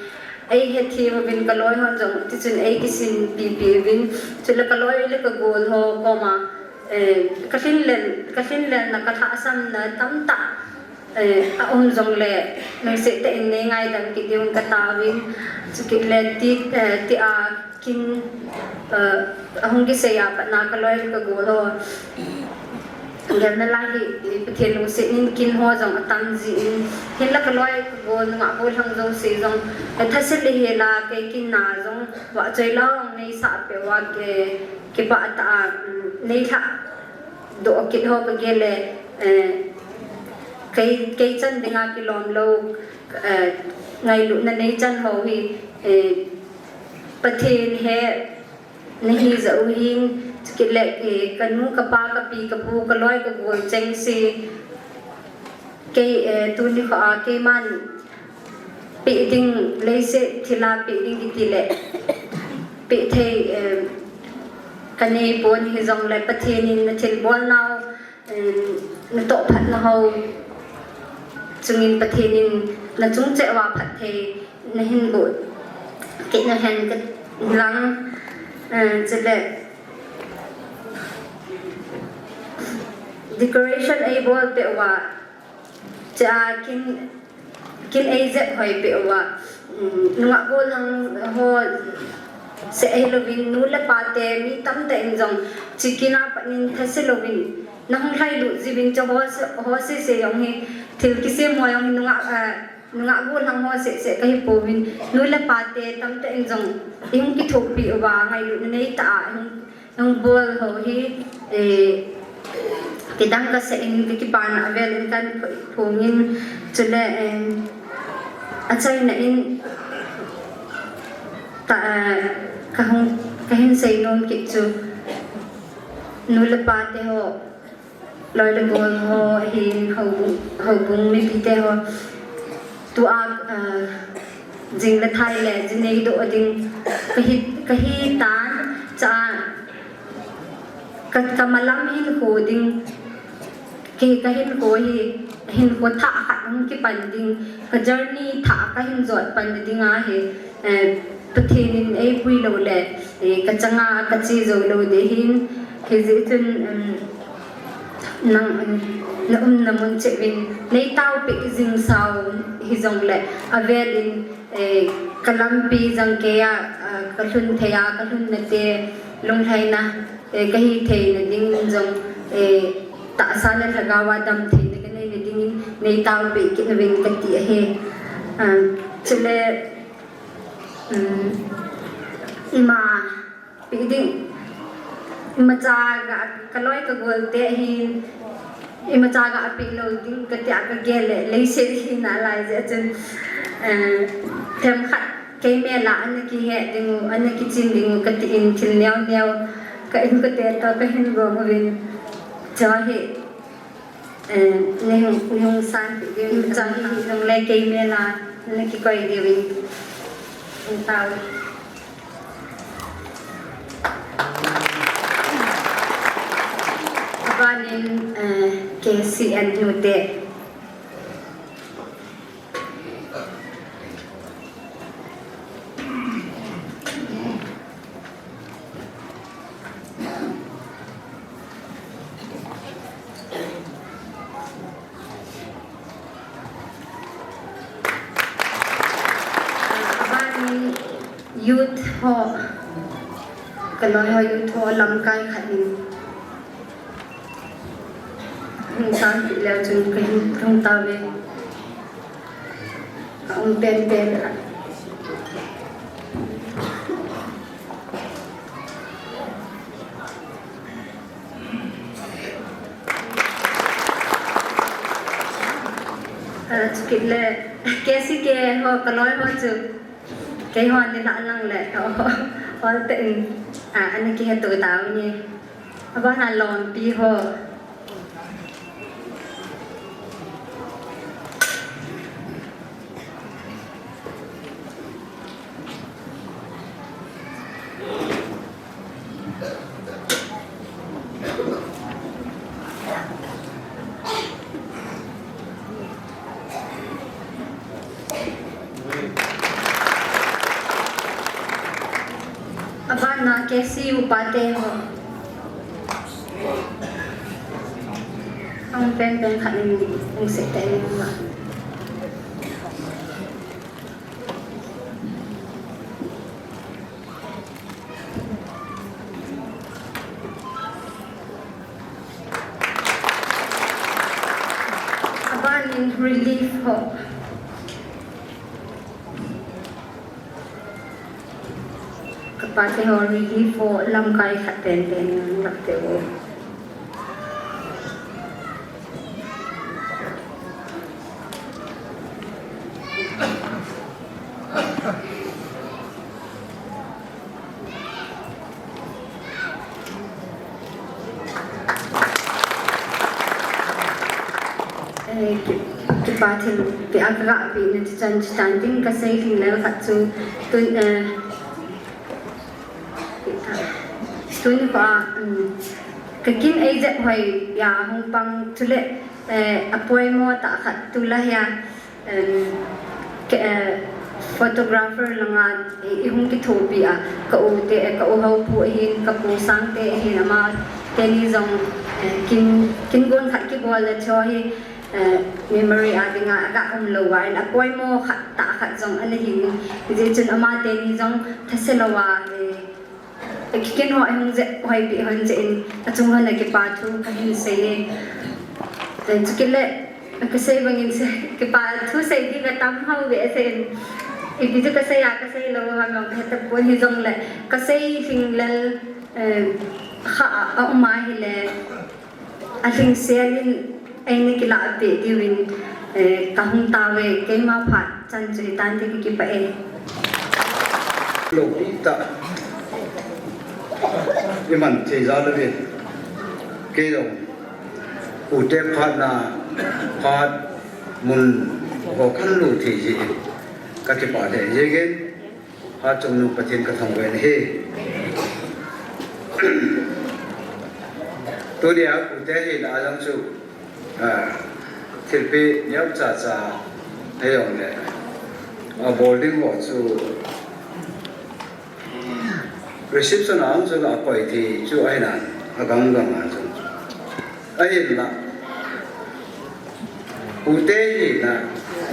ei hethem uvin ka loi hon jong, ti chun ei kisin pipi uvin, chule ka loi le ka gol ho koma, eh, ka lhin len, ka lhin lenna ka lhahsamna tamtah, eh, a um jong le, lungset tah in nei ngaidam kit diu in ka taovin, chukit le ti, eh, ti a, kin, eh, ahung kisei a pat na ka loi ka gol ho. Gel na lai hi, eh, Pathen lungset in kin ho jong atam ji in. Hinla ka loi ka gol, nungah gollhang jouse jong, eh, thase le hel a, kei kin na jong, vahchoi la jong nei sah peh uva, eh, kipah tah a, um, nei lhah doh kit ho ka gel le, eh, kei, kei chan ding a kilom lou, eh, ngailutna nei chan ho hi, eh, Pathen he na hi ja u hin, chukit le, eh, ka nu, ka pa, ka pi, ka pu, ka loi, ka gol chengse, kei, eh, tuni kho a keiman peh ding, leiset thil a peh ding kiti le, peh thei, eh, ka nei pon, hijong le Pathen in na thilbol nau, eh, na toh phatna ho chung in Pathen in na chung cheh uva phatthei na hin boh kit na hen ka lang, eh, chule decoration ei bol peh uva, chea kin, kin ei jep hoi peh uva, um, nungah gollhang ho seh ahi louvin, nu le pa te, mi tamtah in jong, chi kin a pat in thase louvin, na hung lhailut jiuvin, chu ho se, ho sese jong hi, thil kisem ho jong hi nungah, ah, nungah gollhang ho seh seh ka hi pouvin, nu le pa te tamtah in jong, i hung kithopi uva, ngailutna nei tah a, i hung Nang bol ho hi, eh, kidang kasa in, ka kipana avel in kan phongin, chule, eh, Achaina in ta, eh, kahung, kahin seinom kit chu nu le pa te ho, loi le gol ho, ahin houbung, houbung mipi te ho, tua, eh, jing le thai le jinei doh ding kahi, kahi tan cha, ka, kamalam hinkho ding, ki, kahinkho hi, hinkho thah khat hung kipan ding, ka journey thah kahin jot pan ding ahi, eh, Pathen in eipui lou le, eh, kachanga kache jou lou ding ahin, hijeh chun, um, nang, um, na umna mun cheh uvin, nei taopeh jing sau hijong le, avel in, eh, ka lampi jangkei a, ah, kalhun thei a, kalhun na te, lunglhaina, eh, kahi theina ding jong, eh, tahsa le lhagao a damtheina kanei na ding in, nei taopeh kit uvin kati ahi. Ah, chule, um, ima pe ding, imacha ga, kaloi kagol te ahin, imacha ga pe lou ding kati a kagel le, leiset hi nalai jeh chun, eh, themkhat kei mel a ana kihe ding u, ana kichen ding u kati in thil neo neo ka inkote toh kahin gong uvin. Chu hi, eh, nei hung, nei hung sanpeh ding, imacha hi hijong le kei mel a ana kikoi diu in. Hung tao. Abanin, eh, K C N nute. Abanin youth ho, kaloi ho youth ho lamkai khat in. Hung sanpeh leu chun kahin hung tao ve. Ka um penpen a. Ah, chukit le, K C K ho, kaloi ho chu. Keiho ni lah lang le, ho, ho te in, ah, ana kihe to tao ni. Abana lompi ho. Abana K C U pa te ho. Ang pen pen khat in hung se te in ma. Abanin relief ho. Kapa te ho relief ho lamkai khat pen pen in lam te ho. Eh, ki, kipa thilpeh a kaga peh na chu chan chu tan ding kasei lhinglel khat chu tun, eh, tuni kho a, um, kakin ei jep hoi a hung pang chule, eh, apoimo tah khat tulai a, Em, ke, eh, photographer langa i, i hung kithopi a, ka u te, eh, ka u Haopu ahin, ka pu Sangte ahin, ama teni jong, eh, kin, kin gon khat kibol le chu hi, eh, memory a dinga aga um lou va, in apoimo khat tah khat jong ana hin, hijeh chun ama teni jong thase lou va, eh, Kikin ho hung je, hoi pi hon je in, achung hon a kipa thu kahin sei e. Then chukit le, kasei bangin se, kipa thu sei ding atam hao ve se in. Ipi chu kasei a, kasei lou ham jong kahe tapon hijong le, kasei lhinglel, eh, kha a, a um a hile, alhingsel in, eina kilah peh diuvin, eh, kahung tao ve, keima phat. Chan chu hitan ti kakipah e. Lopi tah. Iman thei jal uve. Kei jong ute phatna phat mun ho kalut thei jeh in kakipah lheh jenge. Hatchungnung Pathen kathangvah in ahi. Tunia ute hina a jong chu, ah, thilpeh neocha cha hijongle, abol ding ho chu reception a jong chu akoi thei chu ahi nan, agang gang a jong. Ahinla, ute hina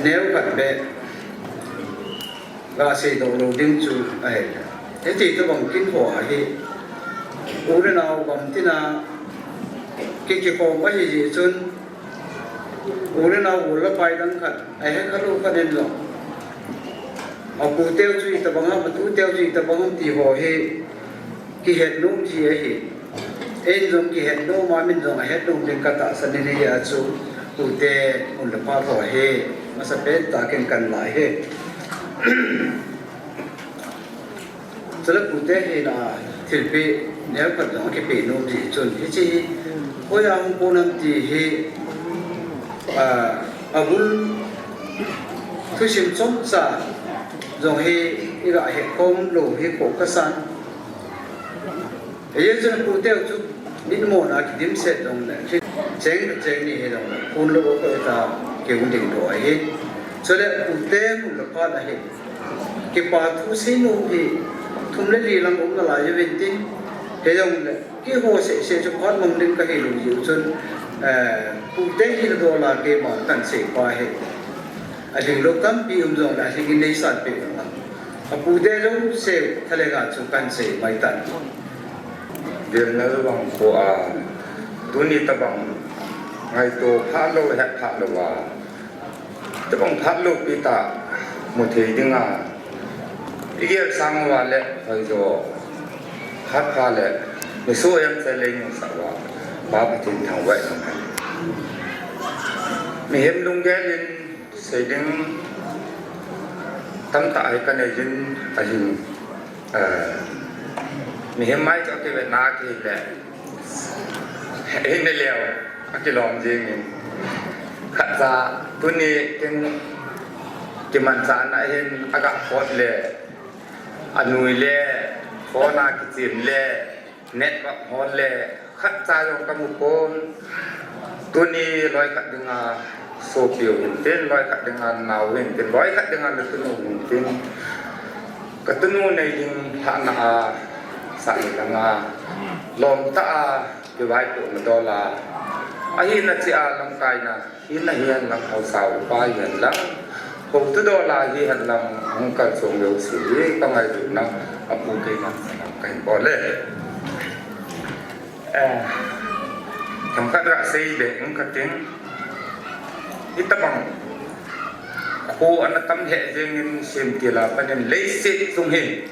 neokhat beh gasei doh lou ding chu ahi. Hiti tobang kin ho ahi. U le nao gamtin a ki, kikhom ahi jeh chun, u le nao gol le pai dang khat ahe khalou khat in jong, aputeu chu itobang ham, atuteu chu itobang ham ti ho hi kihet nom ji ahi. Eiin jong kihet nom a, min jong ahet nom ding katahsan in, hia chu ute mun le phat ho hi masapen tah in kan lah ahi. Chule ute hina thilpeh neokhat jong akipeh nom ji chun, hiche hi hoiya hung kon ham ti hi, ah, abul thusim chomcha jong hi iga hekhom lou hi kho kasan. Hijeh chun ute chu mitmona kidimset jongle, cheng, cheng ni hijongle, phun lou ko ta, keu ding doh ahi. Chule ute mun le phat ahi. Kipa thu seinom hi thum le li lang um nalai uvin tin, hijongle keiho seh seh chu phat mang ding kahi lou jeh chun, eh, ute hina dola keima kan seipa hi alhinglou tampi um jongle alhing in neisan peh un lang. Apute jouse thalenga chu kan sei mai tan. Gelnal vangkho a, tuni tobang ngaito phat lou, het phat lou a, tobang phat lou pi tah mu thei dinga igel sang uva le hoijo phat pha le, misoh em se lei nusah uva, Pa Pathen thangvah in um hen. Mihem lunggel in sei ding tamtah hi kanei jin ahin, eh, mihem mai chu akivetna kile, eimi leo akilom jingin, khatcha tuni kin kimanchahna hin aga phot le, anui le, phone a kichim le, network hol le, khatcha jong kamu pon. Tuni loi khat dinga sopi u hintin, loi khat dinga nao u hintin, loi khat dinga natunu u hintin, katunu nei ding lhahna a, sahna langa lom tah a kivaipohna dola, ahina cheh a lamkaina hina hihen lang, haosa upa hihen lang, houtah dola hihen lang, hung kalsong jouse hi kangailutna a pu kei man kahin bol e. Eh, themkhat gasei be ing kating. Hitobang kho ana tam lheh jengin, semtil a panin leiset chung hin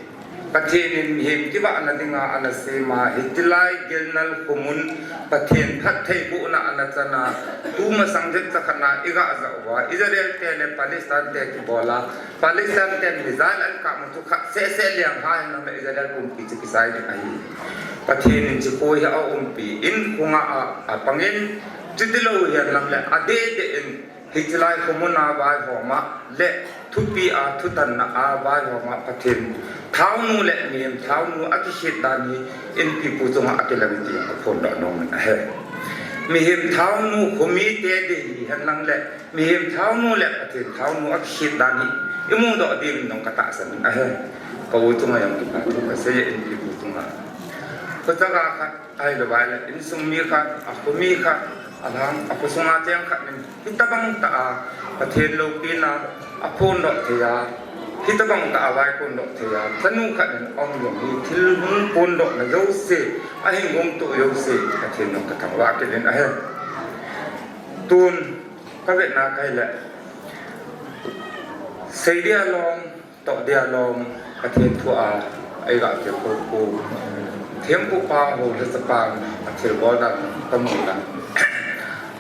Pathen in mihem kivahna dinga ana sem a, hitilai Gelnal khomun Pathen phattheibohna ana chan a, tumasang ding chakhat na iga jah uva, Israel te le Palestine te kibol a, Palestine ten missile ana kap u chu khat seh seh liang ha hin, Israel pumpi chu kisai ding ahi. Pathen in hiche kho hi aumpi in, khonga a, apangin, chutilou hihen lang le, adeh deh in, hitilai khomun a vaihom a le thupi a, thutanna a vaihom a Pathen thaonu le mihem thaonu akikhet dan hi inpipu chunga akilang e ti kaphondoh nom in ahi. Mihem thaonu, khomite dei hihen lang le, mihem thaonu le Pathen thaonu akikhet dan hi imudoh ding in jong katahsan in ahi. Ka u chunga jong kipa thu kasei e, inpipu chunga. Khochaga khat ahilou vai le, insung mi khat, akho mi khat, alhang, akho sunga cheng khat in, hitobang tah a Pathen loupina aphondoh thei a, hitobang tah a vaikondoh thei a chanu khat in aum jong hi, thil hung phondohna jouse, ahin gongto jouse, Pathen jong kathangvah kit in ahi. Tun kavetna kahile, sei dia lom, toh dia lom, Pathen thu a, eiga kikoi pu, thempu pa ho le chapa a thilbol dan kamu dan,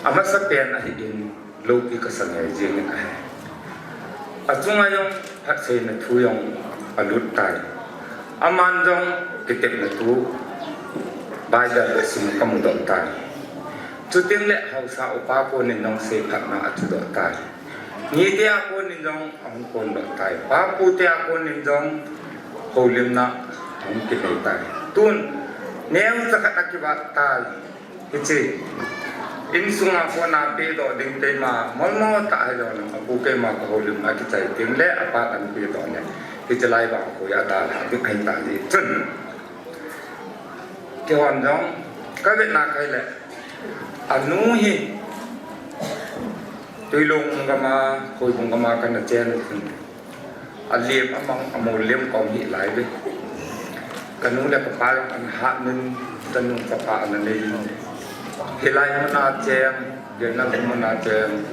amasapen ahin, loupi kasa ngei jing in ahi. Achunga jong phattheina thu jong alut tai. Aman jong kitepna thu Bible a sim kamudoh tai. Chuting le haosa upa konin jong seiphatna achudoh tai. Nite a konin jong ahung kondoh tai. Pa pu te a konin jong houlimna ahung kinei tai. Tun neocha khat akivat tai. Hiche insunga kona pedoh ding keima molmo tah hilou, apu keima kahoulim akichai teng le apa kan pedoh le, hiche lai vang koi a dalha ding ahi tah jeh chun. Kihon jong kavetna kahi le, anu hi Tuilung gam a, Khoibung gam a kana chen u chun, alem amang amol lem kom hi lai ve. Kanu le kapa jong ana hat nin, kanu kapa ana nei in. Hilai muna cheng, Vietnam muna cheng,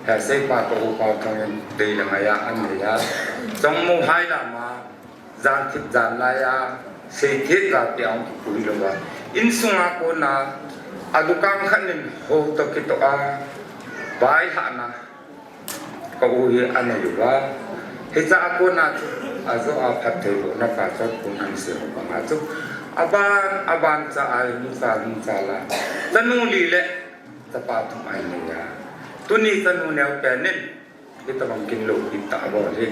he seipa ka upa thang in, dei le ngai a anei a. Chong mu hai lama, jan thip jan lai a, seithet ga te ahung kipui lou va. Insunga kona, adukang khat nin hou toh kitoh a, vaihahna ka u hi anei uva. Hiche a kona chu, ajo a phattheibohna pa chot kun ahin sei u banga chu, aban, aban cha a, hung cha, hung cha la. Chanu li le chapa thum ahin nei a. Tuni chanu neo pen in, hitobang kin loupi tah bol hi.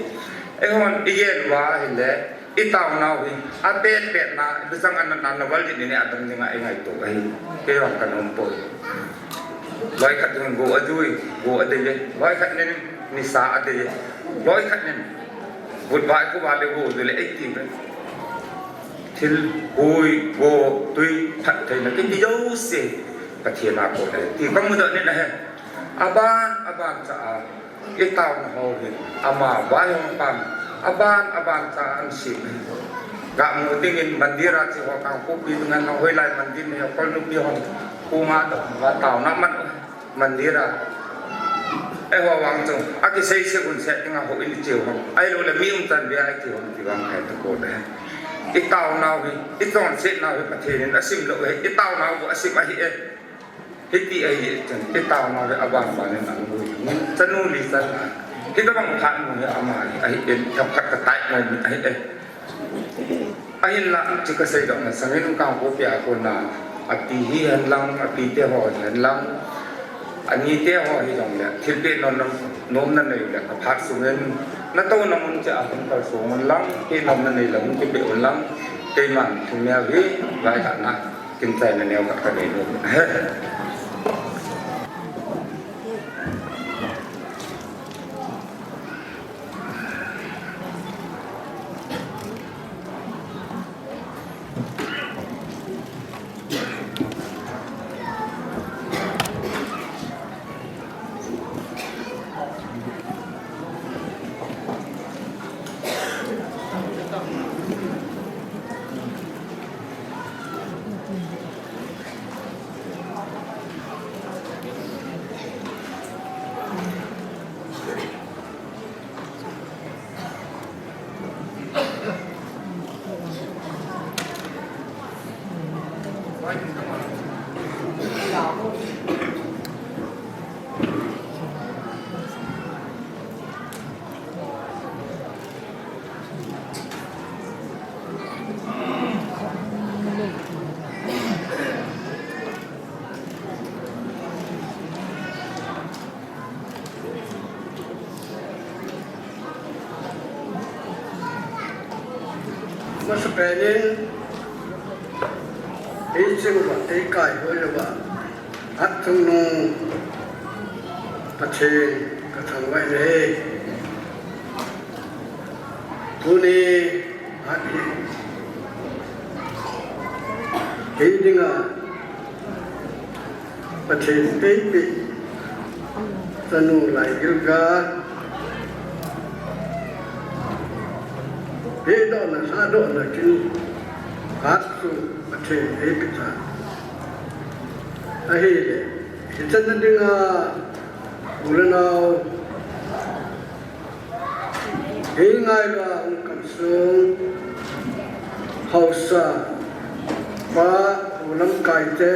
Eihon, ijen uva ahile, itaonau hi, apet pet na, ibisang ana na, na val din in adam dinga ingaito ahi. Kei vang kanom poi. Loi khat ding go ajui, go adei e. Loi khat nin nisa adei e. Loi khat nin vutvai khovah le go ajui le eiti ve. Thil, hui, go, tui, phattheina kiti jouse Pathen a kon ahi ti kamudoh nin ahi. Aban, aban cha a, itaona ho hi, ama vaihom pan, aban, aban cha a ahin sem ahi. Gamu dingin mandir a che ho Kangpokpi dunga na hoilai mandir nei ho Kolnupi hon, kunga toh, va taona man u. Mandir a. Eiho vang chu, akisei se un se tinga houin che u ham. Ahilou le mi umchan bia iti ham ti vang hai ta ko le. Itaonau hi, ichonsetnau hi Pathen in asim lou ahi, itaonau bou asim ahi e. Hiti ahi e chun, itaonau hi aban ban in ahung ui. Chanu li chan a. Hitobang phat mu hi ama hi ahi e, themkhat katai nom ahi e. Ahinla, chu kasei doh masangin Kangpokpi a kona, api hihen lang, api te ho hihen lang, ani te ho hijong le, thilpeh nom, nom, nomna nei le, kaphat sungin, natouna mun che a hung kalsong un lang, peh nomna nei le hung kipeh un lang, keiman thum neo hi, vaihahna, kin chaina neo khat kanei nom. Masapen in, eiching uva, eikai hoi uva, atchungnung Pathen kathangvah in ahi. Tuni, Ahi. Kei dinga Pathen eipeh chanu laigil ga, pehdohna, lhadohna kin hat chu Pathen eipeh ta. Ahile, hichan na dinga, u le nao, Hei ngaiva hung kamsung haosa, pa, u lamkai te,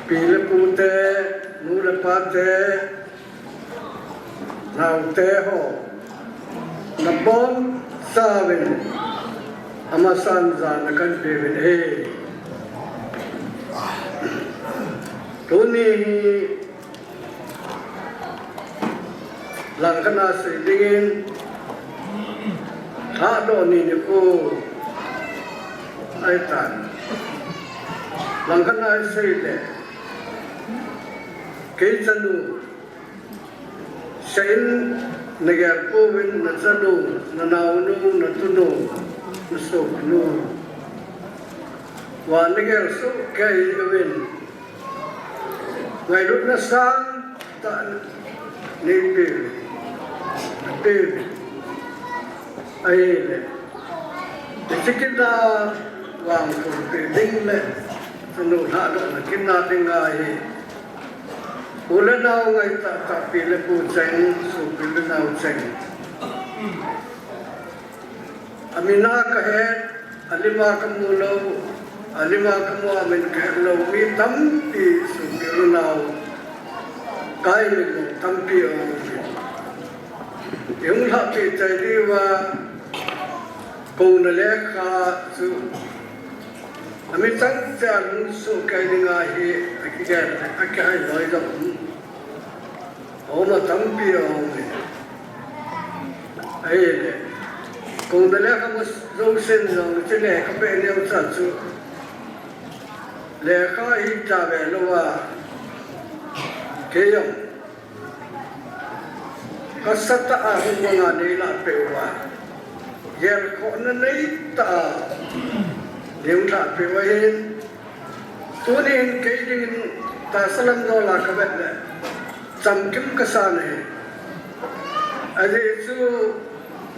pi le pu te, nu le pa te, nao te ho, Nabonchauvin amasan jana kahin peuvin ahi. Tuni hi langkhat a sei dingin Thadou ni nikho ahitan. Langkhat a sei le, kei chanu, seiyin nagel pouvin, nachanu, nanaonu, natunu, nasopinu, va nagel soh kei uvin, ngailutna sangtah neipeh, neipeh. Ahile, hiche kit a vang thum peh ding le, chanu lhadohna kit na ding ahi. U le nao ngaitah tah, pi le pu cheng, sopi le nao cheng. Amin a kahet, alim a kamu lou, alim a kamu a amin kahet lou, mi tampi sopi le nao kahi min lou tampi aum e. Ihung lhahpeh chai diuva, kouna lekha chu ami chang cheh a lungsoh kei ding ahi, akigel, akihai loi jong aum a, tampi aum e. Ahile, kouna lekha mu jousen jong, hiche lekha peh neocha chu lekha hi cha ve louva, kei jong kasatah a hung manga neilah peh uva, gelkhohna neitah a neihung lhahpeh u ahin. Tunin kei dingin tahsa lam dola kavet le, chamkim kasan ahi. Ajeh chu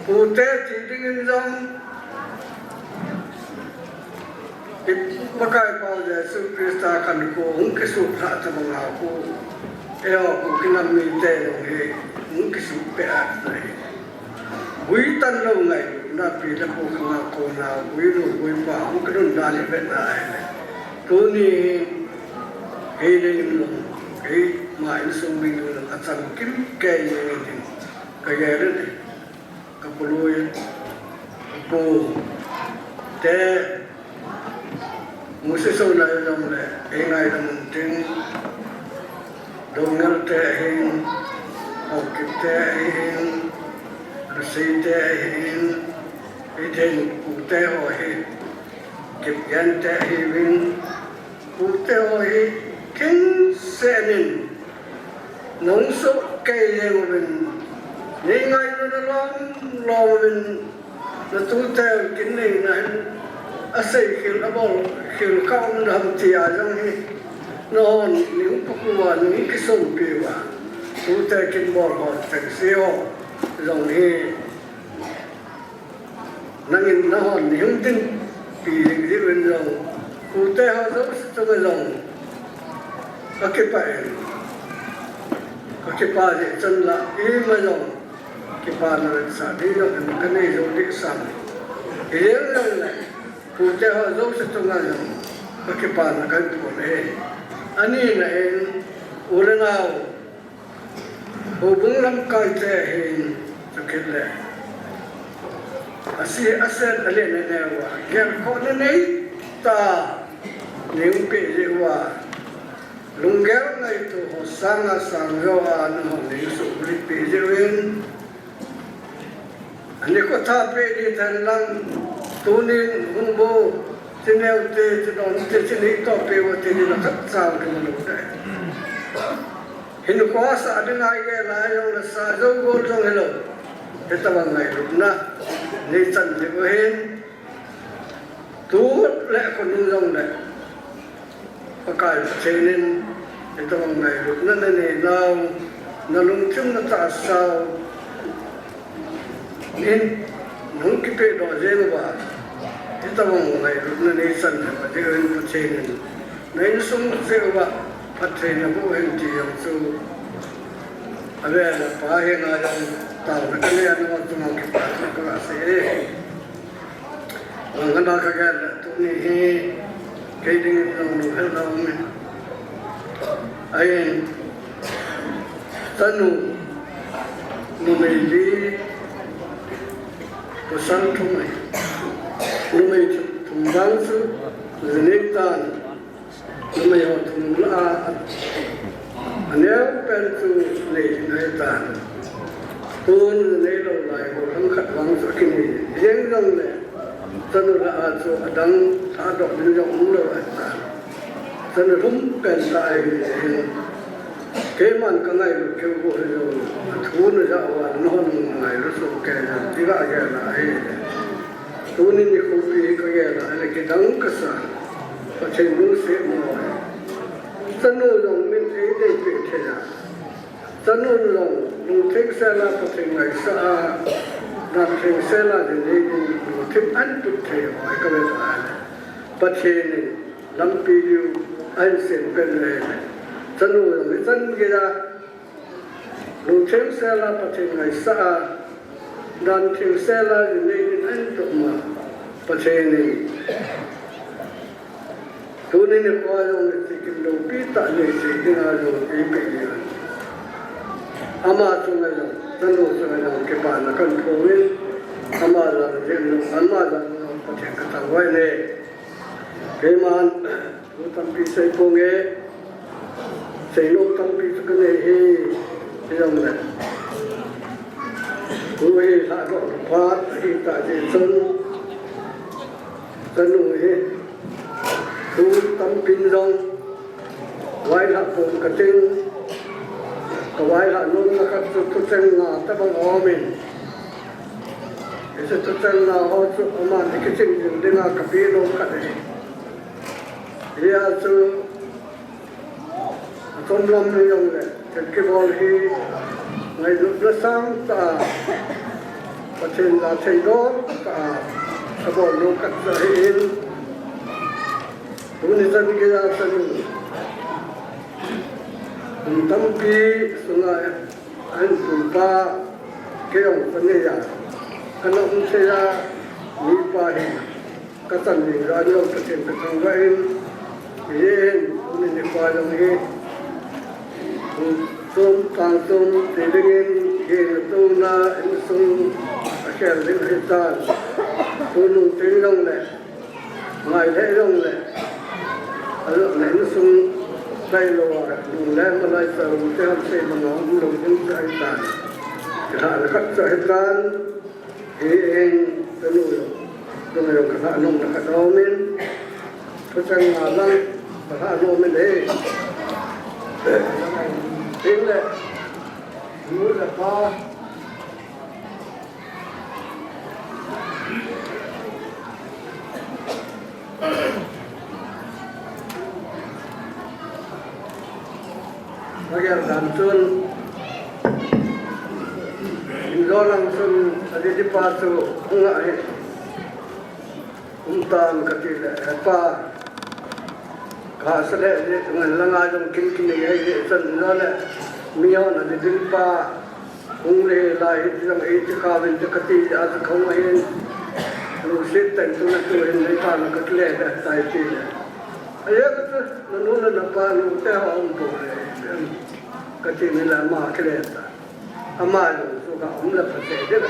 pute ti dingin jong, i Pakai Pau Jesu Christa khankho hung kisuh lhah tabang a khu, eiho khu kinam mite jong hi hung kisuh peh ahi. Guitan lou ngailutna, pi le pu khanga kona guilu guipa hung kilhun dan i vetna ahile, tuni kei le in lou, keima insung mi lou achamkim kei jeng in kagel in ahi. Kapului, kapu te, musi so lai jong le, ei ngaidam un ting, Doungel te ahin, Haokip te ahin, Lusei te ahin, ei te pu te ho hi, Kipgen te ahiuvin, pute ho hi, thingse in, nahung soh kei jeng uvin, nei ngailutna lom lom uvin, natute kin neina hin, asei khel, abol khel kha um na ham tia jong hi, nahon nei hung paku uva, nei kisonpi uva, tute kin bol ho, chengse ho jong hi, nangin nahon nei hung dinpi jing jiuvin jong, pute ho jouse chunga jong kakipah in, kakipah jeh chun la, ima jong kipana vetsah ding jong kanei jou deh sam. Hijeng jongle, pute ho jouse chunga jong kakipana kahin phong e. Anina in, u le nao, houbung lamkai te ahin, chukit le, asi asen alen aneo uva, gelkhohna neitah a neihung peh jeh uva, lunggel ngaito ho sanga sang jo a nahon neisuhbulhit peh jeh uvin, ani kho tha peh ding tah in lang, tunin hung bou, chi neo te, chi don te, chi nei toh peh uva te, ni na khat chang kei lou tai. Hinkho sah ding a igel a jong le sa jou gol jong hilou, hitobang ngailutna neichan jeh u ahin, tu le khonung jong le, Pakai Pathen in hitobang ngailutna nanei nau, nalungthim natahsau in nahung kipehdoh jeng uva, hitobang ngailutna neichan jeh uvin Pathen in na insung jeh uva phatthei naboh hen ti jong chu, avel apa henga jong taona kanei a, nangho chunga kipathu kaga sei e. Langkhat a kagel le, tuni hi kei dingin jong lunghel na um e. Ahin, chanu numei li, Pasal thum ahi. Numei thum, thum dang chu, jinei tan. Numei ho thum lah a, aneo pen chu nei ding ahi tan. Tun jinei lou lai ho lhang khat vang chu akinei. Jeng jong le, chanu lah a chu adang thadoh ding jong um lou ahi tan. Chanu thum pen tah ahi. Keiman ka ngailut keu bou hi jong, athu na ja uva, nahon ngailut soh kei jong, ti ga gel a ahi. Tuni nikho pi hi ka gel a, ahile kidang kasa, Pathen lungset mo ahi. Chanu jong min eidei peh thei a. Chanu jong, lungtheng sel a Pathen ngaisah a, dan theng sel a jinei ding, lungthim ahin tup thei ho ahi ka vet a ahile. Pathen in, lampi diu ahin sem pen le, chanu jong hichan gei a, lungtheng sel a Pathen ngaisah a, dan theng sel a jinei ding ahin tup ma, Pathen in tuni nikho a jong hiche kin loupi tah nei sei ding a jong eipeh ding ahi. Ama chunga jong, chanu chunga jong kipana kahin phong in, ama jong jeng jong, ama jong jong Pathen ka thangvah e. Keiman thu tampi sei ponge, seinom tampi chu kanei hi, hijongle, thu hi lhadoh phat ahitah jeh chun, kanu hi thu tampin jong vailhah pon kating, kavailhah nomna khat chu thucheng nga tabang aumin, hiche thucheng nga ho chu aman akiching jing dinga kapeh nom khat ahi. Hia chu achom lam hijongle, thil kibol hi ngailutna sangtah a, Pathen la thei dol tah a, kabol nom khat chu ahin, tuni chan geiya chanu, kum tampi sunga ahin pui pa, kei jong kanei a, kana um thei a, mipa hi kachan ding jong Pathen kathangvah in, hiche hin tuni nikho jong hi, chom tang chom ti dingin, hina tona insung akhel ding ahitan, tunung teng jongle, ngai lheh jongle, alona insung tailou a, nung le malai chalou te hamsei banga umlou ding chu ahitan, kilhahna khat chu ahitan. Hi in, kanu jong, kanu jong kalhah nomna khat aumin, thucheng nga lang kalhah nomin ahi. Hinle, nu le pa, Lagel dan chun, injo lang chun, adidi pa chu hung ahi. Um tan kati le, he pa, kahahsa le, ngan langa jong kin kin nei ahi, chan jo le, mi hon adidi pa, Hung le lai hi jong eiti kha vin te kati a chu khong ahin. Lungset tah in tuna tu hin nei kha na ka kile le tai ti le. Ahi ka chu, nanu napa nu te ho um po le. Kati ni la ma kile ta. Ama jong chu ka um le pha se de la.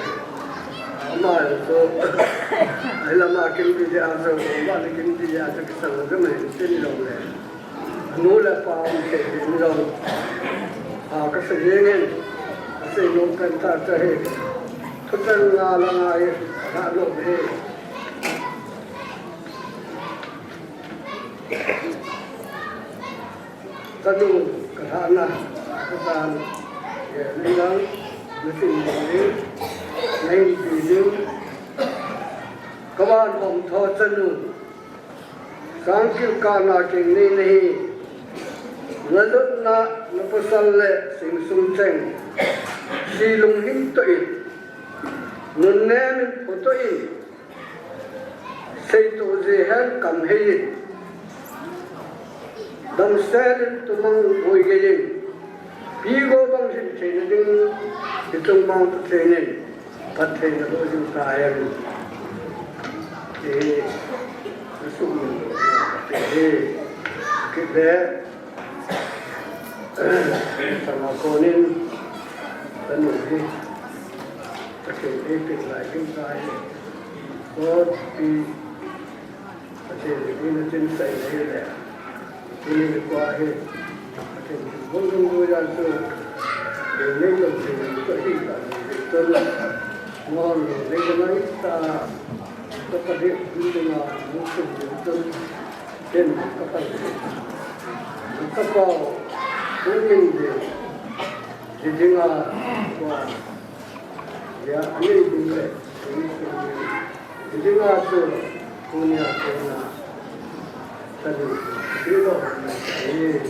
Ama jong chu, ahi la ma kin bi de a chu, ma le kin bi a chu kisang de ma hin tin lo le. Nu le pa um thei ding jong, a, kasei jeng in, kasei nom pen tah chu ahi. Thucheng nga langa hi, kalhah nom hi. Kanu kalhahna, katan, ye, nang, natin ding, nahin pi ding, kavan hom tho chanu. Sangkil kana keng nei nahi, nalutna, napasal le singsung cheng, si lunghing toh in, nunnem in phutoh in, seitoh jeh hen kam hei in, damsel in tumang boi gei in, pigo bang hin theina ding, hichung bang Pathen in, Pathen in alo jing tahen. Ti hi, nasum in, ti hi, kit le, sama konin, kanu hi, Pathen eipeh lai ding ahi. Lord, pi, Pathen in achin sai le le. Tuni nikho hi Pathen thilbol dungjuiya chu, ding nei lou thei chu ahi ta, ding tun. Mo lou ding na ita, ka pa ding ding na, mo sum ding tun. Ken ka pa ding. Ka pa, tuni ding, ding ding a, wa, ya, ani ding le, ding tun. Ding ding a chu, tuni a, tuni a, ka ding, ding lo, ding.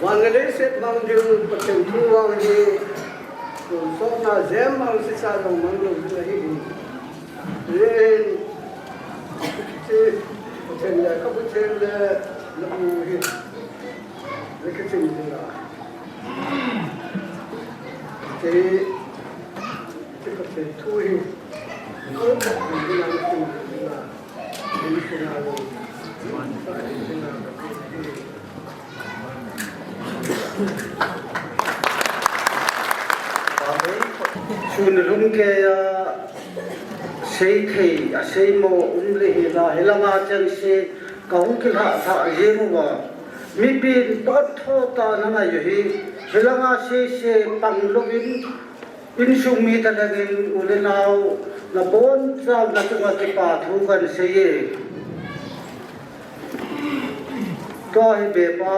Van le leiset mang ding Pathen thu vang hi, tonsot na jem mang sisa jong mang lou ding ahi. Len, hiche, Pathen le, ka Pathen le, na u hi, le kichim ding a. Hiche, hiche Pathen thu hi, ka Pathen ding a, na u ding a. Sun lum keiya seithei, aseimo um le hila, hilanga chengse kahung kilhah lhah jeng uva. Mipin phat tho tah nangai u hi, hilanga sese pang louvin, insung mite lhangin u le nao, nabonchauna chunga kipa thu kahin seiye. Tua hi bepa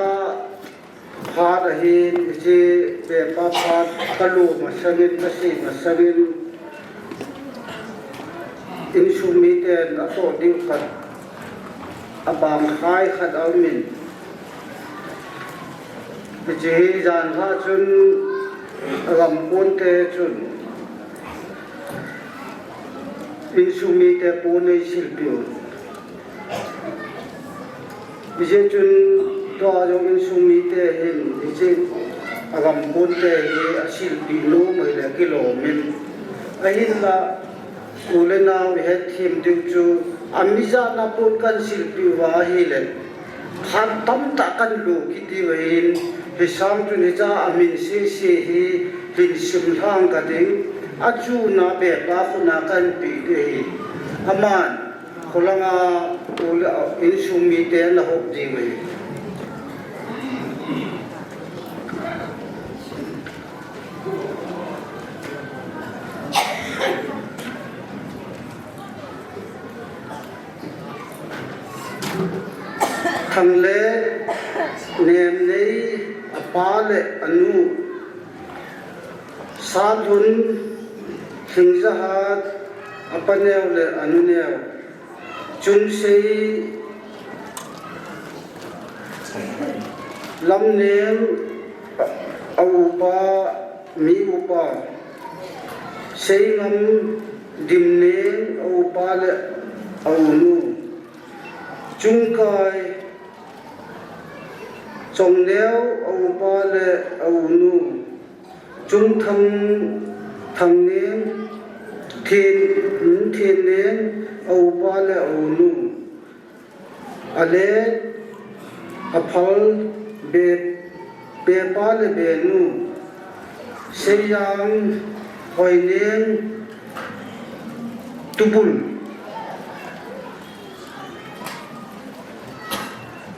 phat ahin, hiche bepa phat kalom masangin, kasei masangin, insung miten atoh diu khat, abang khai khat aumin. Hiche hi janhi chun agam ponte chun insung mite pon eisilpeh un. Hijeh chun tua jong insung mite hin hiche agam ponte hi asilpeh nom ahile kilomin. Ahinla u le nao ihetthem diu chu, amijat a pon kahin silpeh uva ahile, phat tamtah kahin lo kit diu ahin, hisang chun hicha amin sese hi lhin simlhang kading, achuna bepa khutna kahin peh ding ahi. Aman, kholanga u le, insung mite ana hop diu ahi. Thang le Nemnei, apa le anu. Salhun, Lhingjahat, apa neo le anu neo. Chungsei, Lamneng, a upa, mi upa. Seingam, Dimneng, a upa le a unu. Chungkai, Chongneo, a upa le a unu. Chungthang, Thangneng, Then, Thenneng, a upa le a unu. Alet, Aphal, Be, Bepa le Benu, Seijang, Hoineng, Tubul,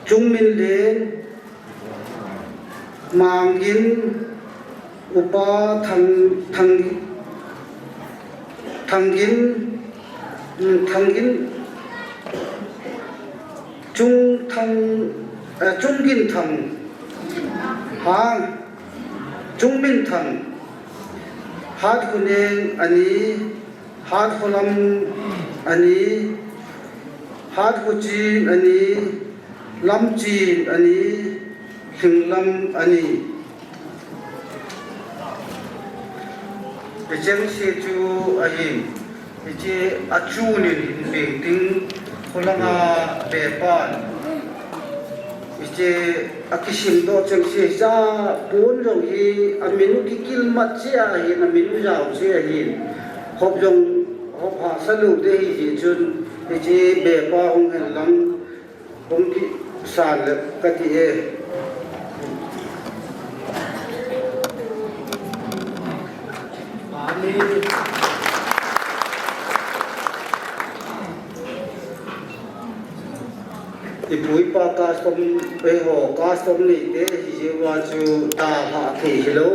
Chungminlen, Mangin, Upa Thang, Thang, Thangin, um, Thangin, Chungthang, eh, Chungginthang, ha, Chungminthang, Hatkhoneng ani, Hatkholam ani, Hatkhochen ani, Lamchen ani, Lhinglam ani. Hicheng se chu ahin, hiche achun in hin beng ding, khulanga bepan, hiche akisimdoh cheng se cha pon jong hi, amin u kikilmat che ahin, amin u jao che ahin, hop jong hop hahsa lou ding ahi jeh chun, hiche bepa hung hen lang, hung kisan le kati e. Amen. Ipu ipa custom, eiho custom neite hijeh uva chu dalhah thei hilou,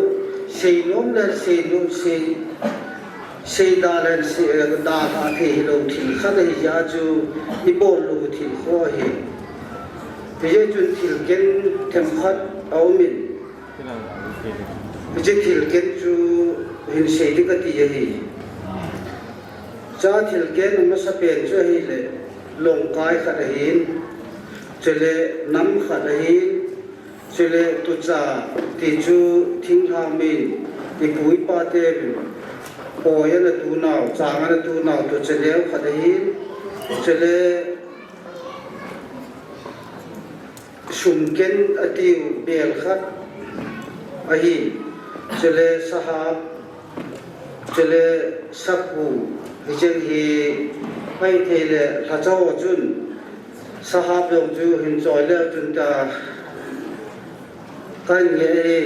seinom le seinom, sei, seida le sei, eh, dalhah thei hilou thil khat ahijeh a chu ibol lou thil kho ahi. Hijeh chun thilken themkhat aumin, hiche thilken chu hin sei ding kati ahi. Cha thilken amasapen chu ahile, longkai khat ahin, chule nam khat ahin, chule tucha ti chu thinglhang min, ipu ipateuvin poi ana tunau, chang ana tunau tucha neo khat ahin, chule sumken atiu bel khat ahin, chule sahap, chule sapu, hicheng hi ahithei le lhacha ho chun sahap jong chu hin choi leu chun tia kahin nge e.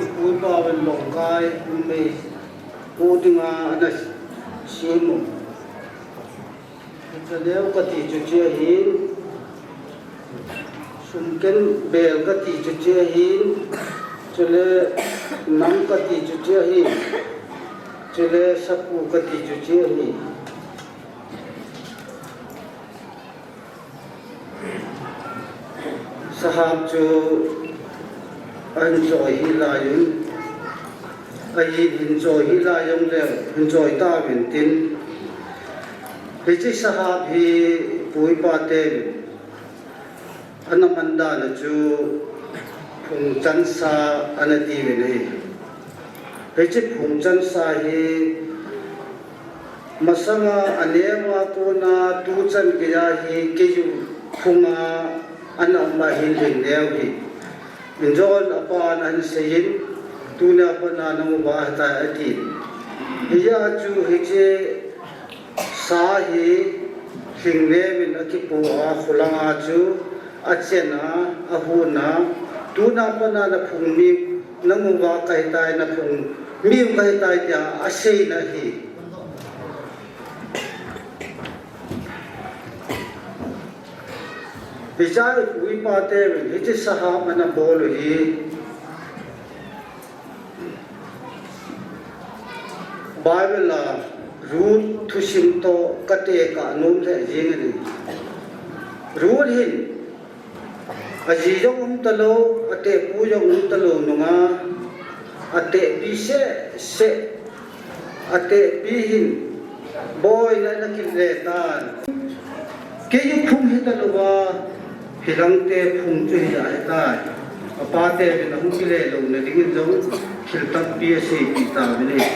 Ipu ipauvin longkai numei po dinga ana sem u. Chaneo kati chu hiche ahin, sumken bel kati chu hiche ahin, chule nam kati chu hiche ahin, chule sapu kati chu hiche ahin. Sahap chu ahin choi hih laiyun, ahin hin choi hih lai jongleu, hin choi tauvin tin. Hiche sahap hi ipu ipateuvin ana man dan a chu phungchansa ana tiuvin ahi. Hiche phungchansa hi masanga aneo a kona tuchan geiya hi keiyu phunga ana um ahin lhingneo hi. Injon apan ahin seiyin, tunia pat a nang uva ahitai atin. Hijeh a chu hiche sa hi lhingneovin akipo a, khulanga chu achen a, ahun a, tuna pat a naphung mi, nang uva kahitai, naphung miu kahitai tia aseina ahi. Hichea ipu ipateuvin hiche sahap ana bol u hi Bible a Ruth thusim toh katekah nom lheh jeng ahi. Ruth hin aji jong um talou, atehpu jong um talou nunga, atehpi seh seh, atehpi hin boina ana kile tan. Keiyu phung hitalouva, hilangte phung chu hija ahitai. Apateuvin ahung kile louna dingin jong thil tampi aseipeh tauvin ahi.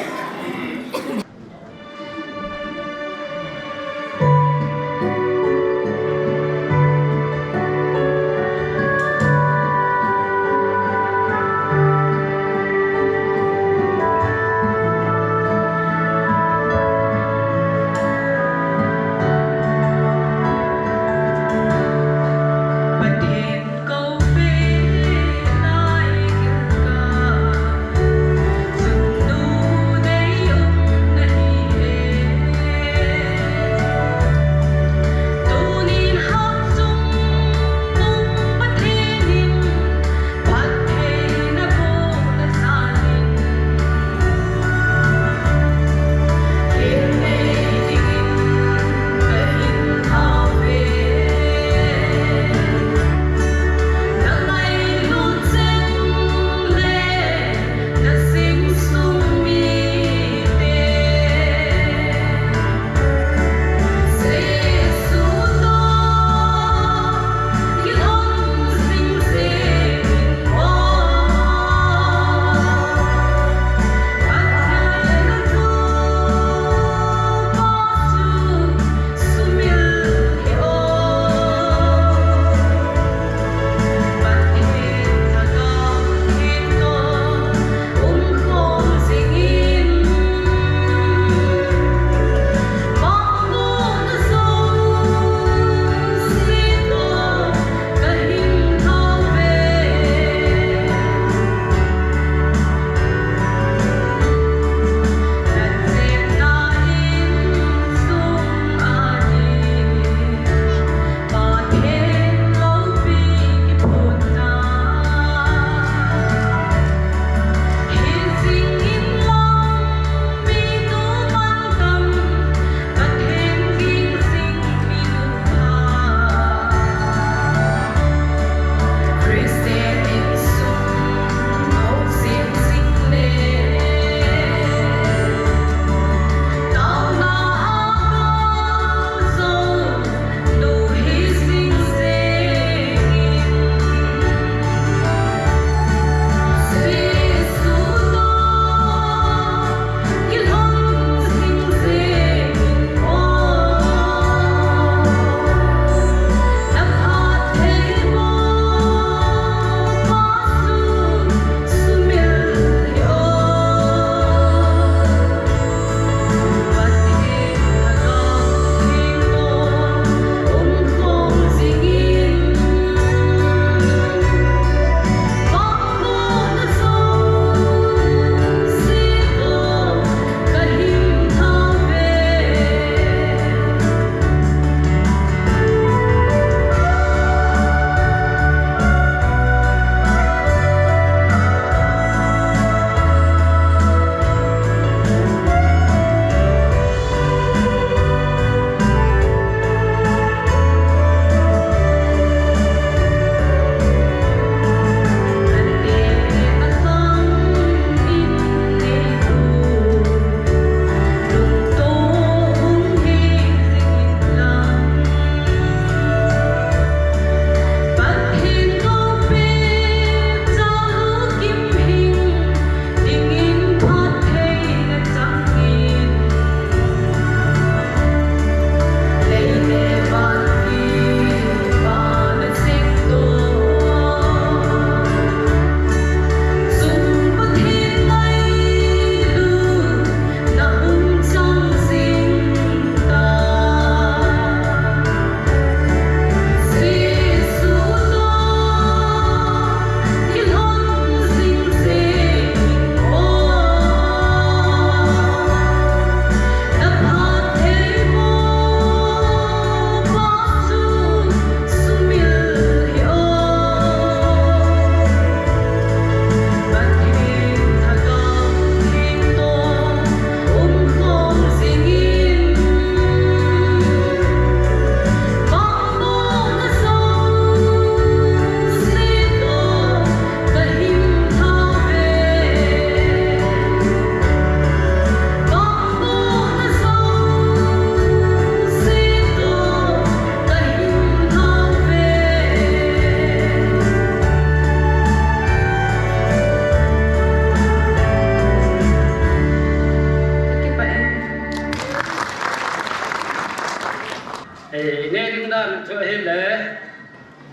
Eh, i ne ding dan chu ahile,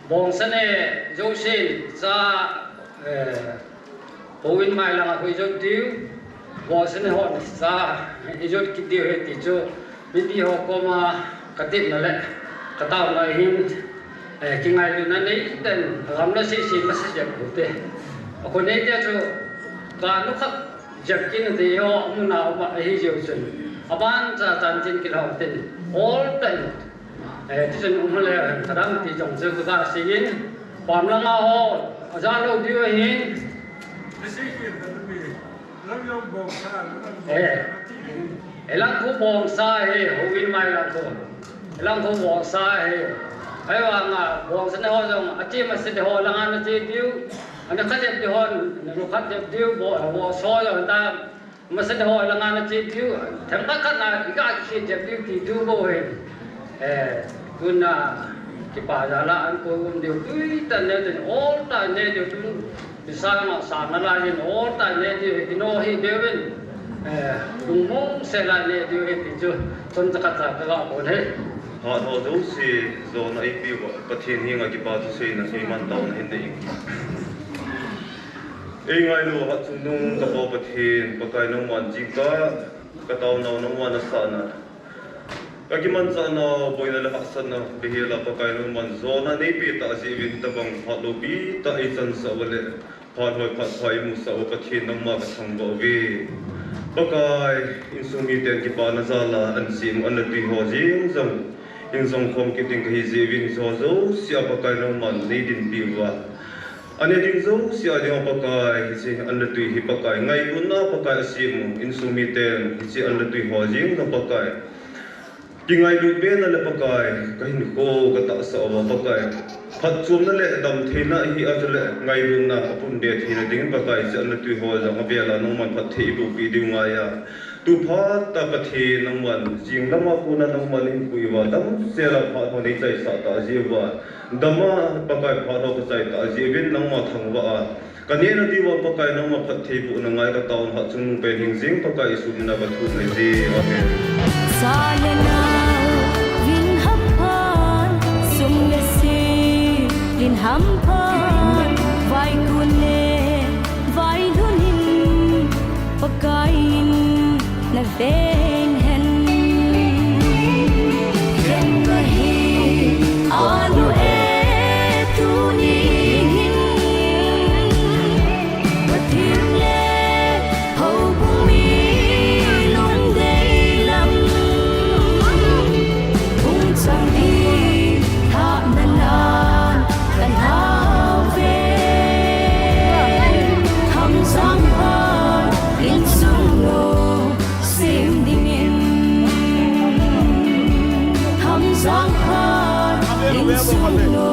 bongsa ne jousen cha, eh, houin mai langa hoi jou diu, bongsa ne hon cha i jou kit diu ahi ti chu, mipi ho koma ka tipna le ka taona hin, eh, kingailutna nei ten, gamla sese masa jep u te. A ko nei te chu, ka nu khat jep kin te yo, muna uma ahi jeu chun. Aban cha chan chin kilhau tin. All time. Eh, ti chun um le, kadam ti jong chu ka sigin. Pam langa ho, aja lo diu ahin. Eh. Elang khu bongsa he, houin mai lang khu. Elang khu bongsa he. Ahivanga bongsa ne ho jong, ache masa de ho langa na che diu. Ana khat jep de ho, na khat jep diu, bo, bo so jong ta. Masa de ho langa na che diu. Themkhat khat na, i ka che jep diu ti diu bou he. Eh, tuna, kipa jal a an ko um diu, tui ta ne, tun all ta ne diu tun. Isang a sang a lai in all time ne diu, ino hi diu in, eh, lungmong se lai ne diu in ti chu, chomcha khat cha ka ga bol e. Phat ho jouse jona eipeuva, Pathen henga kipa thuseina, eiman taona hin nei. Eingailu Hatchungnung ka Pa Pathen, Pakai nangman jingkah, ka taonau nangman nasahna. Ka kimanchahna, boina le hahsatna, beihel a Pakai nangman jona neipeh tah jeh uvin tabang phat loupi tah eichansah uva le, phat hoi phat pha eimusah uva Pathen nangma ka thangvah uve. Pakai, insung miten kipana jal a an sem u, an natui ho jeng jong, in jong khom kit ding kahi jeh uvin, hiche ho jouse a Pakai nangman neidinpi uva. An ne ding jouse a dinga Pakai, hiche an natui hi Pakai, ngailutna Pakai asem u, insung miten, hiche an natui ho jeng jong Pakai. Kingailut bena le Pakai, ka hinkho ka tahsa uva Pakai. Phatchomna le damtheina hi a chule ngailutna a pun be theina ding Pakai, hiche an natui ho jong avel a nangman phatthei eiboh peh diu ngai a. Tu phat a Pathen nangman, jing lama kona nangman hin pui uva, damsel a phat ho neichaisah tah jeh uva. Dam a Pakai phat ho kachai tah jeh uvin nangma thangvah a. Ka nehna diuva Pakai nangma phattheibohna ngai ka taona Hatchungnung pen hing jing Pakai Jesu mina ka thum ahi. Amen. Sa le nao, vin hampha, sum le sil, lin hampha, vaikun le vailhun in, Pakai in na veng hen. Ken kahi, anu e tuni hin. Pathen le houbung mi lungdei lam. Hung chang hi thahna na kan hao ve. Hamjang pha insung nu sem dingin. Hamjang pha insung nu